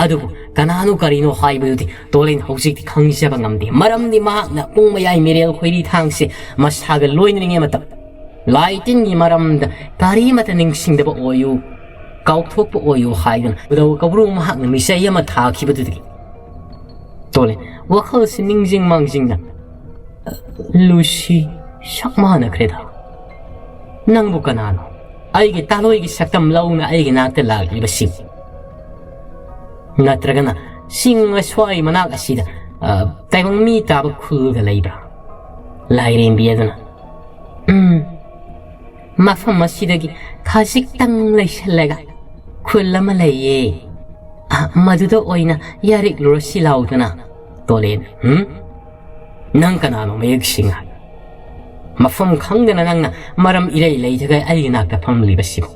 ꯑꯗꯨꯕꯨ ꯀꯅꯥꯅꯣ ꯀꯔꯤꯅꯣ ꯍꯥꯏꯕꯗꯨꯗꯤ ꯇꯣꯂꯦꯟ ꯍꯧꯖꯤꯛꯇꯤ ꯈꯪꯖꯕ ꯉꯝꯗꯦ꯫ ꯃꯔꯝꯗꯤ ꯃꯍꯥꯛꯅ ꯄꯨꯡ ꯃꯌꯥꯏ ꯃꯤꯔꯦꯜ ꯈꯣꯏꯔꯤ ꯊꯥꯡꯁꯦ ꯃꯁꯥꯒ ꯂꯣꯏꯅꯔꯤꯉꯩ ꯃꯇꯝ ꯂꯥꯏ ꯇꯤꯟꯒꯤ ꯃꯔꯝꯗ ꯀꯔꯤꯃꯠꯇ ꯅꯤꯡꯁꯤꯡꯗꯕ ꯑꯣꯏꯌꯨ, ꯀꯥꯎꯊꯣꯛꯄ ꯑꯣꯏꯌꯨ ꯍꯥꯏꯗꯨꯅ ꯎꯗꯧ ꯀꯧꯕ꯭ꯔꯨ ꯃꯍꯥꯛꯅ ꯃꯤꯆꯩ ꯑꯃ ꯊꯥꯈꯤꯕꯗꯨꯗꯒꯤ ꯇꯣꯂꯦꯟ ꯋꯥꯈꯜꯁꯤ ꯅꯤꯡꯁꯤꯡ ꯃꯥꯡꯖꯤꯡꯅ, "ꯂꯨꯁꯤ, ꯁꯛ ꯃꯥꯟꯅꯈ꯭ꯔꯦꯗ꯫ ꯅꯪꯕꯨ ꯀꯅꯥꯅꯣ? ꯑꯩꯒꯤ ꯇꯥꯂꯣꯏꯒꯤ ꯁꯛꯇꯝ ꯂꯧꯅ ꯑꯩꯒꯤ ꯅꯥꯛꯇ ꯂꯥꯛꯂꯤꯕꯁꯤ? ꯅꯠꯇ꯭ꯔꯒꯅ ꯆꯤꯡ ꯑꯁ꯭ꯋꯥꯏ ꯃꯅꯥꯛ ꯑꯁꯤꯗ, ꯑ, ꯇꯥꯏꯕꯪ ꯃꯤ ꯇꯥꯕ ꯈꯨꯜꯒ ꯂꯩꯕ꯭ꯔꯥ?" ꯂꯥꯏꯔꯦꯝꯕꯤ ꯑꯗꯨꯅ, "ꯎꯝ, ꯃꯐꯝ ꯑꯁꯤꯗꯒꯤ ꯈꯖꯤꯛꯇꯪ ꯂꯩꯁꯜꯂꯒ ꯈꯨꯜ ꯑꯃ ꯂꯩꯌꯦ꯫ ꯑ, ꯃꯗꯨꯗ ꯑꯣꯏꯅ ꯌꯥꯔꯤꯛꯂꯨꯔꯁꯤ ꯂꯥꯎꯗꯅ꯫" ꯇꯣꯂꯦꯟ, "ꯍꯨꯝ? ꯅꯪ ꯀꯅꯥꯅꯣ ꯃꯌꯦꯛ ꯁꯦꯡꯅ ꯍꯥꯏ꯫ ꯃꯐꯝ ꯈꯪꯗꯅ ꯅꯪꯅ ꯃꯔꯝ ꯏꯔꯩ ꯂꯩꯇꯒꯩ ꯑꯩꯒꯤ ꯅꯥꯛꯇ ꯐꯝꯂꯤꯕꯁꯤꯕꯨ?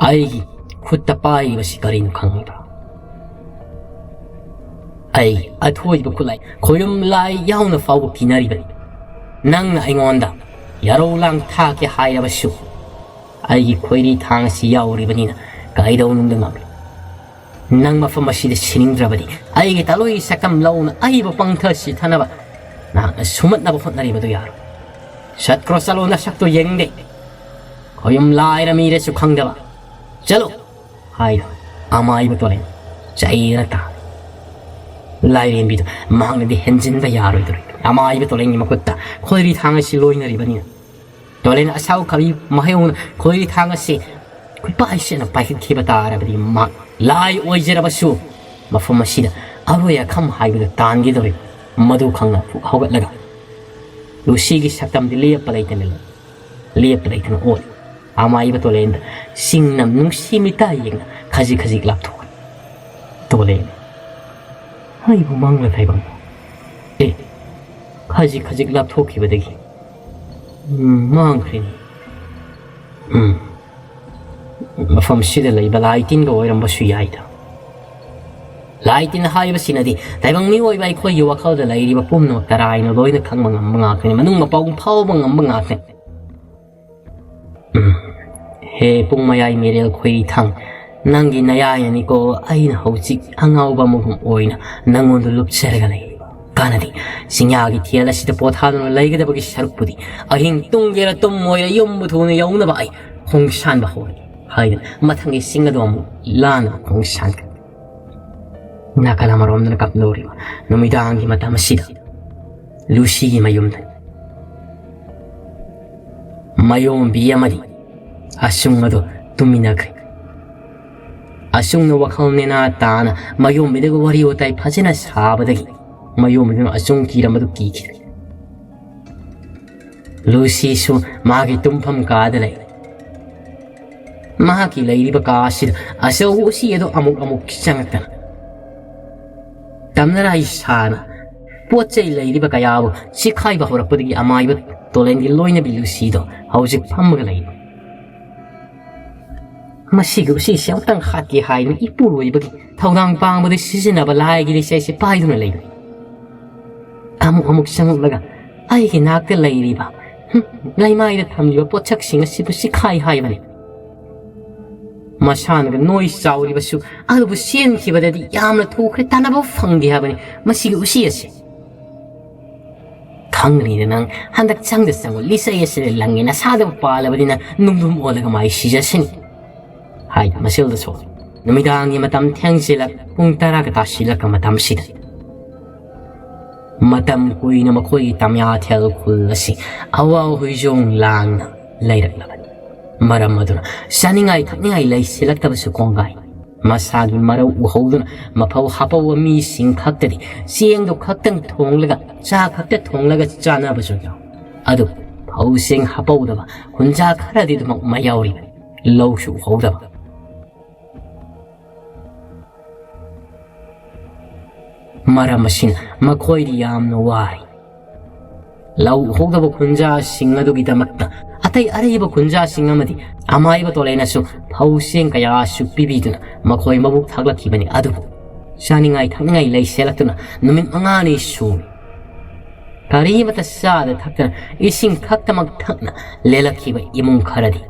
ꯑꯩꯒꯤ ꯈꯨꯠꯇ ꯄꯥꯏꯔꯤꯕꯁꯤ ꯀꯔꯤꯅꯣ ꯈꯪꯉꯤꯕ꯭ꯔꯥ? ꯑꯩ ꯑꯊꯣꯏꯕ ꯈꯨꯠꯂꯥꯏ ꯈꯣꯏꯔꯨꯝ ꯂꯥꯏ ꯌꯥꯎꯅ ꯐꯥꯎꯕ ꯀꯤꯅꯔꯤꯕꯅꯤ꯫ ꯅꯪꯅ ꯑꯩꯉꯣꯟꯗ ꯌꯥꯔꯧ ꯂꯥꯡ ꯊꯥꯛꯀꯦ ꯍꯥꯏꯔꯕꯁꯨ ꯑꯩꯒꯤ ꯈꯣꯏꯔꯤ ꯊꯥꯡ ꯑꯁꯤ ꯌꯥꯎꯔꯤꯕꯅꯤꯅ ꯀꯩꯗꯧꯅꯨꯡꯗ ꯉꯝꯂꯣꯏ꯫ ꯅꯪ ꯃꯐꯝ ꯑꯁꯤꯗ ꯁꯤꯅꯤꯡꯗ꯭ꯔꯕꯗꯤ ꯑꯩꯒꯤ ꯇꯂꯣꯏꯒꯤ ꯁꯛꯇꯝ ꯂꯧꯅ ꯑꯩꯕꯨ ꯄꯪꯊ ꯁꯤꯊꯅꯕ ꯅꯍꯥꯛꯅ ꯁꯨꯝꯍꯠꯅꯕ ꯍꯣꯠꯅꯔꯤꯕꯗꯨ ꯌꯥꯔꯣꯏ꯫ ꯆꯠꯈ꯭ꯔꯣ, ꯆꯠꯂꯣ, ꯅꯁꯛꯇꯣ ꯌꯦꯡꯅꯤꯡꯗꯦ꯫ ꯈꯣꯌꯨꯝ ꯂꯥꯏꯔ ꯃꯤꯔꯁꯨ ꯈꯪꯗꯕ꯫ ꯆꯠꯂꯣ ꯍꯥꯏꯅ ꯑꯃꯥꯏꯕ ꯇꯣꯂꯦꯟ ꯆꯩꯗꯅ ꯇꯥ꯫ ꯂꯥꯏꯔꯦꯝꯕꯤꯗꯨ ꯃꯍꯥꯛꯅꯗꯤ ꯍꯦꯟꯖꯤꯟꯕ ꯌꯥꯔꯣꯏꯗꯧꯔꯤ꯫ ꯑꯃꯥꯏꯕ ꯇꯣꯂꯦꯟꯒꯤ ꯃꯈꯨꯠꯇ ꯈꯣꯏꯔꯤ ꯊꯥꯡ ꯑꯁꯤ ꯂꯣꯏꯅꯔꯤꯕꯅꯤꯅ꯫ ꯇꯣꯂꯦꯟ ꯑꯁꯥꯎ ꯈꯥꯕꯤ ꯃꯍꯩꯍꯧꯅ ꯈꯣꯏꯔꯤ ꯊꯥꯡ ꯑꯁꯤ ꯈꯨꯠꯄꯥꯏ ꯁꯦꯠꯅ ꯄꯥꯏꯈꯠꯈꯤꯕ ꯇꯥꯔꯕꯗꯤ ꯃꯍꯥꯛ ꯂꯥꯏ ꯑꯣꯏꯖꯔꯕꯁꯨ ꯃꯐꯝ ꯑꯁꯤꯗ ꯑꯔꯣꯏ ꯑꯈꯝ ꯍꯥꯏꯕꯗꯨ ꯇꯥꯟꯒꯗꯧꯔꯤ꯫ ꯃꯗꯨ ꯈꯪꯅ ꯐꯨꯛ ꯍꯧꯒꯠꯂꯒ ꯂꯨꯁꯤꯒꯤ ꯁꯛꯇꯝꯗꯤ ꯂꯦꯞꯄ ꯂꯩꯇꯅ ꯂꯩ꯫ ꯂꯦꯞꯄ ꯂꯩꯇꯅ ꯑꯣꯠꯂꯤ꯫ ꯑꯃꯥꯏꯕ ꯇꯣꯂꯦꯟꯗ ꯁꯤꯡꯅ ꯅꯨꯡꯁꯤ ꯃꯤꯇꯥ ꯌꯦꯡꯅ ꯈꯖꯤꯛ ꯈꯖꯤꯛ ꯂꯥꯞꯊꯣꯛꯏ꯫ ꯇꯣꯂꯦꯟ, ꯑꯩꯕꯨ ꯃꯪꯂ ꯇꯥꯏꯕꯪ꯫ ꯑꯦ, ꯈꯖꯤꯛ ꯈꯖꯤꯛ ꯂꯥꯞꯊꯣꯛꯈꯤꯕꯗꯒꯤ ꯎꯝ, ꯃꯥꯡꯈ꯭ꯔꯦꯅꯦ꯫ ꯎꯝ, ꯃꯐꯝꯁꯤꯗ ꯂꯩꯕ ꯂꯥꯏ ꯇꯤꯟꯒ ꯑꯣꯏꯔꯝꯕꯁꯨ ꯌꯥꯏꯗ꯫ ꯂꯥꯏ ꯇꯤꯟ ꯍꯥꯏꯕꯁꯤꯅꯗꯤ ꯇꯥꯏꯕꯪ ꯃꯤꯑꯣꯏꯕ ꯑꯩꯈꯣꯏꯒꯤ ꯋꯥꯈꯜꯗ ꯂꯩꯔꯤꯕ ꯄꯨꯝꯅꯃꯛ ꯇꯔꯥꯏꯅ ꯂꯣꯏꯅ ꯈꯪꯕ ꯉꯝꯕ ꯉꯥꯛꯇꯅꯤ, ꯃꯅꯨꯡ ꯃꯄꯥꯎ ꯐꯥꯎꯕ ꯉꯝꯕ ꯉꯥꯛꯇꯅꯤ꯫ ꯎꯝ, ꯍꯦ ꯄꯨꯡ ꯃꯌꯥꯏ ꯃꯤꯔꯦꯜ ꯈꯣꯏꯔꯤ ꯊꯥꯡ, ꯅꯪꯒꯤ ꯅꯌꯥꯏꯅꯅꯤꯀꯣ ꯑꯩꯅ ꯍꯧꯖꯤꯛ ꯑꯉꯥꯎꯕ ꯑꯃꯒꯨꯝ ꯑꯣꯏꯅ ꯅꯪꯉꯣꯟꯗ ꯂꯨꯞꯆꯔꯒ ꯂꯩꯔꯤꯕ꯫ ꯀꯥꯟꯅꯗꯦ, ꯆꯤꯡꯌꯥꯒꯤ ꯊꯦꯜ ꯑꯁꯤꯗ ꯄꯣꯊꯥꯗꯨꯅ ꯂꯩꯒꯗꯕꯒꯤ ꯁꯔꯨꯛꯄꯨꯗꯤ ꯑꯍꯤꯡ ꯇꯨꯝꯒꯦꯔꯥ ꯇꯨꯝꯃꯣꯏꯔꯥ ꯌꯨꯝꯕꯨ ꯊꯨꯅ ꯌꯧꯅꯕ ꯑꯩ ꯈꯣꯡꯁꯥꯟꯕ ꯍꯧꯔꯒꯦ ꯍꯥꯏꯗꯨꯅ ꯃꯊꯪꯒꯤ ꯆꯤꯡ ꯑꯗꯨ ꯑꯃꯨꯛ ꯂꯥꯟꯅ ꯈꯣꯡꯁꯥꯟꯈ꯭ꯔꯦ꯫ ꯅꯥꯀꯜ ꯑꯃꯔꯣꯝꯗꯅ ꯀꯞꯂꯧꯔꯤꯕ ꯅꯨꯃꯤꯗꯥꯡꯒꯤ ꯃꯇꯝ ꯑꯁꯤꯗ ꯂꯨꯁꯤꯒꯤ ꯃꯌꯨꯝꯗ ꯃꯌꯣꯝꯕꯤ ꯑꯃꯗꯤ ꯑꯁꯨꯡ ꯑꯗꯨ ꯇꯨꯝꯃꯤꯟꯅꯈ꯭ꯔꯦ꯫ ꯑꯁꯨꯡꯅ ꯋꯥꯈꯜ ꯅꯦꯅꯥ ꯇꯥꯅ ꯃꯌꯣꯝꯕꯤꯗꯒ ꯋꯥꯔꯤ ꯋꯥꯇꯥꯏ ꯐꯖꯅ ꯁꯥꯕꯗꯒꯤ ꯃꯌꯣꯝꯕꯤꯗꯨꯅ ꯑꯁꯨꯡ ꯀꯤꯔꯝꯕꯗꯨ ꯀꯤꯈꯤꯔꯦ꯫ ꯂꯨꯁꯤꯁꯨ ꯃꯥꯒꯤ ꯇꯨꯝꯐꯝ ꯀꯥꯗ ꯂꯩ꯫ ꯃꯍꯥꯛꯀꯤ ꯂꯩꯔꯤꯕ ꯀꯥ ꯑꯁꯤꯗ ꯑꯆꯧꯕ ꯎꯆꯤ ꯑꯗꯨ ꯑꯃꯨꯛ ꯑꯃꯨꯛ ꯆꯪꯉꯛꯇꯅ ꯇꯝꯅꯔꯥꯏ ꯁꯥꯅ ꯄꯣꯠ ꯆꯩ ꯂꯩꯔꯤꯕ ꯀꯌꯥꯕꯨ ꯆꯤꯛꯈꯥꯏꯕ ꯍꯧꯔꯛꯄꯗꯒꯤ ꯑꯃꯥꯏꯕ ꯇꯣꯂꯦꯟꯒꯤ ꯂꯣꯏꯅꯕꯤ ꯂꯨꯁꯤꯗꯣ ꯍꯧꯖꯤꯛ ꯐꯝꯃꯒ ꯂꯩꯔꯤ꯫ ꯃꯁꯤꯒꯤ ꯎꯆꯤꯁꯤ ꯑꯃꯨꯛꯇꯪ ꯍꯥꯠꯀꯦ ꯍꯥꯏꯗꯨꯅ ꯏꯄꯨꯔꯣꯏꯕꯒꯤ ꯊꯧꯗꯥꯡ ꯄꯥꯡꯕꯗ ꯁꯤꯖꯤꯟꯅꯕ ꯂꯥꯏꯒꯤ ꯂꯤꯆꯩꯁꯤ ꯄꯥꯏꯗꯨꯅ ꯂꯩꯕꯅꯤ꯫ ꯑꯃꯨꯛ ꯑꯃꯨꯛ ꯆꯪꯂꯛꯂꯒ ꯑꯩꯒꯤ ꯅꯥꯛꯇ ꯂꯩꯔꯤꯕ, ꯍꯨꯝ, ꯂꯩꯃꯥꯏꯗ ꯊꯝꯂꯤꯕ ꯄꯣꯠꯁꯛꯁꯤꯡ ꯑꯁꯤꯕꯨ ꯆꯤꯛꯈꯥꯏ ꯍꯥꯏꯕꯅꯤ꯫ ꯃꯁꯥꯅꯒ ꯅꯣꯏ ꯆꯥꯎꯔꯤꯕꯁꯨ ꯑꯗꯨꯕꯨ ꯁꯦꯟꯈꯤꯕꯗꯗꯤ ꯌꯥꯝꯅ ꯊꯨꯈ꯭ꯔꯦ, ꯇꯥꯟꯅꯕ ꯐꯪꯗꯦ ꯍꯥꯏꯕꯅꯤ ꯃꯁꯤꯒꯤ ꯎꯆꯤ ꯑꯁꯦ꯫ ꯈꯪꯒꯅꯤꯗ ꯅꯪ, ꯍꯟꯗꯛ ꯆꯪꯗ ꯆꯪꯉꯨ, ꯂꯤꯆꯩ ꯑꯁꯤꯗ ꯂꯪꯉꯦ, ꯅꯁꯥꯗꯕꯨ ꯄꯥꯜꯂꯕꯅꯤꯅ ꯅꯨꯡꯗꯨꯝ ꯑꯣꯜꯂꯒ ꯃꯥꯏ ꯁꯤꯖꯁꯅꯤ꯫ ꯍꯥꯏ ꯃꯁꯤꯜꯗ ꯁꯣꯛꯂꯦ꯫ ꯅꯨꯃꯤꯗꯥꯡꯒꯤ ꯃꯇꯝ ꯊꯦꯡꯖꯤꯜꯂꯛ ꯄꯨꯡ ꯇꯔꯥꯒ ꯇꯥꯁꯤꯜꯂꯛꯄ ꯃꯇꯝꯁꯤꯗ ꯃꯇꯝ ꯀꯨꯏꯅ ꯃꯈꯣꯏꯒꯤ ꯇꯝꯌꯥꯊꯦꯜ ꯈꯨꯜ ꯑꯁꯤ ꯑꯋꯥ ꯍꯨꯏꯖꯣꯡ ꯂꯥꯡꯅ ꯂꯩꯔꯛꯂꯕꯅꯤ꯫ ꯃꯔꯝ ꯑꯗꯨꯅ ꯆꯥꯅꯤꯡꯉꯥꯏ ꯊꯛꯅꯤꯡꯉꯥꯏ ꯂꯩꯁꯤꯜꯂꯛꯇꯕꯁꯨ ꯀꯣꯡꯒꯥꯏ꯫ ꯃꯁꯥꯒꯤ ꯃꯔꯧ ꯎꯍꯧꯗꯨꯅ ꯃꯐꯧ ꯍꯥꯄꯧꯕ ꯃꯤꯁꯤꯡ ꯈꯛꯇꯗꯤ ꯆꯦꯡꯗꯨ ꯈꯛꯇꯪ ꯊꯣꯡꯂꯒ, ꯆꯥ ꯈꯛꯇ ꯊꯣꯡꯂꯒ ꯆꯥꯅꯕꯁꯨ ꯌꯥꯎꯏ꯫ ꯑꯗꯨꯕꯨ ꯐꯧ ꯆꯦꯡ ꯍꯥꯄꯧꯗꯕ ꯈꯨꯟꯖꯥ ꯈꯔꯗꯤ ꯑꯗꯨꯃꯛ ꯃꯌꯥꯎꯔꯤꯕꯅꯤ꯫ ꯂꯧꯁꯨ ꯎꯍꯧꯗꯕ꯫ ꯃꯔꯝ ꯑꯁꯤꯅ ꯃꯈꯣꯏꯗꯤ ꯌꯥꯝꯅ ꯋꯥꯔꯤ꯫ ꯂꯧ ꯎꯍꯧꯗꯕ ꯈꯨꯟꯖꯥꯁꯤꯡ ꯑꯗꯨꯒꯤꯗꯃꯛꯇ ꯑꯇꯩ ꯑꯔꯩꯕ ꯈꯨꯟꯖꯥꯁꯤꯡ ꯑꯃꯗꯤ ꯑꯃꯥꯏꯕ ꯇꯣꯂꯦꯅꯁꯨ ꯐꯧ ꯆꯦꯡ ꯀꯌꯥꯁꯨ ꯄꯤꯕꯤꯗꯨꯅ ꯃꯈꯣꯏ ꯃꯕꯨꯛ ꯊꯥꯛꯂꯛꯈꯤꯕꯅꯤ꯫ ꯑꯗꯨꯕꯨ ꯆꯥꯅꯤꯡꯉꯥꯏ ꯊꯛꯅꯤꯡꯉꯥꯏ ꯂꯩꯁꯤꯜꯂꯛꯇꯅ ꯅꯨꯃꯤꯠ ꯃꯉꯥꯅꯤ ꯁꯨꯔꯦ꯫ ꯀꯔꯤꯃꯇ ꯆꯥꯗ ꯊꯛꯇꯅ ꯏꯁꯤꯡ ꯈꯛꯇꯃꯛ ꯊꯛꯅ ꯂꯦꯜꯂꯛꯈꯤꯕ ꯏꯃꯨꯡ ꯈꯔꯗꯤ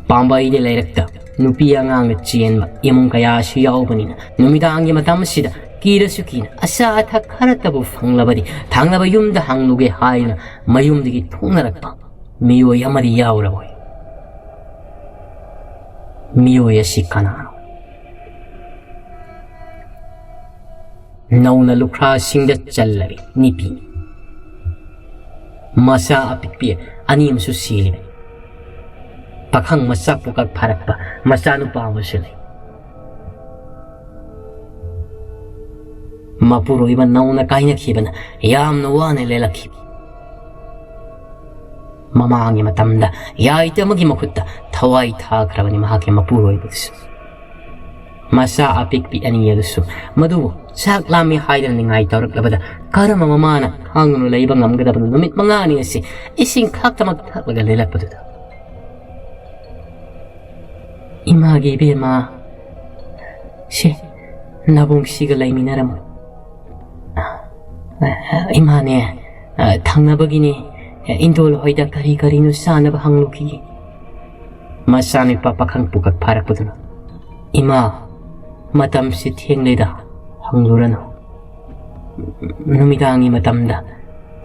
ꯄꯥꯝꯕꯩꯗ ꯂꯩꯔꯛꯇ ꯅꯨꯄꯤ ꯑꯉꯥꯡꯅ ꯆꯦꯟꯕ ꯏꯃꯨꯡ ꯀꯌꯥꯁꯨ ꯌꯥꯎꯕꯅꯤꯅ ꯅꯨꯃꯤꯗꯥꯡꯒꯤ ꯃꯇꯝ ꯑꯁꯤꯗ ꯀꯤꯔꯁꯨ ꯀꯤꯅ ꯑꯆꯥ ꯑꯊꯛ ꯈꯔꯇꯕꯨ ꯐꯪꯂꯕꯗꯤ ꯊꯪꯅꯕ ꯌꯨꯝꯗ ꯍꯪꯂꯨꯒꯦ ꯍꯥꯏꯗꯨꯅ ꯃꯌꯨꯝꯗꯒꯤ ꯊꯣꯛꯅꯔꯛꯄ ꯃꯤꯑꯣꯏ ꯑꯃꯗꯤ ꯌꯥꯎꯔꯕꯣꯏ꯫ ꯃꯤꯑꯣꯏ ꯑꯁꯤ ꯀꯅꯥꯅꯣ? ꯅꯧꯅ ꯂꯨꯈ꯭ꯔꯥꯁꯤꯡꯗ ꯆꯜꯂꯕꯤ ꯅꯨꯄꯤ꯫ ꯃꯆꯥ ꯑꯄꯤꯛꯄꯤ ꯑꯅꯤ ꯑꯃꯁꯨ ꯁꯤꯔꯤꯕꯅꯤ꯫ ꯄꯥꯈꯪ ꯃꯆꯥ ꯄꯨꯀꯛ ꯐꯥꯔꯛꯄ ꯃꯆꯥꯅꯨꯄꯥ ꯑꯃꯁꯨ ꯂꯩ꯫ ꯃꯄꯨꯔꯣꯏꯕ ꯅꯧꯅ ꯀꯥꯏꯅꯈꯤꯕꯅ ꯌꯥꯝꯅ ꯋꯥꯅ ꯂꯦꯜꯂꯛꯈꯤꯕ꯫ ꯃꯃꯥꯡꯒꯤ ꯃꯇꯝꯗ ꯌꯥꯏꯇ ꯑꯃꯒꯤ ꯃꯈꯨꯠꯇ ꯊꯋꯥꯏ ꯊꯥꯈ꯭ꯔꯕꯅꯤ ꯃꯍꯥꯛꯀꯤ ꯃꯄꯨꯔꯣꯏꯕꯗꯨꯁꯨ꯫ ꯃꯆꯥ ꯑꯄꯤꯛꯄꯤ ꯑꯅꯤ ꯑꯗꯨꯁꯨ ꯃꯗꯨꯕꯨ ꯆꯥꯛ ꯂꯥꯝꯃꯤ ꯍꯥꯏꯗꯅ ꯅꯤꯡꯉꯥꯏ ꯇꯧꯔꯛꯂꯕꯗ ꯀꯔꯝꯕ ꯃꯃꯥꯅ ꯈꯥꯡꯗꯨꯅ ꯂꯩꯕ ꯉꯝꯒꯗꯕꯅꯣ? ꯅꯨꯃꯤꯠ ꯃꯉꯥꯅꯤ ꯑꯁꯤ ꯏꯁꯤꯡ ꯈꯛꯇꯃꯛ ꯊꯛꯂꯒ ꯂꯦꯜꯂꯛꯄꯗꯨꯗ꯫ ꯏꯃꯥꯒꯤ ꯏꯕꯦꯝꯃ, ꯁꯦ, ꯅꯕꯨꯡꯁꯤꯒ ꯂꯩꯃꯤꯟꯅꯔꯝꯃꯨ꯫ ꯏꯃꯥꯅꯦ, ꯊꯪꯅꯕꯒꯤꯅꯦ, ꯏꯟꯗꯣꯜ ꯍꯣꯏꯗ ꯀꯔꯤ ꯀꯔꯤꯅꯣ ꯆꯥꯅꯕ ꯍꯪꯂꯨꯈꯤꯒꯦ꯫ ꯃꯆꯥꯅꯨꯄꯥ ꯄꯥꯈꯪ ꯄꯨꯈꯛ ꯐꯥꯔꯛꯄꯗꯨꯅ, "ꯏꯃꯥ, ꯃꯇꯝꯁꯤ ꯊꯦꯡꯂꯦꯗ, ꯍꯪꯂꯨꯔꯅꯨ꯫ ꯅꯨꯃꯤꯗꯥꯡꯒꯤ ꯃꯇꯝꯗ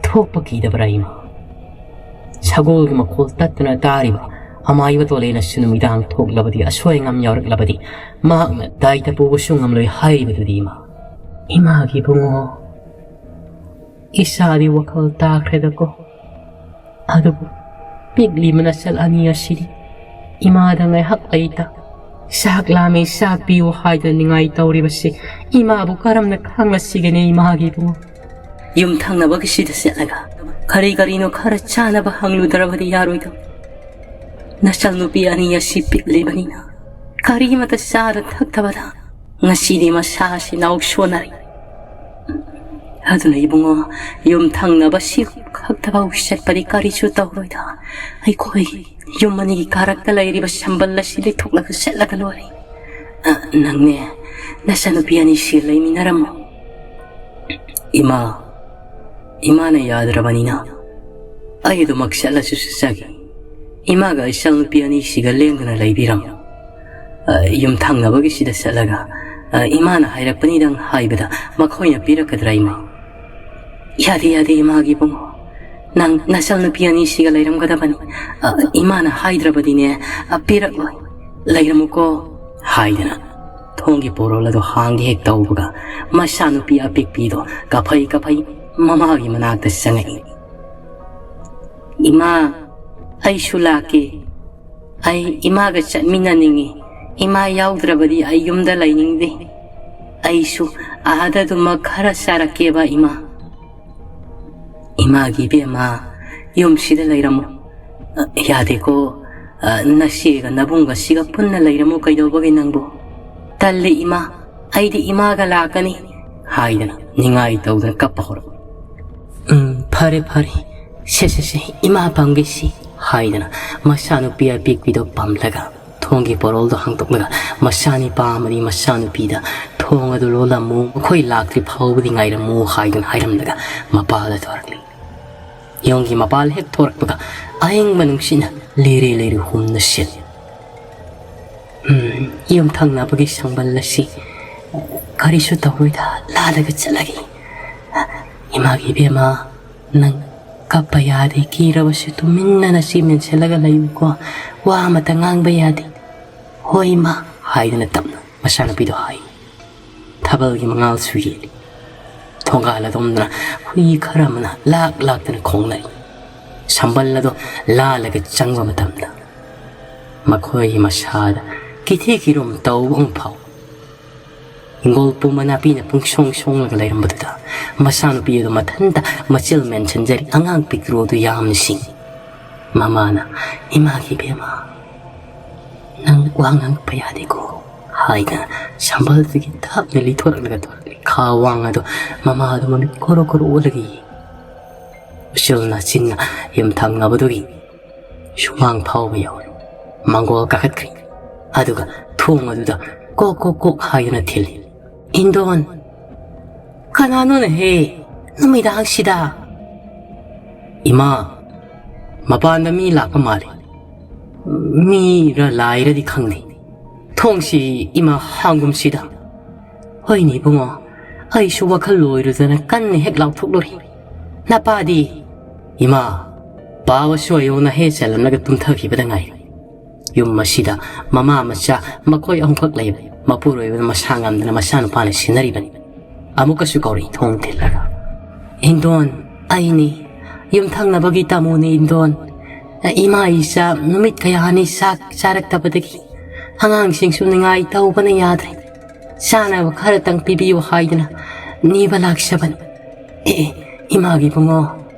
ꯊꯣꯛꯄ ꯀꯤꯗꯕ꯭ꯔꯥ ꯏꯃꯥ? ꯁꯒꯣꯜꯒꯤ ꯃꯈꯣꯜ ꯇꯠꯇꯅ ꯇꯥꯔꯤꯕ ꯑꯃꯥꯏꯕ ꯇꯣꯂꯦꯅꯁꯨ ꯅꯨꯃꯤꯗꯥꯡ ꯊꯣꯛꯂꯕꯗꯤ, ꯑꯁꯣꯏ ꯑꯉꯥꯝ ꯌꯥꯎꯔꯛꯂꯕꯗꯤ, ꯃꯍꯥꯛꯅ ꯗꯥꯏꯇ ꯄꯨꯕꯁꯨ ꯉꯝꯂꯣꯏ ꯍꯥꯏꯔꯤꯕꯗꯨꯗꯤ ꯏꯃꯥ꯫ ꯏꯃꯥꯒꯤ ꯏꯕꯨꯡꯉꯣ, ꯏꯆꯥꯗꯤ ꯋꯥꯈꯜ ꯇꯥꯈ꯭ꯔꯦꯗꯀꯣ꯫ ꯑꯗꯨꯕꯨ ꯄꯤꯛꯂꯤꯕ ꯅꯆꯜ ꯑꯅꯤ ꯑꯁꯤꯗꯤ ꯏꯃꯥꯗ ꯉꯥꯏꯍꯥꯛ ꯂꯩꯇ ꯆꯥꯛ ꯂꯥꯝꯃꯤ, ꯆꯥꯛ ꯄꯤꯌꯨ ꯍꯥꯏꯗꯨꯅ ꯅꯤꯡꯉꯥꯏ ꯇꯧꯔꯤꯕꯁꯤ ꯏꯃꯥꯕꯨ ꯀꯔꯝꯅ ꯈꯥꯡꯂꯁꯤꯒꯅꯤ ꯏꯃꯥꯒꯤ ꯏꯕꯨꯡꯉꯣ? ꯌꯨꯝꯊꯪꯅꯕꯒꯤꯁꯤꯗ ꯆꯠꯂꯒ ꯀꯔꯤ ꯀꯔꯤꯅꯣ ꯈꯔ ꯆꯥꯅꯕ ꯍꯪꯂꯨꯗ꯭ꯔꯕꯗꯤ ꯌꯥꯔꯣꯏꯗꯕ꯫ ꯅꯆꯜ ꯅꯨꯄꯤ ꯑꯅꯤ ꯑꯁꯤ ꯄꯤꯛꯂꯤꯕꯅꯤꯅ ꯀꯔꯤꯃꯇ ꯆꯥꯗ ꯊꯛꯇꯕꯗ ꯉꯁꯤꯗꯤ ꯃꯁꯥꯁꯤ ꯅꯥꯎ ꯁꯣꯟꯅꯔꯦ꯫ ꯑꯗꯨꯅ ꯏꯕꯨꯡꯉꯣ, ꯌꯨꯝ ꯊꯪꯅꯕ ꯁꯤ ꯈꯛꯇꯐꯥꯎ ꯆꯠꯄꯗꯤ ꯀꯔꯤꯁꯨ ꯇꯧꯔꯣꯏꯗ꯫ ꯑꯩꯈꯣꯏ ꯌꯨꯝ ꯑꯅꯤꯒꯤ ꯀꯥꯔꯛꯇ ꯂꯩꯔꯤꯕ ꯁꯝꯕꯜ ꯑꯁꯤ ꯂꯩꯊꯣꯛꯂꯒ ꯆꯠꯂꯒ ꯂꯣꯏꯔꯦ꯫ ꯑ, ꯅꯪꯅꯦ, ꯅꯆꯟꯅꯨꯄꯤ ꯑꯅꯤꯁꯤ ꯂꯩꯃꯤꯟꯅꯔꯝꯃꯣ꯫ ꯏꯃꯥ, ꯏꯃꯥꯅ ꯌꯥꯗ꯭ꯔꯕꯅꯤꯅ ꯑꯩ ꯑꯗꯨꯃꯛ ꯆꯠꯂꯁꯨ ꯆꯠꯆꯒꯦ꯫ ꯏꯃꯥꯒ ꯏꯆꯟꯅꯨꯄꯤ ꯑꯅꯤꯁꯤꯒ ꯂꯦꯡꯗꯅ ꯂꯩꯕꯤꯔꯝꯃꯣ꯫ ꯑ, ꯌꯨꯝ ꯊꯪꯅꯕꯒꯤꯁꯤꯗ ꯆꯠꯂꯒ, ꯑ, ꯏꯃꯥꯅ ꯍꯥꯏꯔꯛꯄꯅꯤꯗꯪ ꯍꯥꯏꯕꯗ ꯃꯈꯣꯏꯅ ꯄꯤꯔꯛꯀꯗ꯭ꯔꯥ ꯏꯃꯥ? ꯌꯥꯗꯦ, ꯌꯥꯗꯦ, ꯏꯃꯥꯒꯤ ꯏꯕꯨꯡꯉꯣ꯫ ꯅꯪ ꯅꯆꯟꯅꯨꯄꯤ ꯑꯅꯤꯁꯤꯒ ꯂꯩꯔꯝꯒꯗꯕꯅꯤ꯫ ꯑ, ꯏꯃꯥꯅ ꯍꯥꯏꯗ꯭ꯔꯕꯗꯤꯅꯦ, ꯑ, ꯄꯤꯔꯛꯂꯣꯏ꯫ ꯂꯩꯔꯝꯃꯨꯀꯣ ꯍꯥꯏꯗꯅ ꯊꯣꯡꯒꯤ ꯄꯣꯔꯣꯜ ꯑꯗꯨ ꯍꯥꯡꯒꯦ ꯍꯦꯛ ꯇꯧꯕꯒ ꯃꯆꯥꯅꯨꯄꯤ ꯑꯄꯤꯛꯄꯤꯗꯣ ꯀꯥꯐꯩ ꯀꯥꯐꯩ ꯃꯃꯥꯒꯤ ꯃꯅꯥꯛꯇ ꯆꯪꯉꯛꯏ꯫ "ꯏꯃꯥ, ꯑꯩꯁꯨ ꯂꯥꯛꯀꯦ꯫ ꯑꯩ ꯏꯃꯥꯒ ꯆꯠꯃꯤꯟꯅꯅꯤꯡꯉꯤ꯫ ꯏꯃꯥ ꯌꯥꯎꯗ꯭ꯔꯕꯗꯤ ꯑꯩ ꯌꯨꯝꯗ ꯂꯩꯅꯤꯡꯗꯦ꯫ ꯑꯩꯁꯨ ꯑꯥꯗ ꯑꯗꯨꯃꯛ ꯈꯔ ꯆꯥꯔꯛꯀꯦꯕ ꯏꯃꯥ꯫" "ꯏꯃꯥꯒꯤ ꯏꯕꯦꯝꯃ, ꯌꯨꯝꯁꯤꯗ ꯂꯩꯔꯝꯃꯨ꯫" "ꯑ, ꯌꯥꯗꯦꯀꯣ꯫ ꯑ, ꯅꯆꯦꯒ ꯅꯕꯨꯡꯒꯁꯤꯒ ꯄꯨꯟꯅ ꯂꯩꯔꯝꯃꯨ꯫ ꯀꯩꯗꯧꯕꯒꯤ ꯅꯪꯕꯨ?" "ꯇꯜꯂꯤ ꯏꯃꯥ, ꯑꯩꯗꯤ ꯏꯃꯥꯒ ꯂꯥꯛꯀꯅꯤ" ꯍꯥꯏꯗꯅ ꯅꯤꯡꯉꯥꯏ ꯇꯧꯗꯅ ꯀꯞꯄ ꯍꯧꯔꯛꯏ꯫ "ꯎꯝ, ꯐꯔꯦ, ꯐꯔꯦ꯫ ꯁꯦ, ꯁꯦ, ꯁꯦ, ꯏꯃꯥ ꯄꯝꯒꯦꯁꯤ" ꯍꯥꯏꯗꯅ ꯃꯆꯥꯅꯨꯄꯤ ꯑꯄꯤꯛꯄꯤꯗꯣ ꯄꯝꯂꯒ ꯊꯣꯡꯒꯤ ꯄꯣꯔꯣꯜꯗꯣ ꯍꯥꯡꯗꯣꯛꯂꯒ ꯃꯆꯥꯅꯤꯄꯥ ꯑꯃꯗꯤ ꯃꯆꯥꯅꯨꯄꯤꯗ "ꯊꯣꯡ ꯑꯗꯨ ꯂꯣꯜꯂꯝꯃꯨ, ꯃꯈꯣꯏ ꯂꯥꯛꯇ꯭ꯔꯤ ꯐꯥꯎꯕꯗꯤ ꯉꯥꯏꯔꯝꯃꯨ" ꯍꯥꯏꯗꯨꯅ ꯍꯥꯏꯔꯝꯂꯒ ꯃꯄꯥꯜꯗ ꯊꯣꯔꯛꯂꯤ꯫ ꯌꯨꯝꯒꯤ ꯃꯄꯥꯜ ꯍꯦꯛ ꯊꯣꯔꯛꯄꯒ ꯑꯌꯤꯡꯕ ꯅꯨꯡꯁꯤꯠꯅ ꯂꯤꯔꯤ ꯂꯤꯔꯤ ꯍꯨꯝꯅ ꯁꯤꯠꯂꯤ꯫ ꯌꯨꯝ ꯊꯪꯅꯕꯒꯤ ꯁꯝꯕꯜ ꯑꯁꯤ ꯀꯔꯤꯁꯨ ꯇꯧꯔꯣꯏꯗ ꯂꯥꯜꯂꯒ ꯆꯠꯂꯒꯦ꯫ ꯏꯃꯥꯒꯤ ꯏꯕꯦꯝꯃ, ꯅꯪ ꯀꯞꯄ ꯌꯥꯗꯦ, ꯀꯤꯔꯕꯁꯨ ꯇꯨꯃꯤꯟꯅ ꯅꯆꯦ ꯃꯦꯟꯁꯤꯜꯂꯒ ꯂꯩꯌꯨꯀꯣ, ꯋꯥ ꯑꯃꯇ ꯉꯥꯡꯕ ꯌꯥꯗꯦ꯫ "ꯍꯣꯏ ꯏꯃꯥ" ꯍꯥꯏꯗꯨꯅ ꯇꯞꯅ ꯃꯆꯥꯅꯨꯄꯤꯗꯣ ꯍꯥꯏ꯫ ꯊꯥꯕꯜꯒꯤ ꯃꯉꯥꯜꯁꯨ ꯌꯦꯜꯂꯤ꯫ ꯊꯣꯡꯒꯥꯜ ꯑꯗꯣꯝꯗꯅ ꯍꯨꯏ ꯈꯔ ꯑꯃꯅ ꯂꯥꯛ ꯂꯥꯛꯇꯅ ꯈꯣꯡꯂꯛꯏ꯫ ꯁꯝꯕꯜ ꯑꯗꯣ ꯂꯥꯜꯂꯒ ꯆꯪꯕ ꯃꯇꯝꯗ ꯃꯈꯣꯏꯒꯤ ꯃꯁꯥꯗ ꯀꯤꯊꯤ ꯀꯤꯔꯨꯝ ꯇꯧꯕ ꯑꯃ ꯐꯥꯎ꯫ ꯍꯤꯡꯒꯣꯜ ꯄꯨꯝꯕ ꯅꯥꯄꯤꯅ ꯄꯨꯡꯁꯣꯡ ꯁꯣꯡꯂꯒ ꯂꯩꯔꯝꯕꯗꯨꯗ ꯃꯆꯥꯅꯨꯄꯤ ꯑꯗꯨ ꯃꯊꯟꯇ ꯃꯆꯤꯜ ꯃꯦꯟꯁꯤꯟꯖꯔꯤ꯫ ꯑꯉꯥꯡ ꯄꯤꯛꯇ꯭ꯔꯨ ꯑꯗꯨ ꯌꯥꯝꯅ ꯁꯤꯡꯏ꯫ ꯃꯃꯥꯅ, "ꯏꯃꯥꯒꯤ ꯏꯕꯦꯝꯃ, ꯅꯪ ꯋꯥ ꯉꯥꯡꯉꯛꯄ ꯌꯥꯗꯦꯀꯣ" ꯍꯥꯏꯗꯅ ꯁꯝꯕꯜꯗꯒꯤ ꯇꯞꯅ ꯂꯤꯊꯣꯔꯛꯂꯒ ꯊꯣꯔꯛꯂꯤ꯫ ꯈꯥ ꯋꯥꯡ ꯑꯗꯨ ꯃꯃꯥ ꯑꯗꯨ ꯃꯃꯤꯠ ꯀꯣꯔꯣ ꯀꯣꯔꯣ ꯑꯣꯜꯂꯒ ꯌꯦꯡꯏ꯫ ꯎꯆꯤꯜ ꯅꯥꯆꯤꯟꯅ ꯌꯨꯝ ꯊꯪꯅꯕꯗꯨꯒꯤ ꯁꯨꯃꯥꯡ ꯐꯥꯎꯕ ꯌꯧꯔꯦ꯫ ꯃꯥꯡꯒꯣꯜ ꯀꯥꯈꯠꯈ꯭ꯔꯦ꯫ ꯑꯗꯨꯒ ꯊꯣꯡ ꯑꯗꯨꯗ ꯀꯣꯛ ꯀꯣꯛ ꯀꯣꯛ ꯍꯥꯏꯗꯨꯅ ꯊꯤꯜꯂꯤ꯫ "ꯍꯤꯟꯗꯣꯟ, ꯀꯅꯥꯅꯣꯅꯦꯍꯦ ꯅꯨꯃꯤꯗꯥꯡꯁꯤꯗ?" "ꯏꯃꯥ, ꯃꯄꯥꯟꯗ ꯃꯤ ꯂꯥꯛꯄ ꯃꯥꯜꯂꯤ꯫ ꯃꯤꯔ ꯂꯥꯏꯔꯗꯤ ꯈꯪꯗꯦ꯫ ꯊꯣꯡꯁꯤ ꯏꯃꯥ ꯍꯥꯡꯒꯨꯝꯁꯤꯗ꯫" "ꯍꯣꯏꯅꯦ ꯏꯕꯨꯡꯉꯣ, ꯑꯩꯁꯨ ꯋꯥꯈꯜ ꯂꯣꯏꯔꯨꯗꯅ ꯀꯟꯅ ꯍꯦꯛ ꯂꯥꯎꯊꯣꯛꯂꯨꯔꯦ꯫ ꯅꯄꯥꯗꯤ?" "ꯏꯃꯥ, ꯄꯥꯕꯁꯨ ꯑꯌꯧꯅ ꯍꯦ ꯆꯜꯂꯝꯂꯒ ꯇꯨꯝꯊꯈꯤꯕꯗ ꯉꯥꯏꯔꯤ꯫" ꯌꯨꯝ ꯑꯁꯤꯗ ꯃꯃꯥ ꯃꯆꯥ ꯃꯈꯣꯏ ꯑꯍꯨꯝꯈꯛ ꯂꯩꯕ꯫ ꯃꯄꯨꯔꯣꯏꯕꯅ ꯃꯁꯥ ꯉꯝꯗꯅ ꯃꯆꯥꯅꯨꯄꯥꯅ ꯁꯤꯟꯅꯔꯤꯕꯅꯤ꯫ ꯑꯃꯨꯛꯀꯁꯨ ꯀꯧꯔꯤ ꯊꯣꯡ ꯊꯤꯜꯂꯒ꯫ "ꯍꯤꯟꯗꯣꯟ, ꯑꯩꯅꯤ꯫ ꯌꯨꯝꯊꯪꯅꯕꯒꯤ ꯇꯥꯃꯣꯅꯤ ꯍꯤꯟꯗꯣꯟ꯫ ꯏꯃꯥ ꯏꯆꯥ ꯅꯨꯃꯤꯠ ꯀꯌꯥꯅꯤ ꯆꯥꯛ ꯆꯥꯔꯛꯇꯕꯗꯒꯤ ꯑꯉꯥꯡꯁꯤꯡꯁꯨ ꯅꯤꯡꯉꯥꯏ ꯇꯧꯕꯅ ꯌꯥꯗ꯭ꯔꯦ꯫ ꯆꯥꯅꯕ ꯈꯔꯇꯪ ꯄꯤꯕꯤꯌꯨ ꯍꯥꯏꯗꯅ ꯅꯤꯕ ꯂꯥꯛꯆꯕꯅꯤ꯫ ꯑꯦ, ꯏꯃꯥꯒꯤ ꯏꯕꯨꯡꯉꯣ,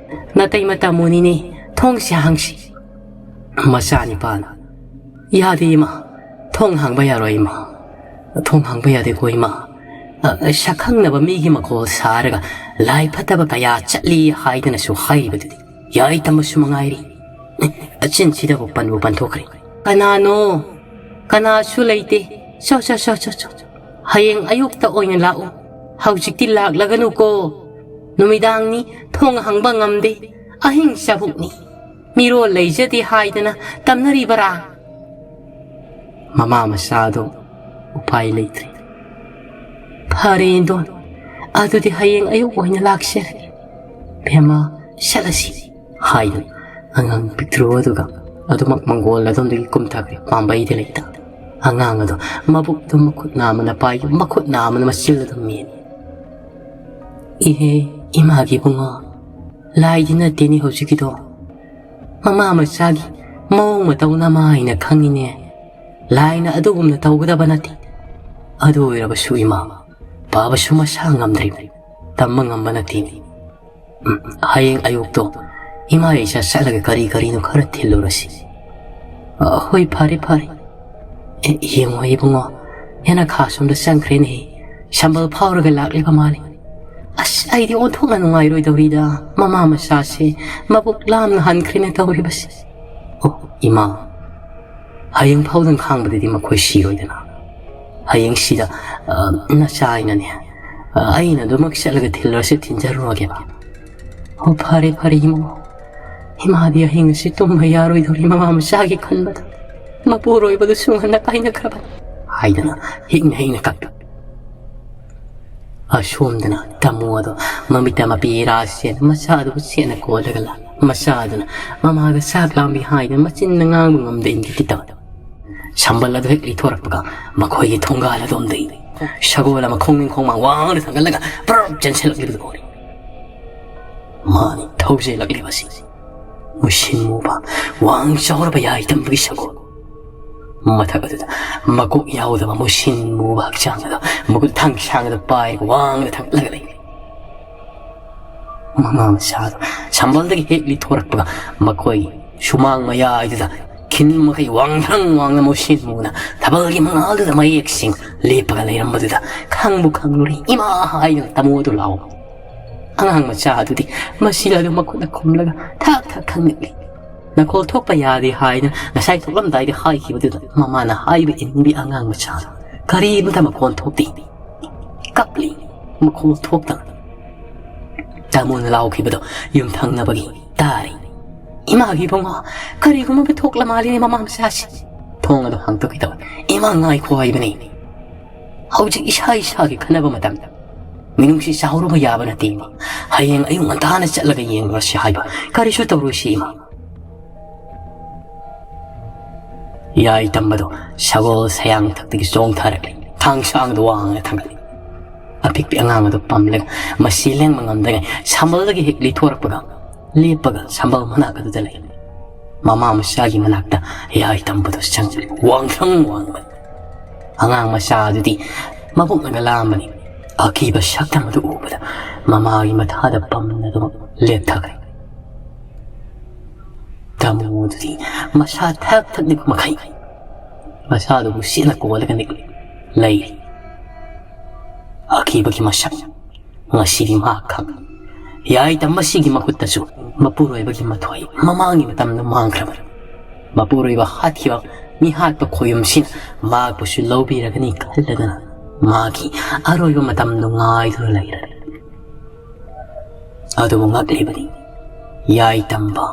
ꯅꯇꯩꯃ ꯇꯥꯃꯣꯅꯤꯅꯦ, ꯊꯣꯡꯁꯦ ꯍꯥꯡꯁꯤ꯫" ꯃꯆꯥꯅꯤꯄꯥꯅ, "ꯌꯥꯗꯦ ꯏꯃꯥ, ꯊꯣꯡ ꯍꯥꯡꯕ ꯌꯥꯔꯣꯏ ꯏꯃꯥ꯫ ꯊꯣꯡ ꯍꯥꯡꯕ ꯌꯥꯗꯦꯀꯣ ꯏꯃꯥ꯫ ꯑ, ꯁꯛꯈꯪꯅꯕ ꯃꯤꯒꯤ ꯃꯈꯣꯜ ꯁꯥꯔꯒ ꯂꯥꯏ ꯐꯠꯇꯕ ꯀꯌꯥ ꯆꯠꯂꯤ ꯍꯥꯏꯗꯅꯁꯨ ꯍꯥꯏꯔꯤꯕꯗꯨꯗꯤ ꯌꯥꯏꯇꯝꯕꯁꯨ ꯃꯉꯥꯏꯔꯤ꯫ ꯑꯆꯤꯟꯁꯤꯗꯕꯨ ꯄꯟꯕꯨ ꯄꯟꯊꯣꯛꯈ꯭ꯔꯦ꯫ ꯀꯅꯥꯅꯣ? ꯀꯅꯥꯁꯨ ꯂꯩꯇꯦ꯫ ꯆꯣ, ꯆꯣ, ꯆꯣ, ꯆꯣ, ꯆꯣ꯫ ꯍꯌꯦꯡ ꯑꯌꯨꯛꯇ ꯑꯣꯏꯅ ꯂꯥꯛꯎ꯫ ꯍꯧꯖꯤꯛꯇꯤ ꯂꯥꯛꯂꯒꯅꯨꯀꯣ꯫ ꯅꯨꯃꯤꯗꯥꯡꯅꯤ, ꯊꯣꯡ ꯍꯥꯡꯕ ꯉꯝꯗꯦ꯫ ꯑꯍꯤꯡ ꯆꯥꯕꯨꯛꯅꯤ꯫ ꯃꯤꯔꯣꯜ ꯂꯩꯖꯗꯦ ꯍꯥꯏꯗꯅ ꯇꯝꯅꯔꯤꯕꯔꯥ?" ꯃꯃꯥ ꯃꯆꯥꯗꯣ ꯎꯄꯥꯏ ꯂꯩꯇ꯭ꯔꯦ꯫ "ꯐꯔꯦ ꯏꯟꯗꯣꯟ, ꯑꯗꯨꯗꯤ ꯍꯌꯦꯡ ꯑꯌꯨꯛ ꯑꯣꯏꯅ ꯂꯥꯛꯆꯔꯒꯦ꯫ ꯕꯦꯝꯃ, ꯆꯠꯂꯁꯤ" ꯍꯥꯏꯗꯨꯅ ꯑꯉꯥꯡ ꯄꯤꯛꯇ꯭ꯔꯨ ꯑꯗꯨꯒ ꯑꯗꯨꯃꯛ ꯃꯪꯒꯣꯜ ꯑꯗꯣꯝꯗꯒꯤ ꯀꯨꯝꯊꯈ꯭ꯔꯦ꯫ ꯄꯥꯝꯕꯩꯗ ꯂꯩꯇ ꯑꯉꯥꯡ ꯑꯗꯣ ꯃꯕꯨꯛꯇꯨ ꯃꯈꯨꯠ ꯅꯥꯝꯃꯅ ꯄꯥꯏ, ꯃꯈꯨꯠ ꯅꯥꯝꯃꯅ ꯃꯆꯤꯜ ꯑꯗꯨꯝ ꯃꯦꯟ꯫ "ꯏꯍꯦ, ꯏꯃꯥꯒꯤ ꯏꯕꯨꯡꯉꯣ, ꯂꯥꯏꯗꯤ ꯅꯠꯇꯦꯅꯦ ꯍꯧꯖꯤꯛꯀꯤꯗꯣ꯫ ꯃꯃꯥ ꯃꯆꯥꯒꯤ ꯃꯑꯣꯡ ꯃꯇꯧ ꯅꯃꯥꯏꯅ ꯈꯪꯉꯤꯅꯦ꯫ ꯂꯥꯏꯅ ꯑꯗꯨꯒꯨꯝꯅ ꯇꯧꯒꯗꯕ ꯅꯠꯇꯦ꯫ ꯑꯗꯨ ꯑꯣꯏꯔꯕꯁꯨ ꯏꯃꯥ, ꯐꯕꯁꯨ ꯃꯁꯥ ꯉꯝꯗ꯭ꯔꯤꯕꯅꯤ꯫ ꯇꯝꯕ ꯉꯝꯕ ꯅꯠꯇꯦꯅꯦ꯫ ꯎꯝ, ꯍꯌꯦꯡ ꯑꯌꯨꯛꯇꯣ ꯏꯃꯥ ꯏꯆꯥ ꯆꯠꯂꯒ ꯀꯔꯤ ꯀꯔꯤꯅꯣ ꯈꯔ ꯊꯤꯜꯂꯨꯔꯁꯤ꯫" "ꯑ, ꯍꯣꯏ, ꯐꯔꯦ, ꯐꯔꯦ꯫ ꯑꯦ, ꯌꯦꯡꯉꯣ ꯏꯕꯨꯡꯉꯣ, ꯍꯦꯟꯅ ꯈꯥ ꯁꯣꯝꯗ ꯆꯪꯈ꯭ꯔꯦꯅꯦ꯫ ꯁꯝꯕꯜ ꯐꯥꯎꯔꯒ ꯂꯥꯛꯂꯤꯕ ꯃꯥꯜꯂꯤ꯫ ꯑꯁ, ꯑꯩꯗꯤ ꯑꯣꯟꯊꯣꯛꯅ ꯅꯨꯡꯉꯥꯏꯔꯣꯏꯗꯧꯔꯤꯗ꯫ ꯃꯃꯥ ꯃꯆꯥꯁꯦ ꯃꯕꯨꯛ ꯂꯥꯝꯅ ꯍꯟꯈ꯭ꯔꯦꯅꯦ ꯇꯧꯔꯤꯕꯁꯦ꯫ ꯑꯣ, ꯏꯃꯥ, ꯍꯌꯦꯡ ꯐꯥꯎꯗꯪ ꯈꯥꯡꯕꯗꯗꯤ ꯃꯈꯣꯏ ꯁꯤꯔꯣꯏꯗꯅ꯫ ꯍꯌꯦꯡꯁꯤꯗ, ꯑ, ꯅꯆꯥ ꯑꯩꯅꯅꯦ, ꯑ, ꯑꯩꯅ ꯑꯗꯨꯃꯛ ꯆꯠꯂꯒ ꯊꯤꯜꯂꯨꯔꯁꯤ, ꯊꯤꯟꯖꯔꯨꯔꯒꯦꯕ꯫" "ꯑꯣ, ꯐꯔꯦ, ꯐꯔꯦ, ꯏꯃꯥ꯫ ꯏꯃꯥꯗꯤ ꯑꯍꯤꯡ ꯑꯁꯤ ꯇꯨꯝꯕ ꯌꯥꯔꯣꯏꯗꯧꯔꯤ, ꯃꯃꯥ ꯃꯆꯥꯒꯤ ꯈꯟꯕꯗ꯫ ꯃꯄꯨꯔꯣꯏꯕꯗꯨꯁꯨ ꯉꯟꯅ ꯀꯥꯏꯅꯈ꯭ꯔꯕꯅꯤ" ꯍꯥꯏꯗꯅ ꯍꯤꯛꯅ ꯍꯤꯛꯅ ꯀꯞꯄꯤ꯫ ꯑꯁꯣꯝꯗꯅ ꯇꯥꯃꯣ ꯑꯗꯣ ꯃꯃꯤꯠꯇ ꯃꯄꯤ ꯏꯔꯥ ꯁꯦꯠꯅ ꯃꯆꯥ ꯑꯗꯨꯕꯨ ꯁꯦꯠꯅ ꯀꯣꯜꯂꯒ ꯂꯥꯛ꯫ ꯃꯆꯥ ꯑꯗꯨꯅ ꯃꯃꯥꯒ ꯆꯥꯛ ꯂꯥꯝꯃꯤ ꯍꯥꯏꯗꯅ ꯃꯆꯤꯟꯅ ꯉꯥꯡꯕ ꯉꯝꯗ ꯏꯪꯒꯤꯠꯇꯤ ꯇꯧꯏ꯫ ꯁꯝꯕꯜ ꯑꯗꯨ ꯍꯦꯛ ꯂꯤꯊꯣꯔꯛꯄꯒ ꯃꯈꯣꯏꯒꯤ ꯊꯣꯡꯒꯥꯜ ꯑꯗꯣꯝꯗꯒꯤ ꯁꯒꯣꯜ ꯑꯃ ꯈꯣꯡꯅꯤꯡ ꯈꯣꯡꯃꯥꯡ ꯋꯥꯡꯅ ꯊꯥꯡꯒꯠꯂꯒ ꯄ꯭ꯔꯞ ꯆꯦꯟꯁꯤꯜꯂꯛꯂꯤꯕꯗꯨ ꯎꯔꯦ꯫ ꯃꯥꯅꯤ ꯊꯧꯖꯤꯜꯂꯛꯂꯤꯕꯁꯤ꯫ ꯃꯨꯁꯤꯟ ꯃꯨꯕ, ꯋꯥꯡ ꯆꯥꯎꯔꯕ ꯌꯥꯏ ꯇꯝꯕꯒꯤ ꯁꯒꯣꯜ꯫ ꯃꯊꯛ ꯑꯗꯨꯗ ꯃꯀꯣꯛ ꯌꯥꯎꯗꯕ ꯃꯨꯁꯤꯟ ꯃꯨꯕ ꯍꯛꯆꯥꯡ ꯑꯗꯨ ꯃꯈꯨꯠ ꯊꯥꯡ ꯁꯥꯡ ꯑꯗꯨ ꯄꯥꯏꯔꯒ ꯋꯥꯡꯅ ꯊꯥꯡꯒꯠꯂꯒ ꯂꯩꯔꯤ꯫ ꯃꯃꯥ ꯃꯆꯥꯗꯨ ꯁꯝꯕꯜꯗꯒꯤ ꯍꯦꯛ ꯂꯤꯊꯣꯔꯛꯄꯒ ꯃꯈꯣꯏ ꯁꯨꯃꯥꯡ ꯃꯌꯥꯏꯗꯨꯗ ꯈꯤꯟ ꯃꯈꯩ ꯋꯥꯡꯊ꯭ꯔꯪ ꯋꯥꯡꯅ ꯃꯨꯁꯤꯟ ꯃꯨꯅ ꯊꯥꯕꯜꯒꯤ ꯃꯉꯥꯜꯗꯨꯗ ꯃꯌꯦꯛꯁꯤꯡ ꯂꯦꯞꯄꯒ ꯂꯩꯔꯝꯕꯗꯨꯗ ꯈꯪꯕꯨ ꯈꯪꯂꯨꯔꯦ꯫ "ꯏꯃꯥ" ꯍꯥꯏꯗꯨꯅ ꯇꯥꯃꯣ ꯑꯗꯨ ꯂꯥꯎ꯫ ꯑꯉꯥꯡ ꯃꯆꯥ ꯑꯗꯨꯗꯤ ꯃꯆꯤꯜ ꯑꯗꯨ ꯃꯈꯨꯠꯅ ꯈꯨꯝꯂꯒ ꯊꯛ ꯊꯛ ꯈꯪꯂꯛꯂꯤ꯫ ꯅꯈꯣꯜ ꯊꯣꯛꯄ ꯌꯥꯗꯦ ꯍꯥꯏꯅ ꯉꯁꯥꯏ ꯊꯣꯛꯂꯝꯗꯥꯏꯗ ꯍꯥꯏꯈꯤꯕꯗꯨꯗ ꯃꯃꯥꯅ ꯍꯥꯏꯕ ꯏꯟꯕꯤ ꯑꯉꯥꯡ ꯃꯆꯥꯗꯨ ꯀꯔꯤꯝꯇ ꯃꯈꯣꯟ ꯊꯣꯛꯇꯦ꯫ ꯀꯞꯂꯤ꯫ ꯃꯈꯣꯜ ꯊꯣꯛꯇꯅ ꯇꯥꯃꯣꯅ ꯂꯥꯎꯈꯤꯕꯗꯣ ꯌꯨꯝꯊꯪꯅꯕꯒꯤ ꯇꯥꯔꯤ꯫ "ꯏꯃꯥꯒꯤ ꯏꯕꯨꯡꯉꯣ, ꯀꯔꯤꯒꯨꯝꯕ ꯊꯣꯛꯂ ꯃꯥꯜꯂꯤꯅꯦ ꯃꯃꯥ ꯃꯆꯥꯁꯤ"꯫ ꯊꯣꯡ ꯑꯗꯨ ꯍꯥꯡꯗꯣꯛꯈꯤꯗꯕ꯫ "ꯏꯃꯥ, ꯉꯥꯏꯈꯣ ꯍꯥꯏꯕꯅꯤ꯫ ꯍꯧꯖꯤꯛ ꯏꯁꯥ ꯏꯁꯥꯒꯤ ꯈꯟꯅꯕ ꯃꯇꯝ꯫ ꯃꯤꯅꯨꯡꯁꯤ ꯆꯥꯎꯔꯨꯕ ꯌꯥꯕ ꯅꯠꯇꯦ ꯏꯃꯥ꯫ ꯍꯌꯦꯡ ꯑꯌꯨꯛ ꯉꯟꯇꯥꯅ ꯆꯠꯂꯒ ꯌꯦꯡꯂꯨꯔꯁꯤ ꯍꯥꯏꯕ꯫ ꯀꯔꯤꯁꯨ ꯇꯧꯔꯣꯏꯁꯤ ꯏꯃꯥ"꯫ ꯌꯥꯏ ꯇꯝꯕꯗꯣ ꯁꯒꯣꯜ ꯁꯌꯥꯡ ꯃꯊꯛꯇꯒꯤ ꯆꯣꯡꯊꯔꯛꯂꯤ꯫ ꯊꯥꯡ ꯁꯥꯡꯗꯨ ꯋꯥꯡꯅ ꯊꯥꯡꯒꯠꯂꯤ꯫ ꯑꯄꯤꯛꯄꯤ ꯑꯉꯥꯡ ꯑꯗꯨ ꯄꯝꯂꯒ ꯃꯁꯤ ꯂꯦꯡꯕ ꯉꯝꯗꯉꯩ ꯁꯝꯕꯜꯗꯒꯤ ꯍꯦꯛ ꯂꯤꯊꯣꯔꯛꯄꯒ ꯂꯦꯞꯄꯒ ꯁꯝꯕꯜ ꯃꯅꯥꯛ ꯑꯗꯨꯗ ꯂꯩ꯫ ꯃꯃꯥ ꯃꯆꯥꯒꯤ ꯃꯅꯥꯛꯇ ꯌꯥꯏ ꯇꯝꯕꯗꯨ ꯆꯪꯂꯤ꯫ ꯋꯥꯡꯊ꯭ꯔꯪ ꯋꯥꯡꯕ ꯑꯉꯥꯡ ꯃꯆꯥ ꯑꯗꯨꯗꯤ ꯃꯕꯨꯛꯅꯒ ꯂꯥꯝꯕꯅꯤ꯫ ꯑꯀꯤꯕ ꯁꯛꯇꯝ ꯑꯗꯨ ꯎꯕꯗ ꯃꯃꯥꯒꯤ ꯃꯊꯥꯗ ꯄꯝꯅꯗꯨꯅ ꯂꯦꯞꯊꯈ꯭ꯔꯦ꯫ ꯇꯥꯃꯣ ꯑꯗꯨꯗꯤ ꯃꯁꯥ ꯊꯛ ꯊꯛ ꯅꯤꯛꯄ ꯃꯈꯩ ꯃꯁꯥꯗꯨꯕꯨ ꯁꯤꯠꯅ ꯀꯣꯜꯂꯒ ꯅꯤꯛꯂꯤ ꯂꯩꯔꯤ꯫ ꯑꯀꯤꯕꯒꯤ ꯃꯁꯛ ꯉꯁꯤꯗꯤ ꯃꯍꯥꯛ ꯈꯪ꯫ ꯌꯥꯏ ꯇꯝꯕꯁꯤꯒꯤ ꯃꯈꯨꯠꯇꯁꯨ ꯃꯄꯨꯔꯣꯏꯕꯒꯤ ꯃꯊꯣꯏ ꯃꯃꯥꯡꯒꯤ ꯃꯇꯝꯗ ꯃꯥꯡꯈ꯭ꯔꯕꯅꯤ꯫ ꯃꯄꯨꯔꯣꯏꯕ ꯍꯥꯠꯈꯤꯕ ꯃꯤꯍꯥꯠꯄ ꯈꯣꯌꯨꯝꯁꯤꯅ ꯃꯍꯥꯛꯄꯨꯁꯨ ꯂꯧꯕꯤꯔꯒꯅꯤ ꯈꯜꯂꯗꯨꯅ ꯃꯥꯒꯤ ꯑꯔꯣꯏꯕ ꯃꯇꯝꯗꯨ ꯉꯥꯏꯗꯨꯅ ꯂꯩꯔꯦ꯫ ꯑꯗꯨꯕꯨ ꯉꯛꯂꯤꯕꯅꯤ꯫ ꯌꯥꯏ ꯇꯝꯕ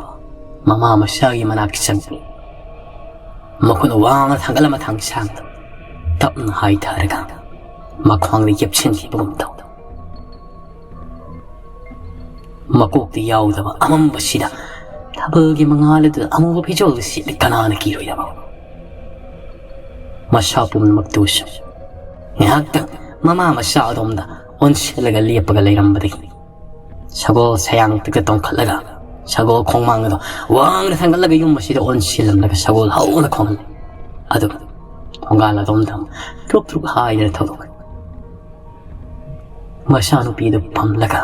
ꯃꯃꯥ ꯃꯆꯥꯒꯤ ꯃꯅꯥꯛꯇ ꯆꯪꯉꯛꯏ꯫ ꯃꯈꯨꯠ ꯋꯥꯡꯅ ꯊꯥꯡꯒꯠꯂꯝꯕ ꯊꯥꯡꯁꯥꯡꯗꯨ ꯇꯞꯅ ꯍꯥꯏꯊꯔꯒ ꯃꯈ꯭ꯋꯥꯡꯗ ꯌꯦꯞꯁꯤꯟꯈꯤꯕꯒꯨꯝ ꯇꯧ꯫ ꯃꯀꯣꯛꯇ ꯌꯥꯎꯗꯕ ꯑꯃꯝꯕꯁꯤꯗ ꯊꯥꯕꯜꯒꯤ ꯃꯉꯥꯜ ꯑꯗꯨꯗ ꯑꯃꯨꯕ ꯐꯤꯖꯣꯜꯗ ꯁꯦꯠꯂꯤ ꯀꯅꯥꯅ ꯀꯤꯔꯣꯏꯗꯕ? ꯃꯁꯥ ꯄꯨꯝꯅꯃꯛꯇꯨꯁꯨ ꯉꯥꯏꯍꯥꯛꯇꯪ ꯃꯃꯥ ꯃꯆꯥ ꯑꯗꯣꯝꯗ ꯑꯣꯟꯁꯤꯜꯂꯒ ꯂꯦꯞꯄꯒ ꯂꯩꯔꯝꯕꯗꯒꯤ ꯁꯒꯣꯜ ꯁꯌꯥꯡꯇꯛꯇ ꯇꯣꯡꯈꯠꯂꯒ ꯁꯒꯣꯜ ꯈꯣꯡꯃꯥꯡ ꯑꯗꯣ ꯋꯥꯡꯅ ꯊꯥꯡꯒꯠꯂꯒ ꯌꯨꯝ ꯑꯁꯤꯗ ꯑꯣꯟꯁꯤꯜꯂꯝꯂꯒ ꯁꯒꯣꯜ ꯍꯧꯅ ꯈꯣꯡꯍꯜꯂꯤ꯫ ꯑꯗꯨꯒ ꯊꯣꯡꯒꯥꯜ ꯑꯗꯣꯝꯗ ꯇ꯭ꯔꯨꯛ ꯇ꯭ꯔꯨꯛ ꯍꯥꯏꯗꯅ ꯊꯧꯗꯣꯛꯈꯤ꯫ ꯃꯆꯥꯅꯨꯄꯤꯗꯨ ꯄꯝꯂꯒ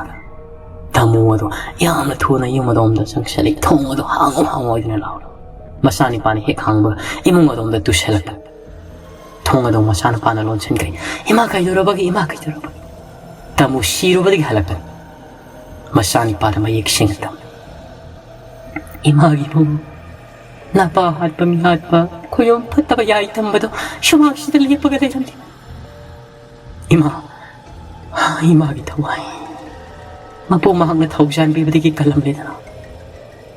ꯇꯥꯃꯣ ꯑꯗꯨ ꯌꯥꯝꯅ ꯊꯨꯅ ꯌꯨꯝ ꯑꯗꯣꯝꯗ ꯆꯪꯁꯤꯜꯂꯤ꯫ "ꯊꯣꯡ ꯑꯗꯨ ꯍꯥꯡꯉꯨ, ꯍꯥꯡꯉꯨ" ꯍꯥꯏꯗꯨꯅ ꯂꯥꯎꯔꯤ꯫ ꯃꯆꯥꯅꯤꯄꯥꯅ ꯍꯦꯛ ꯍꯥꯡꯕꯒ ꯏꯃꯨꯡ ꯑꯗꯣꯝꯗ ꯇꯨꯁꯤꯜꯂꯛꯄ꯫ ꯊꯣꯡ ꯑꯗꯨ ꯃꯆꯥꯅꯨꯄꯥꯅ ꯂꯣꯟꯁꯤꯟꯈ꯭ꯔꯦ꯫ "ꯏꯃꯥ ꯀꯩꯗꯧꯔꯕꯒꯦ? ꯏꯃꯥ ꯀꯩꯗꯧꯔꯕꯒꯦ?" ꯇꯥꯃꯣ ꯁꯤꯔꯨꯕꯗꯒꯤ ꯍꯜꯂꯛꯄꯅꯤ꯫ ꯃꯆꯥꯅꯤꯄꯥꯗ ꯃꯌꯦꯛ ꯁꯦꯡꯅ ꯇꯝꯃꯤ꯫ "ꯏꯃꯥꯒꯤ ꯏꯃꯨꯡ ꯅꯄꯥ ꯍꯥꯠꯄ ꯃꯤ ꯍꯥꯠꯄ ꯈꯣꯌꯣꯝ ꯐꯠꯇꯕ ꯌꯥꯏ ꯇꯝꯕꯗꯣ ꯁꯨꯃꯥꯡꯁꯤꯗ ꯂꯦꯞꯄꯒ ꯂꯩꯔꯝꯂꯤ꯫ ꯏꯃꯥ, ꯏꯃꯥꯒꯤ ꯊꯋꯥꯏ ꯃꯄꯨ ꯃꯍꯥꯛꯅ ꯊꯧꯖꯥꯟꯕꯤꯕꯗꯒꯤ ꯀꯜꯂꯝꯂꯦꯗꯅ꯫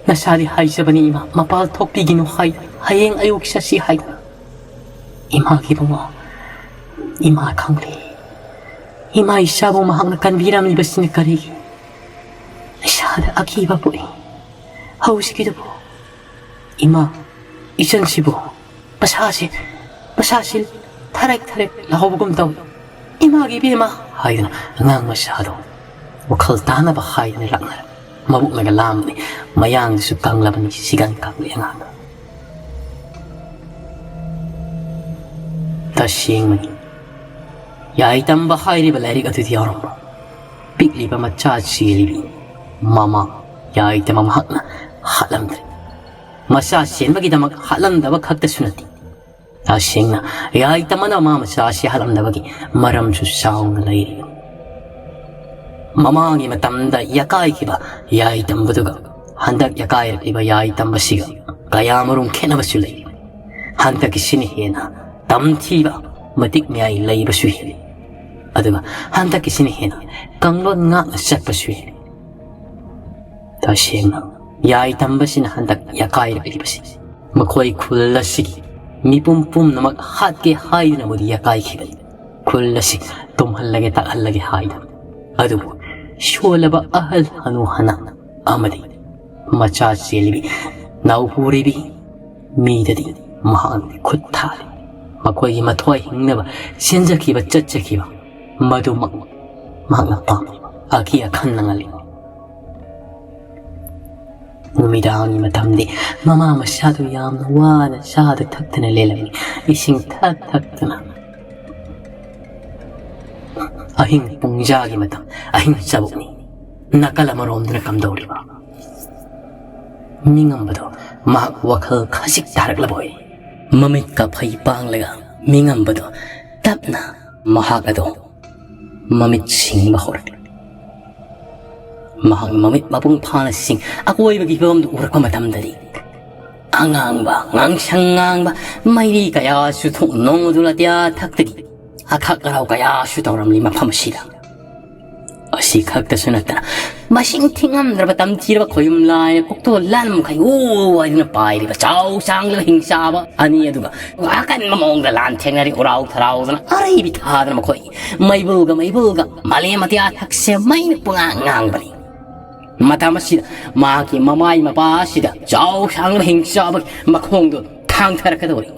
ꯅꯁꯥꯗꯤ ꯍꯥꯏꯖꯕꯅꯤ ꯏꯃꯥ, ꯃꯄꯥꯜ ꯊꯣꯛꯄꯤꯒꯤꯅꯨ ꯍꯥꯏꯗꯅ, ꯍꯌꯦꯡ ꯑꯌꯨꯛ ꯆꯠꯁꯤ ꯍꯥꯏꯗꯅ꯫ ꯏꯃꯥꯒꯤ ꯏꯕꯨꯡꯉꯣ, ꯏꯃꯥ ꯈꯪꯂꯦ꯫ ꯏꯃꯥ ꯏꯆꯥꯕꯨ ꯃꯍꯥꯛꯅ ꯀꯟꯕꯤꯔꯝꯂꯤꯕꯁꯤꯅ ꯀꯔꯤꯒꯤ? ꯏꯁꯥꯗ ꯑꯀꯤꯕ ꯄꯣꯛꯏ꯫ ꯍꯧꯖꯤꯛꯀꯤꯗꯨꯕꯨ ꯏꯃꯥ, ꯏꯆꯟꯁꯤꯕꯨ ꯃꯁꯥꯁꯤ, ꯃꯁꯥꯁꯤ ꯊꯔꯦꯛ ꯊꯔꯦꯛ ꯂꯥꯎꯕꯒꯨꯝ ꯇꯧꯏ꯫ "ꯏꯃꯥꯒꯤ ꯏꯕꯦꯝꯃ" ꯍꯥꯏꯗꯨꯅ ꯑꯉꯥꯡ ꯃꯆꯥꯗꯣ ꯋꯥꯈꯜ ꯇꯥꯅꯕ ꯍꯥꯏꯗꯨꯅ ꯂꯥꯛꯅꯔꯦ꯫ ꯃꯕꯨꯛꯅꯒ ꯂꯥꯝꯕꯅꯤ, ꯃꯌꯥꯡꯗꯨꯁꯨ ꯀꯪꯂꯕꯅꯤ, ꯁꯤꯒꯟ ꯀꯪꯂꯤ ꯑꯉꯥꯡꯗꯣ꯫ ꯇꯁꯦꯡꯕꯅꯤ, ꯌꯥꯏꯇꯝꯕ ꯍꯥꯏꯔꯤꯕ ꯂꯥꯏꯔꯤꯛ ꯑꯗꯨꯗꯤ ꯌꯥꯎꯔꯝꯕ ꯄꯤꯛꯂꯤꯕ ꯃꯆꯥ ꯆꯦꯜꯂꯤꯕꯤ ꯃꯃꯥ ꯌꯥꯏꯇꯝꯕ ꯃꯍꯥꯛꯅ ꯍꯥꯠꯂꯝꯗ꯭ꯔꯦ꯫ ꯃꯆꯥ ꯆꯦꯟꯕꯒꯤꯗꯃꯛ ꯍꯥꯠꯂꯝꯗꯕ ꯈꯛꯇꯁꯨ ꯅꯠꯇꯦ, ꯇꯁꯦꯡꯅ ꯌꯥꯏꯇꯝꯕꯅ ꯃꯃꯥ ꯃꯆꯥ ꯑꯁꯤ ꯍꯥꯠꯂꯝꯗꯕꯒꯤ ꯃꯔꯝꯁꯨ ꯆꯥꯎꯅ ꯂꯩꯔꯤꯕꯅꯤ꯫ ꯃꯃꯥꯡꯒꯤ ꯃꯇꯝꯗ ꯌꯥꯀꯥꯏꯈꯤꯕ ꯌꯥꯏꯇꯝꯕꯗꯨꯒ ꯍꯟꯗꯛ ꯌꯥꯀꯥꯏꯔꯛꯂꯤꯕ ꯌꯥꯏꯇꯝꯕꯁꯤꯒ ꯀꯌꯥ ꯃꯔꯨꯝ ꯈꯦꯠꯅꯕꯁꯨ ꯂꯩꯔꯤꯕꯅꯤ꯫ ꯍꯟꯗꯛꯀꯤꯁꯤꯅ ꯍꯦꯟꯅ ꯇꯝꯊꯤꯕ, ꯃꯇꯤꯛ ꯃꯌꯥꯏ ꯂꯩꯕꯁꯨ ꯍꯦꯜꯂꯤ꯫ ꯑꯗꯨꯒ ꯍꯟꯗꯛꯀꯤꯁꯤꯅ ꯍꯦꯟꯅ ꯀꯥꯡꯂꯣꯟ ꯉꯥꯛꯅ ꯆꯠꯄꯁꯨ ꯍꯦꯜꯂꯤ꯫ ꯇꯁꯦꯡꯅ ꯌꯥꯏꯇꯝꯕꯁꯤꯅ ꯍꯟꯗꯛ ꯌꯥꯀꯥꯏꯔꯛꯂꯤꯕꯁꯤ ꯃꯈꯣꯏ ꯈꯨꯜ ꯑꯁꯤꯒꯤ ꯃꯤꯄꯨꯝ ꯄꯨꯝꯅꯃꯛ ꯍꯥꯠꯀꯦ ꯍꯥꯏꯗꯨꯅꯕꯨꯗꯤ ꯌꯥꯀꯥꯏꯈꯤꯕꯅꯤ꯫ ꯈꯨꯜ ꯑꯁꯤ ꯇꯨꯝꯍꯜꯂꯒꯦ ꯇꯥꯛꯍꯜꯂꯒꯦ ꯍꯥꯏꯗꯨꯅ꯫ ꯑꯗꯨꯕꯨ ꯁꯣꯜꯂꯕ ꯑꯍꯜ ꯍꯅꯨ ꯍꯅꯥ ꯑꯃꯗꯤ ꯃꯆꯥ ꯆꯦꯜꯂꯤꯕꯤ ꯅꯥꯎꯄꯨꯔꯤꯕꯤ ꯃꯤꯗꯗꯤ ꯃꯍꯥꯛꯅ ꯈꯨꯠ ꯊꯥꯔꯤ꯫ ꯃꯈꯣꯏꯒꯤ ꯃꯊ꯭ꯋꯥꯏ ꯍꯤꯡꯅꯕ ꯆꯦꯟꯖꯈꯤꯕ ꯆꯠꯆꯈꯤꯕ ꯃꯗꯨꯃꯛ ꯃꯍꯥꯛꯅ ꯄꯥꯝꯂꯤꯕ ꯑꯀꯤ ꯑꯈꯟ ꯅꯪꯍꯜꯂꯤ꯫ ꯅꯨꯃꯤꯗꯥꯡꯒꯤ ꯃꯇꯝꯗꯤ ꯃꯃꯥ ꯃꯆꯥꯗꯨ ꯌꯥꯝꯅ ꯋꯥꯅ ꯆꯥꯗ ꯊꯛꯇꯅ ꯂꯦꯜꯂꯝꯃꯤ꯫ ꯏꯁꯤꯡ ꯊꯛ ꯊꯛꯇꯅ꯫ ꯑꯍꯤꯡ ꯄꯨꯡꯖꯥꯒꯤ ꯃꯇꯝ, ꯑꯍꯤꯡ ꯆꯕꯨꯛꯅꯤ꯫ ꯅꯥꯀꯜ ꯑꯃꯔꯣꯝꯗꯅ ꯀꯝꯗꯧꯔꯤꯕ? ꯃꯤꯉꯝꯕꯗꯣ ꯃꯍꯥꯛ ꯋꯥꯈꯜ ꯈꯖꯤꯛ ꯇꯥꯔꯛꯂꯕ ꯑꯣꯏ꯫ ꯃꯃꯤꯠ ꯀꯥꯐꯩ ꯄꯥꯡꯂꯒ ꯃꯤꯉꯝꯕꯗꯣ ꯇꯞꯅ ꯃꯍꯥꯛ ꯑꯗꯣ ꯃꯃꯤꯠ ꯁꯤꯡꯕ ꯍꯧꯔꯛꯂꯤ꯫ ꯃꯍꯥꯛ ꯃꯃꯤꯠ ꯃꯄꯨꯡ ꯐꯥꯅ ꯁꯤꯡ ꯑꯀꯣꯏꯕꯒꯤ ꯐꯤꯕꯝꯗꯨ ꯎꯔꯛꯄ ꯃꯇꯝꯗꯗꯤ ꯑꯉꯥꯡꯕ, ꯉꯥꯡꯁꯪ ꯉꯥꯡꯕ ꯃꯩꯔꯤ ꯀꯌꯥꯁꯨ ꯊꯣꯛ ꯅꯣꯡꯃꯗꯨ ꯑꯇꯤꯌꯥ ꯊꯛꯇꯒꯤ ꯑꯈꯛ ꯑꯔꯥꯎ ꯀꯌꯥꯁꯨ ꯇꯧꯔꯝꯂꯤ ꯃꯐꯝ ꯑꯁꯤꯗ꯫ ꯁꯤ ꯈꯛꯇꯁꯨ ꯅꯠꯇꯅ, ꯃꯁꯤꯡ ꯊꯤꯉꯝꯗ꯭ꯔꯕ ꯇꯝꯊꯤꯔꯕ ꯈꯣꯌꯨꯝ ꯂꯥꯏ ꯀꯣꯛꯇꯣ ꯂꯥꯟꯃꯈꯩ ꯑꯣ ꯍꯥꯏꯗꯨꯅ ꯄꯥꯏꯔꯤꯕ ꯆꯥꯎ ꯁꯥꯡꯂꯕ ꯍꯤꯡꯆꯥꯕ ꯑꯅꯤ ꯑꯗꯨꯒ ꯑꯀꯟꯕ ꯃꯑꯣꯡꯗ ꯂꯥꯟ ꯊꯦꯡꯅꯔꯤ꯫ ꯎꯔꯥꯎ ꯊꯔꯥꯎꯗꯅ ꯑꯔꯩꯕꯤ ꯊꯥꯗꯅ ꯃꯈꯣꯏ ꯃꯩꯕꯨꯜꯒ ꯃꯩꯕꯨꯜꯒ ꯃꯥꯂꯦꯝ ꯑꯇꯤꯌꯥ ꯊꯛꯁꯦ ꯃꯩꯅ ꯄꯨꯡꯉꯥꯡ ꯉꯥꯡꯕꯅꯤ꯫ ꯃꯇꯝ ꯑꯁꯤꯗ ꯃꯍꯥꯛꯀꯤ ꯃꯃꯥꯏ ꯃꯄꯥ ꯑꯁꯤꯗ ꯆꯥꯎ ꯁꯥꯡꯂꯕ ꯍꯤꯡꯆꯥꯕꯒꯤ ꯃꯈꯣꯡꯗꯣ ꯊꯥꯡꯊꯔꯛꯀꯗꯧꯔꯤ꯫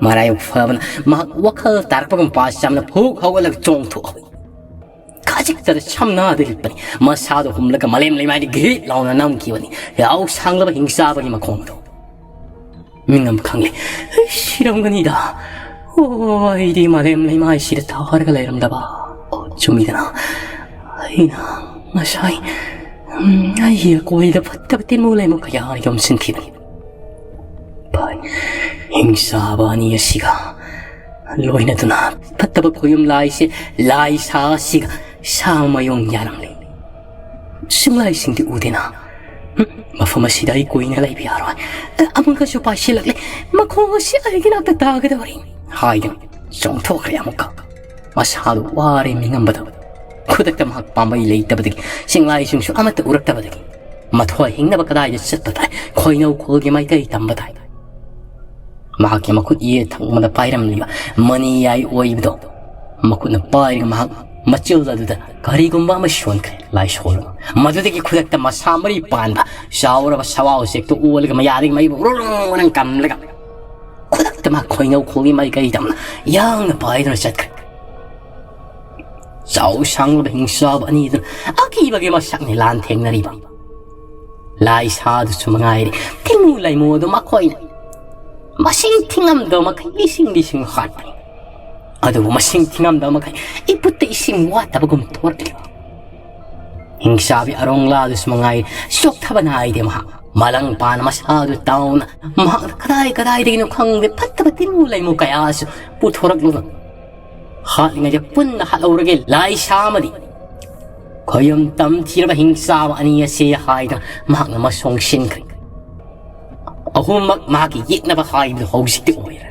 ꯃꯔꯥꯏꯕꯛ ꯐꯕꯅ ꯃꯍꯥꯛ ꯋꯥꯈꯜ ꯇꯥꯔꯛꯄꯒꯨꯝ ꯄꯥ ꯆꯥꯝꯅ ꯐꯨꯛ ꯍꯧꯒꯠꯂꯒ ꯆꯣꯡꯊꯣꯛꯍꯧꯏ꯫ ꯈꯖꯤꯛꯇꯗ ꯁꯝꯅꯗ ꯂꯤꯠꯄꯅꯤ꯫ ꯃꯁꯥꯗꯣ ꯍꯨꯝꯂꯒ ꯃꯥꯂꯦꯝ ꯂꯩꯃꯥꯏꯗ ꯘꯤꯠ ꯂꯥꯎꯅ ꯅꯝꯈꯤꯕꯅꯤ꯫ ꯌꯥꯎ ꯁꯥꯡꯂꯕ ꯍꯤꯡꯆꯥꯕꯒꯤ ꯃꯈꯣꯡꯗꯣ꯫ ꯃꯤꯡ ꯑꯃ ꯈꯪꯂꯦ꯫ ꯑꯩ ꯁꯤꯔꯝꯒꯅꯤꯗ꯫ ꯑꯣ, ꯑꯩꯗꯤ ꯃꯥꯂꯦꯝ ꯂꯩꯃꯥꯏꯁꯤꯗ ꯇꯥꯔꯒ ꯂꯩꯔꯝꯗꯕ꯫ ꯑꯣ, ꯆꯨꯝꯃꯤꯗꯅ꯫ ꯑꯩꯅ ꯉꯁꯥꯏ, ꯎꯝ, ꯑꯩꯒꯤ ꯑꯀꯣꯏꯗ ꯐꯠꯇꯕ ꯇꯤꯟꯃꯨ ꯂꯩꯃꯨ ꯀꯌꯥ ꯌꯣꯝꯁꯤꯟꯈꯤꯕꯅꯤ꯫ ꯐꯩ, ꯍꯤꯡꯆꯥꯕ ꯑꯅꯤ ꯑꯁꯤꯒ ꯂꯣꯏꯅꯗꯨꯅ ꯐꯠꯇꯕ ꯈꯣꯌꯨꯝ ꯂꯥꯏꯁꯦ, ꯂꯥꯏ ꯁꯥ ꯑꯁꯤꯒ ꯁꯥ ꯃꯌꯣꯡ ꯌꯥꯔꯝꯂꯤ꯫ ꯁꯤꯡꯂꯥꯏꯁꯤꯡꯗꯤ ꯎꯗꯦꯅ꯫ ꯍꯨꯝ, ꯃꯐꯝ ꯑꯁꯤꯗ ꯑꯩ ꯀꯨꯏꯅ ꯂꯩꯕ ꯌꯥꯔꯣꯏ꯫ ꯑꯦ, ꯑꯃꯨꯛꯀꯁꯨ ꯄꯥꯏꯁꯤꯜꯂꯛꯂꯦ꯫ ꯃꯈꯣꯡ ꯑꯁꯤ ꯑꯩꯒꯤ ꯅꯥꯛꯇ ꯇꯥꯒꯗꯧꯔꯤ꯫ ꯍꯥꯏꯗꯨꯅ ꯆꯣꯡꯊꯣꯛꯈ꯭ꯔꯦ ꯑꯃꯨꯛꯀ꯫ ꯃꯁꯥꯗꯨ ꯋꯥꯔꯦ ꯃꯤꯉꯝꯕꯗ꯫ ꯈꯨꯗꯛꯇ ꯃꯍꯥꯛ ꯄꯥꯝꯕꯩ ꯂꯩꯇꯕꯗꯒꯤ, ꯁꯤꯡꯂꯥꯏꯁꯤꯡꯁꯨ ꯑꯃꯠꯇ ꯎꯔꯛꯇꯕꯗꯒꯤ, ꯃꯊ꯭ꯋꯥꯏ ꯍꯤꯡꯅꯕ ꯀꯗꯥꯏꯗ ꯆꯠꯄ ꯇꯥꯏ? ꯈꯣꯏꯅꯧ ꯈꯣꯜꯒꯤ ꯃꯥꯏꯀꯩ ꯇꯝꯕ ꯇꯥꯏ꯫ ꯃꯍꯥꯛꯀꯤ ꯃꯈꯨꯠ ꯌꯦꯠ ꯊꯪꯕꯗ ꯄꯥꯏꯔꯝꯂꯤꯕ ꯃꯅꯤ ꯌꯥꯏ ꯑꯣꯏꯕꯗꯣ ꯃꯈꯨꯠꯅ ꯄꯥꯏꯔꯒ ꯃꯍꯥꯛ ꯃꯆꯤꯜ ꯑꯗꯨꯗ ꯀꯔꯤꯒꯨꯝꯕ ꯑꯃ ꯁꯣꯟꯈ꯭ꯔꯦ꯫ ꯂꯥꯏꯁꯣꯜ ꯑꯃ꯫ ꯃꯗꯨꯗꯒꯤ ꯈꯨꯗꯛꯇ ꯃꯁꯥ ꯃꯔꯤ ꯄꯥꯟꯕ ꯆꯥꯎꯔꯕ ꯁꯋꯥꯎ ꯎꯆꯦꯛꯇꯣ ꯑꯣꯜꯂꯒ ꯃꯌꯥꯗꯒꯤ ꯃꯩꯕꯨ ꯎꯔꯨꯡ ꯎꯔꯨꯡ ꯀꯝꯂꯒ ꯈꯨꯗꯛꯇ ꯃꯍꯥꯛ ꯈꯣꯏꯅꯧ ꯈꯣꯜꯒꯤ ꯃꯥꯏꯀꯩ ꯇꯝꯅ ꯌꯥꯡꯅ ꯄꯥꯏꯗꯨꯅ ꯆꯠꯈ꯭ꯔꯦ꯫ ꯆꯥꯎ ꯁꯥꯡꯂꯕ ꯍꯤꯡꯆꯥꯕ ꯑꯅꯤꯗꯨꯅ ꯑꯀꯤꯕꯒꯤ ꯃꯁꯛꯅꯤ ꯂꯥꯟ ꯊꯦꯡꯅꯔꯤꯕ꯫ ꯂꯥꯏ ꯁꯥꯗꯨꯁꯨ ꯃꯉꯥꯏꯔꯦ, ꯊꯤꯡꯉꯨ ꯂꯩꯃꯨ ꯑꯗꯨ ꯃꯈꯣꯏꯅ ꯃꯁꯤꯡ ꯊꯤꯉꯝꯗꯕ ꯃꯈꯩ ꯂꯤꯁꯤꯡ ꯂꯤꯁꯤꯡ ꯍꯥꯠꯄꯅꯤ꯫ ꯑꯗꯨꯕꯨ ꯃꯁꯤꯡ ꯊꯤꯉꯝꯗꯕ ꯃꯈꯩ ꯏꯄꯨꯠꯇ ꯏꯁꯤꯡ ꯋꯥꯠꯇꯕꯒꯨꯝ ꯊꯣꯔꯛꯂꯤꯕ꯫ ꯍꯤꯡꯆꯥꯕꯤ ꯑꯔꯣꯡꯂꯥꯗꯨꯁꯨ ꯃꯉꯥꯏꯔꯦ, ꯆꯣꯛꯊꯕ ꯅꯥꯏꯗꯦ ꯃꯍꯥꯛ꯫ ꯃꯂꯪ ꯄꯥꯅ ꯃꯁꯥꯗꯨ ꯇꯥꯎꯅ ꯃꯍꯥꯛꯅ ꯀꯗꯥꯏ ꯀꯗꯥꯏꯗꯒꯤꯅꯣ ꯈꯪꯗꯦ ꯐꯠꯇꯕ ꯇꯤꯟꯃꯨ ꯂꯩꯃꯨ ꯀꯌꯥꯁꯨ ꯄꯨꯊꯣꯔꯛꯂꯨꯅ ꯍꯥꯠꯂꯤꯉꯩꯗ ꯄꯨꯟꯅ ꯍꯥꯠꯍꯧꯔꯒꯦ ꯂꯥꯏ ꯁꯥ ꯑꯃꯗꯤ ꯈꯣꯌꯨꯝ ꯇꯝꯊꯤꯔꯕ ꯍꯤꯡꯆꯥꯕ ꯑꯅꯤ ꯑꯁꯤ ꯍꯥꯏꯗꯨꯅ ꯃꯍꯥꯛꯅ ꯃꯁꯣꯡ ꯁꯤꯟꯈ꯭ꯔꯦ꯫ ꯑꯍꯨꯝꯃꯛ ꯃꯍꯥꯛꯀꯤ ꯌꯦꯛꯅꯕ ꯍꯥꯏꯕꯗꯨ ꯍꯧꯖꯤꯛꯇꯤ ꯑꯣꯏꯔꯦ꯫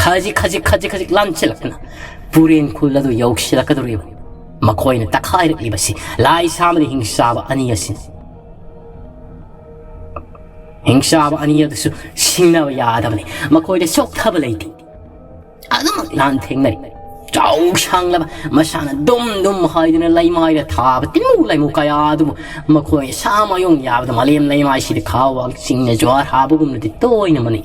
ꯈꯖꯤꯛ ꯈꯖꯤꯛ ꯈꯖꯤꯛ ꯈꯖꯤꯛ ꯂꯥꯟꯁꯤꯜꯂꯛꯇꯨꯅ ꯄꯨꯔꯦꯟ ꯈꯨꯜ ꯑꯗꯨ ꯌꯧꯁꯤꯜꯂꯛꯀꯗꯧꯔꯤꯕꯅꯤ꯫ ꯃꯈꯣꯏꯅ ꯇꯛꯈꯥꯏꯔꯛꯂꯤꯕꯁꯤ ꯂꯥꯏ ꯁꯥ ꯑꯃꯗꯤ ꯍꯤꯡꯆꯥꯕ ꯑꯅꯤ ꯑꯁꯤꯅꯤ꯫ ꯍꯤꯡꯆꯥꯕ ꯑꯅꯤ ꯑꯗꯨꯁꯨ ꯁꯤꯡꯅꯕ ꯌꯥꯗꯕꯅꯤ꯫ ꯃꯈꯣꯏꯗ ꯁꯣꯛꯊꯕ ꯂꯩꯇꯦ꯫ ꯑꯗꯨꯃꯛ ꯂꯥꯟꯊꯦꯡꯅꯔꯤ꯫ ꯆꯥꯎ ꯁꯥꯡꯂꯕ, ꯃꯁꯥꯅ ꯗꯨꯝ ꯗꯨꯝ ꯍꯥꯏꯗꯨꯅ ꯂꯩꯃꯥꯏꯗ ꯊꯥꯕ ꯇꯤꯟꯃꯨ ꯂꯩꯃꯨ ꯀꯌꯥ ꯑꯗꯨꯕꯨ ꯃꯈꯣꯏ ꯁꯥ ꯃꯌꯨꯡ ꯌꯥꯕꯗ ꯃꯥꯂꯦꯝ ꯂꯩꯃꯥꯏꯁꯤꯗ ꯈꯥ ꯋꯥꯡ ꯆꯤꯡꯅ ꯖ꯭ꯋꯥꯔ ꯍꯥꯕꯒꯨꯝꯅꯗꯤ ꯇꯣꯏꯅ ꯃꯅꯩ꯫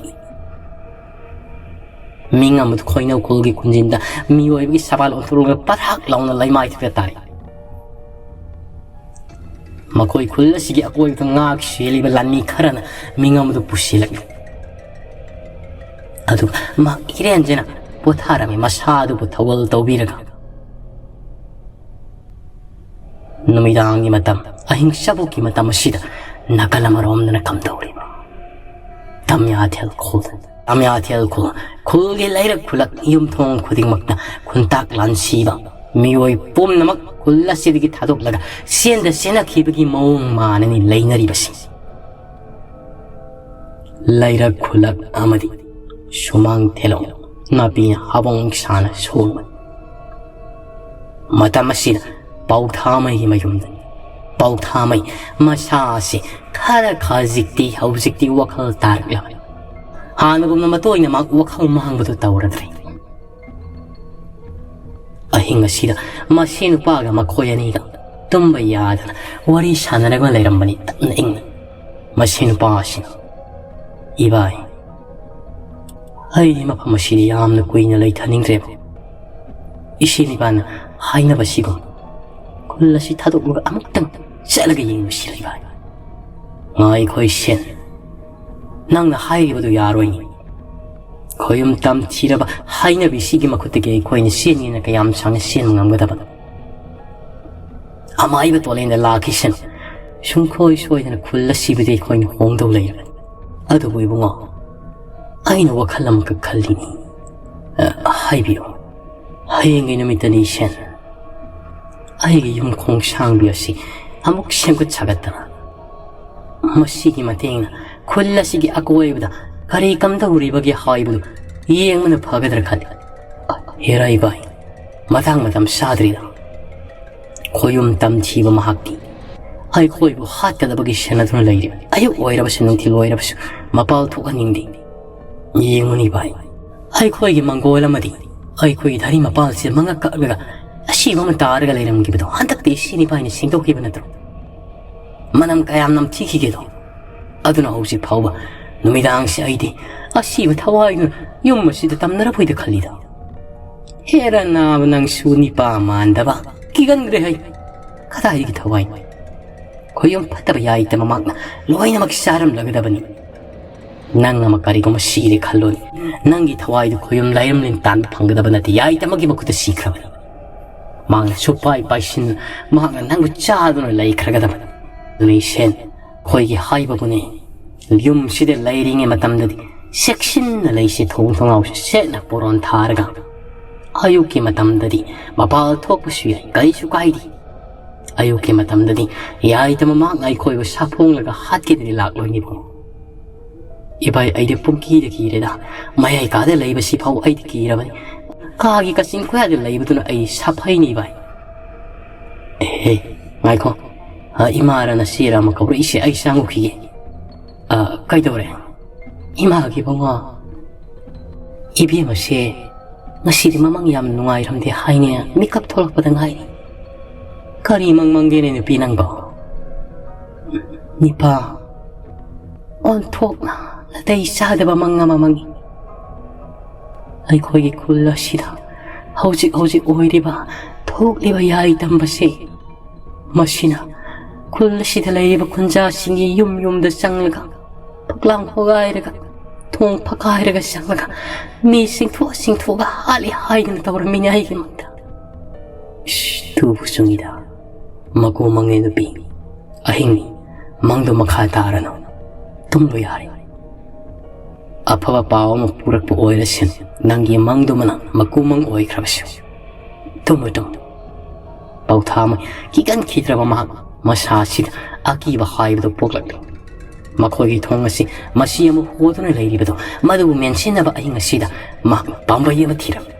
ꯃꯤꯡ ꯑꯃꯗ ꯈꯣꯏꯅꯧ ꯈꯨꯜꯒꯤ ꯈꯨꯟꯖꯤꯟꯗ ꯃꯤꯑꯣꯏꯕꯒꯤ ꯁꯕꯥꯜ ꯑꯣꯟꯊꯣꯛꯂꯒ ꯄꯔꯥꯛ ꯂꯥꯎꯅ ꯂꯩꯃꯥꯏꯊꯛꯇ ꯇꯥꯔꯛꯏ꯫ ꯃꯈꯣꯏ ꯈꯨꯜ ꯑꯁꯤꯒꯤ ꯑꯀꯣꯏꯕꯗ ꯉꯥꯛ ꯁꯦꯜꯂꯤꯕ ꯂꯥꯟꯃꯤ ꯈꯔꯅ ꯃꯤꯡ ꯑꯃꯗꯨ ꯄꯨꯁꯤꯜꯂꯛꯏ꯫ ꯑꯗꯨꯒ ꯃꯍꯥꯛ ꯏꯔꯦꯟꯖꯅ ꯄꯣꯊꯥꯔꯝꯃꯤ, ꯃꯁꯥ ꯑꯗꯨꯕꯨ ꯊꯧꯒꯜ ꯇꯧꯕꯤꯔꯒ꯫ ꯅꯨꯃꯤꯗꯥꯡꯒꯤ ꯃꯇꯝ, ꯑꯍꯤꯡ ꯆꯕꯣꯛꯀꯤ ꯃꯇꯝ ꯑꯁꯤꯗ ꯅꯥꯀꯜ ꯑꯃꯔꯣꯝꯗꯅ ꯀꯝꯗꯧꯔꯤꯕ? ꯇꯝꯌꯥꯊꯦꯜ ꯈꯨꯜ, ꯇꯝꯌꯥꯊꯦꯜ ꯈꯨꯜ, ꯈꯨꯜꯒꯤ ꯂꯩꯔꯛ ꯈꯨꯜꯂꯛ, ꯌꯨꯝꯊꯣꯡ ꯈꯨꯗꯤꯡꯃꯛꯇ ꯈꯨꯟꯇꯥꯛ ꯂꯥꯟꯁꯤꯕ ꯃꯤꯑꯣꯏ ꯄꯨꯝꯅꯃꯛ ꯈꯨꯜ ꯑꯁꯤꯗꯒꯤ ꯊꯥꯗꯣꯛꯂꯒ ꯆꯦꯟꯗ ꯆꯦꯟꯅꯈꯤꯕꯒꯤ ꯃꯑꯣꯡ ꯃꯥꯟꯅꯅꯤ ꯂꯩꯅꯔꯤꯕꯁꯤ꯫ ꯂꯩꯔꯛ ꯈꯨꯜꯂꯛ ꯑꯃꯗꯤ ꯁꯨꯃꯥꯡ ꯊꯦꯂꯣꯡ ꯅꯥꯄꯤꯅ ꯍꯥꯕꯣꯡ ꯁꯥꯅ ꯁꯣꯡꯕꯅꯤ꯫ ꯃꯇꯝ ꯑꯁꯤꯗ ꯄꯥꯎꯊꯥꯃꯩꯒꯤ ꯃꯌꯨꯝꯗꯅꯤ꯫ ꯄꯥꯎꯊꯥꯃꯩ ꯃꯁꯥ ꯑꯁꯤ ꯈꯔ ꯈꯖꯤꯛꯇꯤ ꯍꯧꯖꯤꯛꯇꯤ ꯋꯥꯈꯜ ꯇꯥꯔꯛꯂꯕꯅꯤ꯫ ꯍꯥꯟꯅꯒꯨꯝꯅ ꯃꯇꯣꯏꯅ ꯃꯍꯥꯛ ꯋꯥꯈꯜ ꯃꯥꯡꯕꯗꯨ ꯇꯧꯔꯗ꯭ꯔꯦ꯫ ꯑꯍꯤꯡ ꯑꯁꯤꯗ ꯃꯁꯤ ꯅꯨꯄꯥꯒ ꯃꯈꯣꯏ ꯑꯅꯤꯒ ꯇꯨꯝꯕ ꯌꯥꯗꯅ ꯋꯥꯔꯤ ꯁꯥꯟꯅꯔꯒ ꯂꯩꯔꯝꯕꯅꯤ ꯇꯞꯅ ꯏꯪꯅ꯫ ꯃꯁꯤ ꯅꯨꯄꯥ ꯑꯁꯤꯅ, "ꯏꯕꯥꯏ, ꯑꯩꯗꯤ ꯃꯐꯝ ꯑꯁꯤꯗ ꯌꯥꯝꯅ ꯀꯨꯏꯅ ꯂꯩꯊꯅꯤꯡꯗ꯭ꯔꯦꯕ꯫ ꯏꯆꯦ ꯅꯤꯄꯥꯅ ꯍꯥꯏꯅꯕꯁꯤꯒꯨꯝ ꯈꯨꯜ ꯑꯁꯤ ꯊꯥꯗꯣꯛꯂꯒ ꯑꯃꯨꯛꯇꯪ ꯆꯠꯂꯒ ꯌꯦꯡꯉꯨꯁꯤ ꯏꯕꯥꯏ꯫ ꯉꯥꯏꯈꯣ ꯏꯆꯦꯟ, ꯅꯪꯅ ꯍꯥꯏꯔꯤꯕꯗꯨ ꯌꯥꯔꯣꯏꯅꯦ꯫ ꯈꯣꯏꯔꯨꯝ ꯇꯝꯊꯤꯔꯕ ꯍꯥꯏꯅꯕꯤꯁꯤꯒꯤ ꯃꯈꯨꯠꯇꯒꯤ ꯑꯩꯈꯣꯏꯅ ꯆꯦꯟꯒꯦꯅ ꯀꯌꯥꯝ ꯁꯥꯡꯅ ꯆꯦꯟꯕ ꯉꯝꯒꯗꯕ? ꯑꯃꯥꯏꯕ ꯇꯣꯂꯦꯟꯗ ꯂꯥꯛꯈꯤꯁꯅꯨ꯫ ꯁꯨꯡꯈꯣꯏ ꯁꯣꯏꯗꯅ ꯈꯨꯜ ꯑꯁꯤꯕꯨꯗꯤ ꯑꯩꯈꯣꯏꯅ ꯍꯣꯡꯗꯧ ꯂꯩꯔꯕꯅꯤ꯫ ꯑꯗꯨꯕꯨ ꯏꯕꯨꯡꯉꯣ, ꯑꯩꯅ ꯋꯥꯈꯜ ꯑꯃꯈꯛ ꯈꯜꯂꯤꯅꯤ꯫ ꯑ, ꯍꯥꯏꯕꯤꯌꯨ꯫ ꯍꯌꯦꯡꯒꯤ ꯅꯨꯃꯤꯠꯇꯅꯤ ꯏꯆꯦꯟ꯫ ꯑꯩꯒꯤ ꯌꯨꯝ ꯈꯣꯡꯁꯥꯡꯕꯤ ꯑꯁꯤ ꯑꯃꯨꯛ ꯁꯦꯝꯒꯠ ꯁꯥꯒꯠꯇꯅ ꯃꯁꯤꯒꯤ ꯃꯇꯦꯡꯅ ꯈꯨꯜ ꯑꯁꯤꯒꯤ ꯑꯀꯣꯏꯕꯗ ꯀꯔꯤ ꯀꯝꯗꯧꯔꯤꯕꯒꯦ ꯍꯥꯏꯕꯗꯨ ꯌꯦꯡꯕꯅ ꯐꯒꯗ꯭ꯔꯥ ꯈꯜꯂꯤ꯫ ꯍꯦꯔꯥ ꯏꯕꯥꯏ, ꯃꯇꯥꯡ ꯃꯇꯝ ꯆꯥꯗ꯭ꯔꯤꯗ꯫ ꯈꯣꯌꯨꯝ ꯇꯝꯊꯤꯕ ꯃꯍꯥꯛꯇꯤ ꯑꯩꯈꯣꯏꯕꯨ ꯍꯥꯠꯀꯗꯕꯒꯤ ꯁꯦꯟꯅꯗꯨꯅ ꯂꯩꯔꯤ꯫ ꯑꯌꯨꯛ ꯑꯣꯏꯔꯕꯁꯨ ꯅꯨꯡꯊꯤꯜ ꯑꯣꯏꯔꯕꯁꯨ ꯃꯄꯥꯜ ꯊꯣꯛꯍꯟꯅꯤꯡꯗꯦ꯫ ꯌꯦꯡꯉꯨꯅꯤ ꯚꯥꯏ, ꯑꯩꯈꯣꯏꯒꯤ ꯃꯪꯒꯣꯜ ꯑꯃꯗꯤ ꯑꯩꯈꯣꯏꯒꯤ ꯙꯔꯤ ꯃꯄꯥꯜꯁꯤꯗ ꯃꯉꯛ ꯀꯛꯂꯒ ꯑꯁꯤꯕ ꯑꯃ ꯇꯥꯔꯒ ꯂꯩꯔꯝꯈꯤꯕꯗꯣ ꯍꯟꯗꯛꯇꯤ ꯁꯤꯅꯤ ꯚꯥꯏꯅ ꯁꯦꯡꯗꯣꯛꯈꯤꯕ ꯅꯠꯇ꯭ꯔꯣ? ꯃꯅꯝ ꯀꯌꯥꯝ ꯅꯝꯊꯤꯈꯤꯒꯦꯗꯣ꯫ ꯑꯗꯨꯅ ꯍꯧꯖꯤꯛ ꯐꯥꯎꯕ ꯅꯨꯃꯤꯗꯥꯡꯁꯦ ꯑꯩꯗꯤ ꯑꯁꯤꯕ ꯊꯋꯥꯏꯗꯨꯅ ꯌꯨꯝ ꯑꯁꯤꯗ ꯇꯝꯅꯔꯕꯣꯏꯗ ꯈꯜꯂꯤꯗ꯫ ꯍꯦꯔꯥ ꯅꯥꯕ ꯅꯪꯁꯨ ꯅꯤꯄꯥ ꯃꯥꯟꯗꯕ! ꯀꯤꯒꯟꯈ꯭ꯔꯦ ꯍꯩ! ꯀꯗꯥꯏꯗꯒꯤ ꯊꯋꯥꯏꯅꯣ? ꯈꯣꯌꯨꯝ ꯐꯠꯇꯕ ꯌꯥꯏꯇ ꯃꯃꯥꯛꯅ ꯂꯣꯏꯅꯃꯛ ꯆꯥꯔꯝꯂꯒꯗꯕꯅꯤ꯫ ꯅꯪ ꯑꯃ ꯀꯔꯤꯒꯨꯝꯕ ꯁꯤꯔꯦ ꯈꯜꯂꯣꯅꯦ, ꯅꯪꯒꯤ ꯊꯋꯥꯏꯗꯨ ꯈꯣꯌꯨꯝ ꯂꯥꯏꯔꯝꯂꯤꯅ ꯇꯥꯟꯕ ꯐꯪꯒꯗꯕ ꯅꯠꯇꯦ, ꯌꯥꯏꯇꯃꯒꯤ ꯃꯈꯨꯠꯇ ꯁꯤꯈ꯭ꯔꯕꯅꯤ꯫ ꯃꯍꯥꯛꯅ ꯁꯨꯞꯄꯥꯏ ꯄꯥꯏꯁꯤꯟꯗꯨꯅ ꯃꯍꯥꯛꯅ ꯅꯪꯕꯨ ꯆꯥꯗꯨꯅ ꯂꯩꯈ꯭ꯔꯒꯗꯕꯅꯤ꯫ ꯑꯗꯨꯅ ꯏꯁꯦꯟ, ꯑꯩꯈꯣꯏꯒꯤ ꯍꯥꯏꯕꯕꯨꯅꯦ, ꯌꯨꯝꯁꯤꯗ ꯂꯩꯔꯤꯉꯩ ꯃꯇꯝꯗꯗꯤ ꯆꯦꯛꯁꯤꯟꯅ ꯂꯩꯁꯤ, ꯊꯣꯡ ꯊꯣꯡꯅꯥꯎꯁꯤ ꯁꯦꯠꯅ ꯄꯣꯔꯣꯟ ꯊꯥꯔꯒ꯫ ꯑꯌꯨꯛꯀꯤ ꯃꯇꯝꯗꯗꯤ ꯃꯄꯥꯜ ꯊꯣꯛꯄꯁꯨ ꯌꯥꯏ, ꯀꯔꯤꯁꯨ ꯀꯥꯏꯗꯦ꯫ ꯑꯌꯨꯛꯀꯤ ꯃꯇꯝꯗꯗꯤ ꯌꯥꯏꯇ ꯃꯃꯥꯡꯅ ꯑꯩꯈꯣꯏꯕꯨ ꯁꯥꯐꯣꯡꯂꯒ ꯍꯥꯠꯀꯦꯗꯅꯤ ꯂꯥꯛꯂꯣꯏꯅꯤꯕꯣ꯫ ꯏꯚꯥꯏ, ꯑꯩꯗꯤ ꯄꯨꯡꯀꯤꯗ ꯀꯤꯔꯦꯗ꯫ ꯃꯌꯥꯏ ꯀꯥꯗ ꯂꯩꯕꯁꯤ ꯐꯥꯎ ꯑꯩꯗꯤ ꯀꯤꯔꯕꯅꯤ꯫ ꯀꯥꯒꯤ ꯀꯥꯆꯤꯟ ꯀꯣꯌꯥꯗ ꯂꯩꯕꯗꯨꯅ ꯑꯩ ꯁꯥꯐꯩꯅꯤ ꯏꯚꯥꯏ꯫ ꯑꯦꯍꯦ, ꯉꯥꯏꯈꯣ꯫ ꯑ, ꯏꯃꯥꯔ ꯅꯆꯦꯔ ꯑꯃ ꯀꯧꯔꯛꯏꯁꯦ, ꯑꯩ ꯆꯪꯉꯨꯈꯤꯒꯦ꯫ ꯑ, ꯀꯩꯗꯧꯔꯦ? ꯏꯃꯥꯒꯤ ꯏꯕꯨꯡꯉꯣ, ꯏꯕꯦꯝꯃꯁꯦ ꯉꯁꯤꯗꯤ ꯃꯃꯪ ꯌꯥꯝ ꯅꯨꯡꯉꯥꯏꯔꯝꯗꯦ ꯍꯥꯏꯅꯦ, ꯃꯤꯀꯞ ꯊꯣꯛꯂꯛꯄꯗ ꯉꯥꯏꯔꯤ꯫ ꯀꯔꯤ ꯃꯪ ꯃꯪꯒꯦꯅꯦ ꯅꯨꯄꯤ ꯅꯪꯕꯣ? ꯅꯤꯄꯥ, ꯑꯣꯟꯊꯣꯛꯅ ꯅꯥꯇꯩ ꯆꯥꯗꯕ ꯃꯪ ꯑꯃ ꯃꯪꯉꯤ꯫ ꯑꯩꯈꯣꯏꯒꯤ ꯈꯨꯜ ꯑꯁꯤꯗ ꯍꯧꯖꯤꯛ ꯍꯧꯖꯤꯛ ꯑꯣꯏꯔꯤꯕ ꯊꯣꯛꯂꯤꯕ ꯌꯥꯏꯇꯝꯕꯁꯤ, ꯃꯁꯤꯅ ꯈꯨꯜ ꯑꯁꯤꯗ ꯂꯩꯔꯤꯕ ꯈꯨꯟꯖꯥꯁꯤꯡꯒꯤ ꯌꯨꯝ ꯌꯨꯝꯗ ꯆꯪꯂꯒ, ꯐꯛꯂꯥꯡ ꯍꯣꯒꯥꯏꯔꯒ, ꯊꯣꯡ ꯐꯛꯀꯥꯏꯔꯒ ꯆꯪꯂꯒ, ꯃꯤ ꯆꯤꯡꯊꯣꯛ ꯆꯤꯡꯊꯣꯛꯑꯒ ꯍꯥꯠꯂꯤ ꯍꯥꯏꯗꯅ ꯇꯧꯔꯝꯃꯤꯅꯦ ꯑꯩꯒꯤꯃꯛꯇ꯫ ꯏꯁ, ꯇꯨꯕꯨ ꯆꯨꯝꯃꯤꯗ꯫ ꯃꯀꯨ ꯃꯪꯉꯦ ꯅꯨꯄꯤ꯫ ꯑꯍꯤꯡꯅꯤ, ꯃꯪꯗꯣ ꯃꯈꯥ ꯇꯥꯔꯅꯨ꯫ ꯇꯨꯝꯕ ꯌꯥꯔꯦ꯫ ꯑꯐꯕ ꯄꯥꯎ ꯑꯃ ꯄꯨꯔꯛꯄ ꯑꯣꯏꯔꯁꯅꯨ꯫ ꯅꯪꯒꯤ ꯃꯪꯗꯨꯃꯅ ꯃꯀꯨ ꯃꯪ ꯑꯣꯏꯈ꯭ꯔꯕꯁꯨ꯫ Tamu, Tamu. ꯄꯥꯎꯊꯥ ꯑꯃ ꯀꯤꯒꯟꯈꯤꯗ꯭ꯔꯕ ꯃꯍꯥꯛ ꯃꯁꯥ ꯑꯁꯤꯗ ꯑꯀꯤꯕ ꯍꯥꯏꯕꯗꯨ ꯄꯣꯛꯂꯛꯂꯤ꯫ ꯃꯈꯣꯏꯒꯤ ꯊꯣꯡ ꯑꯁꯤ ꯃꯁꯤ ꯑꯃꯨꯛ ꯍꯣꯗꯨꯅ ꯂꯩꯔꯤꯕꯗꯨ, ꯃꯗꯨꯕꯨ ꯃꯦꯟꯁꯤꯟꯅꯕ ꯑꯍꯤꯡ ꯑꯁꯤꯗ ꯃꯍꯥꯛꯅ ꯄꯥꯝꯕꯩ ꯑꯃ ꯊꯤꯔꯝꯃꯤ꯫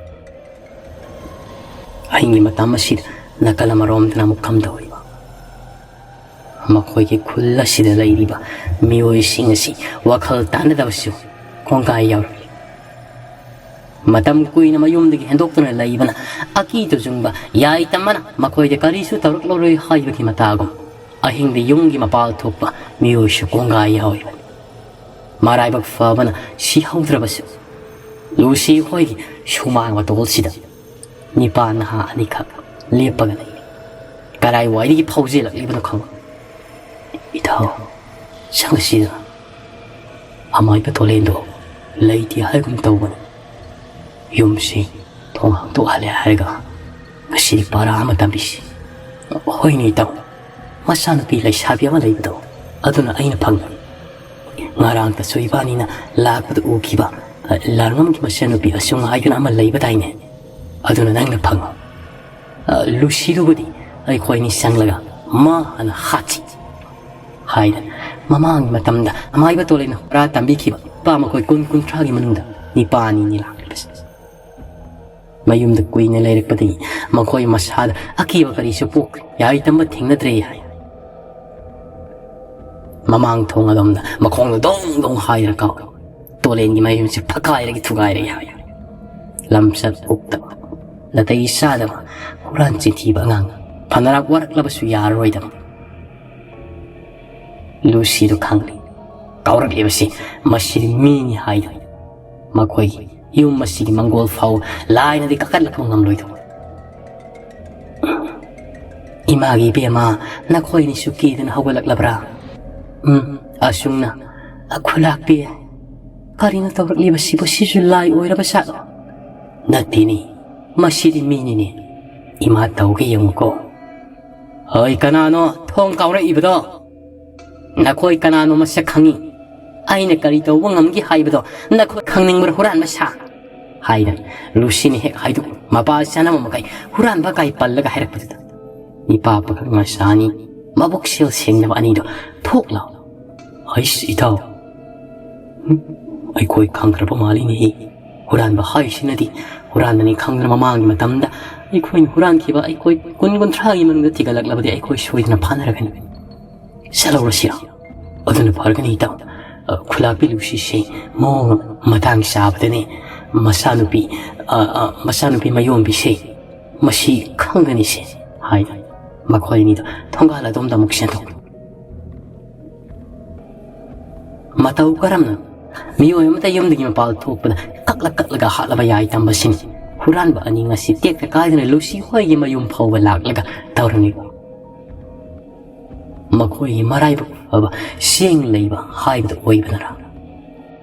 ꯑꯍꯤꯡꯒꯤ ꯃꯇꯝ ꯑꯁꯤꯗ ꯅꯥꯀꯜ ꯑꯃꯔꯣꯝꯗꯅ ꯑꯃꯨꯛ ꯀꯝꯗꯧꯔꯤꯕ? ꯃꯈꯣꯏꯒꯤ ꯈꯨꯜ ꯑꯁꯤꯗ ꯂꯩꯔꯤꯕ ꯃꯤꯑꯣꯏꯁꯤꯡ ꯑꯁꯤ ꯋꯥꯈꯜ ꯇꯥꯅꯗꯕꯁꯨ ꯀꯣꯡꯒꯥꯏ ꯌꯥꯎꯔꯛꯂꯤ꯫ ꯃꯇꯝ ꯀꯨꯏꯅ ꯃꯌꯨꯝꯗꯒꯤ ꯍꯦꯟꯗꯣꯛꯇꯨꯅ ꯂꯩꯕꯅ ꯑꯀꯤ ꯇꯨꯖꯨꯡꯕ ꯌꯥꯏꯇꯝꯕꯅ ꯃꯈꯣꯏꯗ ꯀꯔꯤꯁꯨ ꯇꯧꯔꯛꯂꯔꯣꯏ ꯍꯥꯏꯕꯒꯤ ꯃꯇꯥꯒꯨꯝ, ꯑꯍꯤꯡꯗ ꯌꯨꯝꯒꯤ ꯃꯄꯥꯜ ꯊꯣꯛꯄ ꯃꯤꯑꯣꯏꯁꯨ ꯀꯣꯡꯒꯥꯏ ꯌꯥꯎꯔꯤꯕꯅꯤ꯫ ꯃꯔꯥꯏꯕꯛ ꯐꯕꯅ ꯁꯤꯍꯧꯗ꯭ꯔꯕꯁꯨ, ꯂꯨꯁꯤ ꯍꯣꯏꯒꯤ ꯁꯨꯃꯥꯡ ꯃꯇꯣꯜꯁꯤꯗ ꯅꯤꯄꯥ ꯅꯍꯥ ꯑꯅꯤꯈꯛ ꯂꯦꯞꯄꯒ ꯂꯩꯔꯤ꯫ ꯀꯔꯥꯏꯋꯥꯏꯗꯒꯤ ꯐꯥꯎꯖꯦꯜꯂꯛꯂꯤꯕꯅꯣ ꯈꯪꯗꯦ꯫ "ꯏꯇꯥꯎ, ꯁꯪ ꯑꯁꯤꯗ ꯑꯃꯥꯏꯕ ꯇꯣꯂꯦꯟꯗꯣ ꯂꯩꯇꯦ ꯍꯥꯏꯒꯨꯝ ꯇꯧꯕꯅꯤ꯫ ꯌꯨꯝꯁꯤ ꯊꯣꯡ ꯍꯥꯡꯗꯣꯛꯍꯜꯂꯦ ꯍꯥꯏꯔꯒ ꯉꯁꯤꯗꯤ ꯄꯔꯥ ꯑꯃ ꯇꯝꯕꯤꯁꯤ꯫" "ꯍꯣꯏꯅꯦ ꯏꯇꯥꯎ, ꯃꯆꯥꯅꯨꯄꯤ ꯂꯩꯁꯥꯕꯤ ꯑꯃ ꯂꯩꯕꯗꯣ, ꯑꯗꯨꯅ ꯑꯩꯅ ꯐꯪꯉꯤ꯫ ꯉꯔꯥꯡꯇꯁꯨ ꯏꯕꯥꯅꯤꯅ ꯂꯥꯛꯄꯗ ꯎꯈꯤꯕ, ꯑ, ꯂꯥꯡꯉꯝꯒꯤ ꯃꯆꯥꯅꯨꯄꯤ ꯑꯁꯨꯝ ꯍꯥꯏꯗꯨꯅ ꯑꯃ ꯂꯩꯕꯗꯥꯏꯅꯦ? ꯑꯗꯨꯅ ꯅꯪꯅ ꯐꯪꯉꯨ꯫ ꯑ, ꯂꯨꯁꯤꯗꯨꯕꯨꯗꯤ ꯑꯩꯈꯣꯏꯅꯤ ꯆꯪꯂꯒ ꯃꯥ ꯍꯥꯟꯅ ꯍꯥꯠꯁꯤ" ꯍꯥꯏꯗꯅ ꯃꯃꯥꯡꯒꯤ ꯃꯇꯝꯗ ꯑꯃꯥꯏꯕ ꯇꯣꯂꯩꯅ ꯍꯣꯔꯥ ꯇꯝꯕꯤꯈꯤꯕ ꯅꯨꯄꯥ ꯃꯈꯣꯏ ꯀꯨꯟ ꯀꯨꯟꯊ꯭ꯔꯥꯒꯤ ꯃꯅꯨꯡꯗ ꯅꯤꯄꯥ ꯑꯅꯤꯅꯤ ꯂꯥꯛꯂꯤꯕꯁꯦ꯫ ꯃꯌꯨꯝꯗ ꯀꯨꯏꯅ ꯂꯩꯔꯛꯄꯗꯒꯤ ꯃꯈꯣꯏ ꯃꯁꯥꯗ ꯑꯀꯤꯕ ꯀꯔꯤꯁꯨ ꯄꯣꯛꯇ꯭ꯔꯦ꯫ ꯌꯥꯏꯇꯝꯕ ꯊꯦꯡꯅꯗ꯭ꯔꯦ ꯍꯥꯏ꯫ ꯃꯃꯥꯡ ꯊꯣꯡ ꯑꯗꯣꯝꯗ ꯃꯈꯣꯡꯗ ꯗꯣꯡ ꯗꯣꯡ ꯍꯥꯏꯗꯅ ꯀꯥꯎꯔꯦ꯫ ꯇꯣꯂꯦꯟꯒꯤ ꯃꯌꯨꯝꯁꯦ ꯐꯀꯥꯏꯔꯒ ꯊꯨꯒꯥꯏꯔꯒꯦ ꯍꯥꯏ꯫ ꯂꯝꯆꯠ ꯎꯛꯇꯕ, ꯅꯥꯇꯩ ꯆꯥꯗꯕ, ꯍꯨꯔꯥꯟ ꯆꯤꯟꯊꯤꯕ ꯑꯉꯥꯡ꯫ ꯐꯅꯔꯥꯛ ꯋꯥꯔꯛꯂꯕꯁꯨ ꯌꯥꯔꯔꯣꯏꯗꯕ꯫ ꯂꯨꯁꯤꯗꯨ ꯈꯪꯂꯤ꯫ ꯀꯥꯎꯔꯛꯂꯤꯕꯁꯤ ꯃꯁꯤꯗꯤ ꯃꯤꯅꯤ ꯍꯥꯏꯗꯨꯅ ꯃꯈꯣꯏꯒꯤ ꯌꯨꯝ ꯑꯁꯤꯒꯤ ꯃꯪꯒꯣꯜ ꯐꯥꯎ ꯂꯥꯏꯅꯗꯤ ꯀꯥꯈꯠꯂꯛꯄ ꯉꯝꯂꯣꯏꯗꯧꯕ꯫ "ꯏꯃꯥꯒꯤ ꯏꯕꯦꯝꯃ, ꯅꯈꯣꯏꯅꯤꯁꯨ ꯀꯤꯗꯅ ꯍꯧꯒꯠꯂꯛꯂꯕ꯭ꯔꯥ?" "ꯎꯝ, ꯑꯁꯨꯝꯅ꯫ ꯑ, ꯈꯨꯂꯥꯛꯄꯤ, ꯀꯔꯤꯅꯣ ꯇꯧꯔꯛꯂꯤꯕꯁꯤꯕꯨ? ꯁꯤꯁꯨ ꯂꯥꯏ ꯑꯣꯏꯔꯕ ꯖꯥꯠꯂꯣ?" "ꯅꯠꯇꯦꯅꯦ, ꯃꯁꯤꯗꯤ ꯃꯤꯅꯤꯅꯦ꯫ ꯏꯃꯥ ꯇꯧꯒꯦ ꯌꯦꯡꯉꯨꯀꯣ꯫" "ꯍꯣꯏ, ꯀꯅꯥꯅꯣ ꯊꯣꯡ ꯀꯥꯎꯔꯛꯏꯕꯗꯣ? ꯅꯈꯣꯏ ꯀꯅꯥꯅꯣ ꯃꯁꯛ ꯈꯪꯉꯤ꯫ ꯑꯩꯅ ꯀꯔꯤ ꯇꯧꯕ ꯉꯝꯒꯦ ꯍꯥꯏꯕꯗꯣ ꯅꯈꯣꯏ ꯈꯪꯅꯤꯡꯕ꯭ꯔꯥ, ꯍꯨꯔꯥꯟꯕ ꯁꯥ?" ꯍꯥꯏꯗꯅ ꯂꯨꯁꯤꯅ ꯍꯦꯛ ꯍꯥꯏꯗꯣꯛ ꯃꯄꯥ ꯆꯥꯅꯕ ꯃꯈꯩ ꯍꯨꯔꯥꯟꯕ ꯀꯥꯏ ꯄꯜꯂꯒ ꯍꯥꯏꯔꯛꯄꯗꯨꯗ, ꯅꯤꯄꯥ ꯄꯥꯈꯪ ꯃꯆꯥ ꯑꯅꯤ, ꯃꯕꯨꯛ ꯁꯦꯜ ꯁꯦꯡꯗꯕ ꯑꯅꯤꯗꯣ ꯊꯣꯛ ꯂꯥꯎ, "ꯍꯩꯁ, ꯏꯇꯥꯎ, ꯍꯨꯝ, ꯑꯩꯈꯣꯏ ꯈꯪꯈ꯭ꯔꯕ ꯃꯥꯜꯂꯤꯅꯦꯍꯦ꯫ ꯍꯨꯔꯥꯟꯕ ꯍꯥꯏꯁꯤꯅꯗꯤ ꯍꯨꯔꯥꯟꯕꯅꯤ ꯈꯪꯗꯅ ꯃꯃꯥꯡꯒꯤ ꯃꯇꯝꯗ ꯑꯩꯈꯣꯏꯅ ꯍꯨꯔꯥꯟꯈꯤꯕ ꯑꯩꯈꯣꯏ ꯀꯨꯟ ꯀꯨꯟꯊ꯭ꯔꯥꯒꯤ ꯃꯅꯨꯡꯗ ꯊꯤꯒꯠꯂꯛꯂꯕꯗꯤ ꯑꯩꯈꯣꯏ ꯁꯣꯏꯗꯅ ꯐꯥꯅꯔꯒꯅꯤ꯫ ꯆꯠꯍꯧꯔꯁꯤꯔ? ꯑꯗꯨꯅ ꯐꯔꯒꯅꯤ ꯏꯇꯥꯎ꯫ ꯑ, ꯈꯨꯂꯥꯛꯄꯤ ꯂꯨꯁꯤꯁꯦ ꯃꯑꯣꯡ ꯑꯃ ꯃꯇꯥꯡ ꯆꯥꯕꯗꯅꯦ ꯃꯆꯥꯅꯨꯄꯤ, ꯑ, ꯑ, ꯃꯆꯥꯅꯨꯄꯤ ꯃꯌꯣꯝꯕꯤꯁꯦ ꯃꯁꯤ ꯈꯪꯒꯅꯤꯁꯦ ꯍꯥꯏꯅ ꯃꯈꯣꯏ ꯑꯅꯤꯗꯣ ꯊꯣꯡꯒꯥꯜ ꯑꯗꯣꯝꯗ ꯑꯃꯨꯛ ꯆꯦꯟꯊꯣꯛ꯫ ꯃꯇꯧ ꯀꯔꯝꯅ ꯃꯤꯑꯣꯏ ꯑꯃꯇ ꯌꯨꯝꯗꯒꯤ ꯃꯄꯥꯜ ꯊꯣꯛꯄꯗ ꯀꯛꯂ ꯀꯛꯂꯒ ꯍꯥꯠꯂꯕ ꯌꯥꯏ ꯇꯝꯕꯁꯤꯅꯤ꯫ ꯍꯨꯔꯥꯟꯕ ꯑꯅꯤ ꯉꯁꯤ ꯇꯦꯛꯇ ꯀꯥꯏꯗꯅ ꯂꯨꯁꯤ ꯍꯣꯏꯒꯤ ꯃꯌꯨꯝ ꯐꯥꯎꯕ ꯂꯥꯛꯂꯒ ꯇꯧꯔꯝꯂꯤꯕ꯫ ꯃꯈꯣꯏꯒꯤ ꯃꯔꯥꯏꯕꯛ ꯐꯕ ꯆꯦꯡ ꯂꯩꯕ ꯍꯥꯏꯕꯗꯨ ꯑꯣꯏꯕꯅꯔ?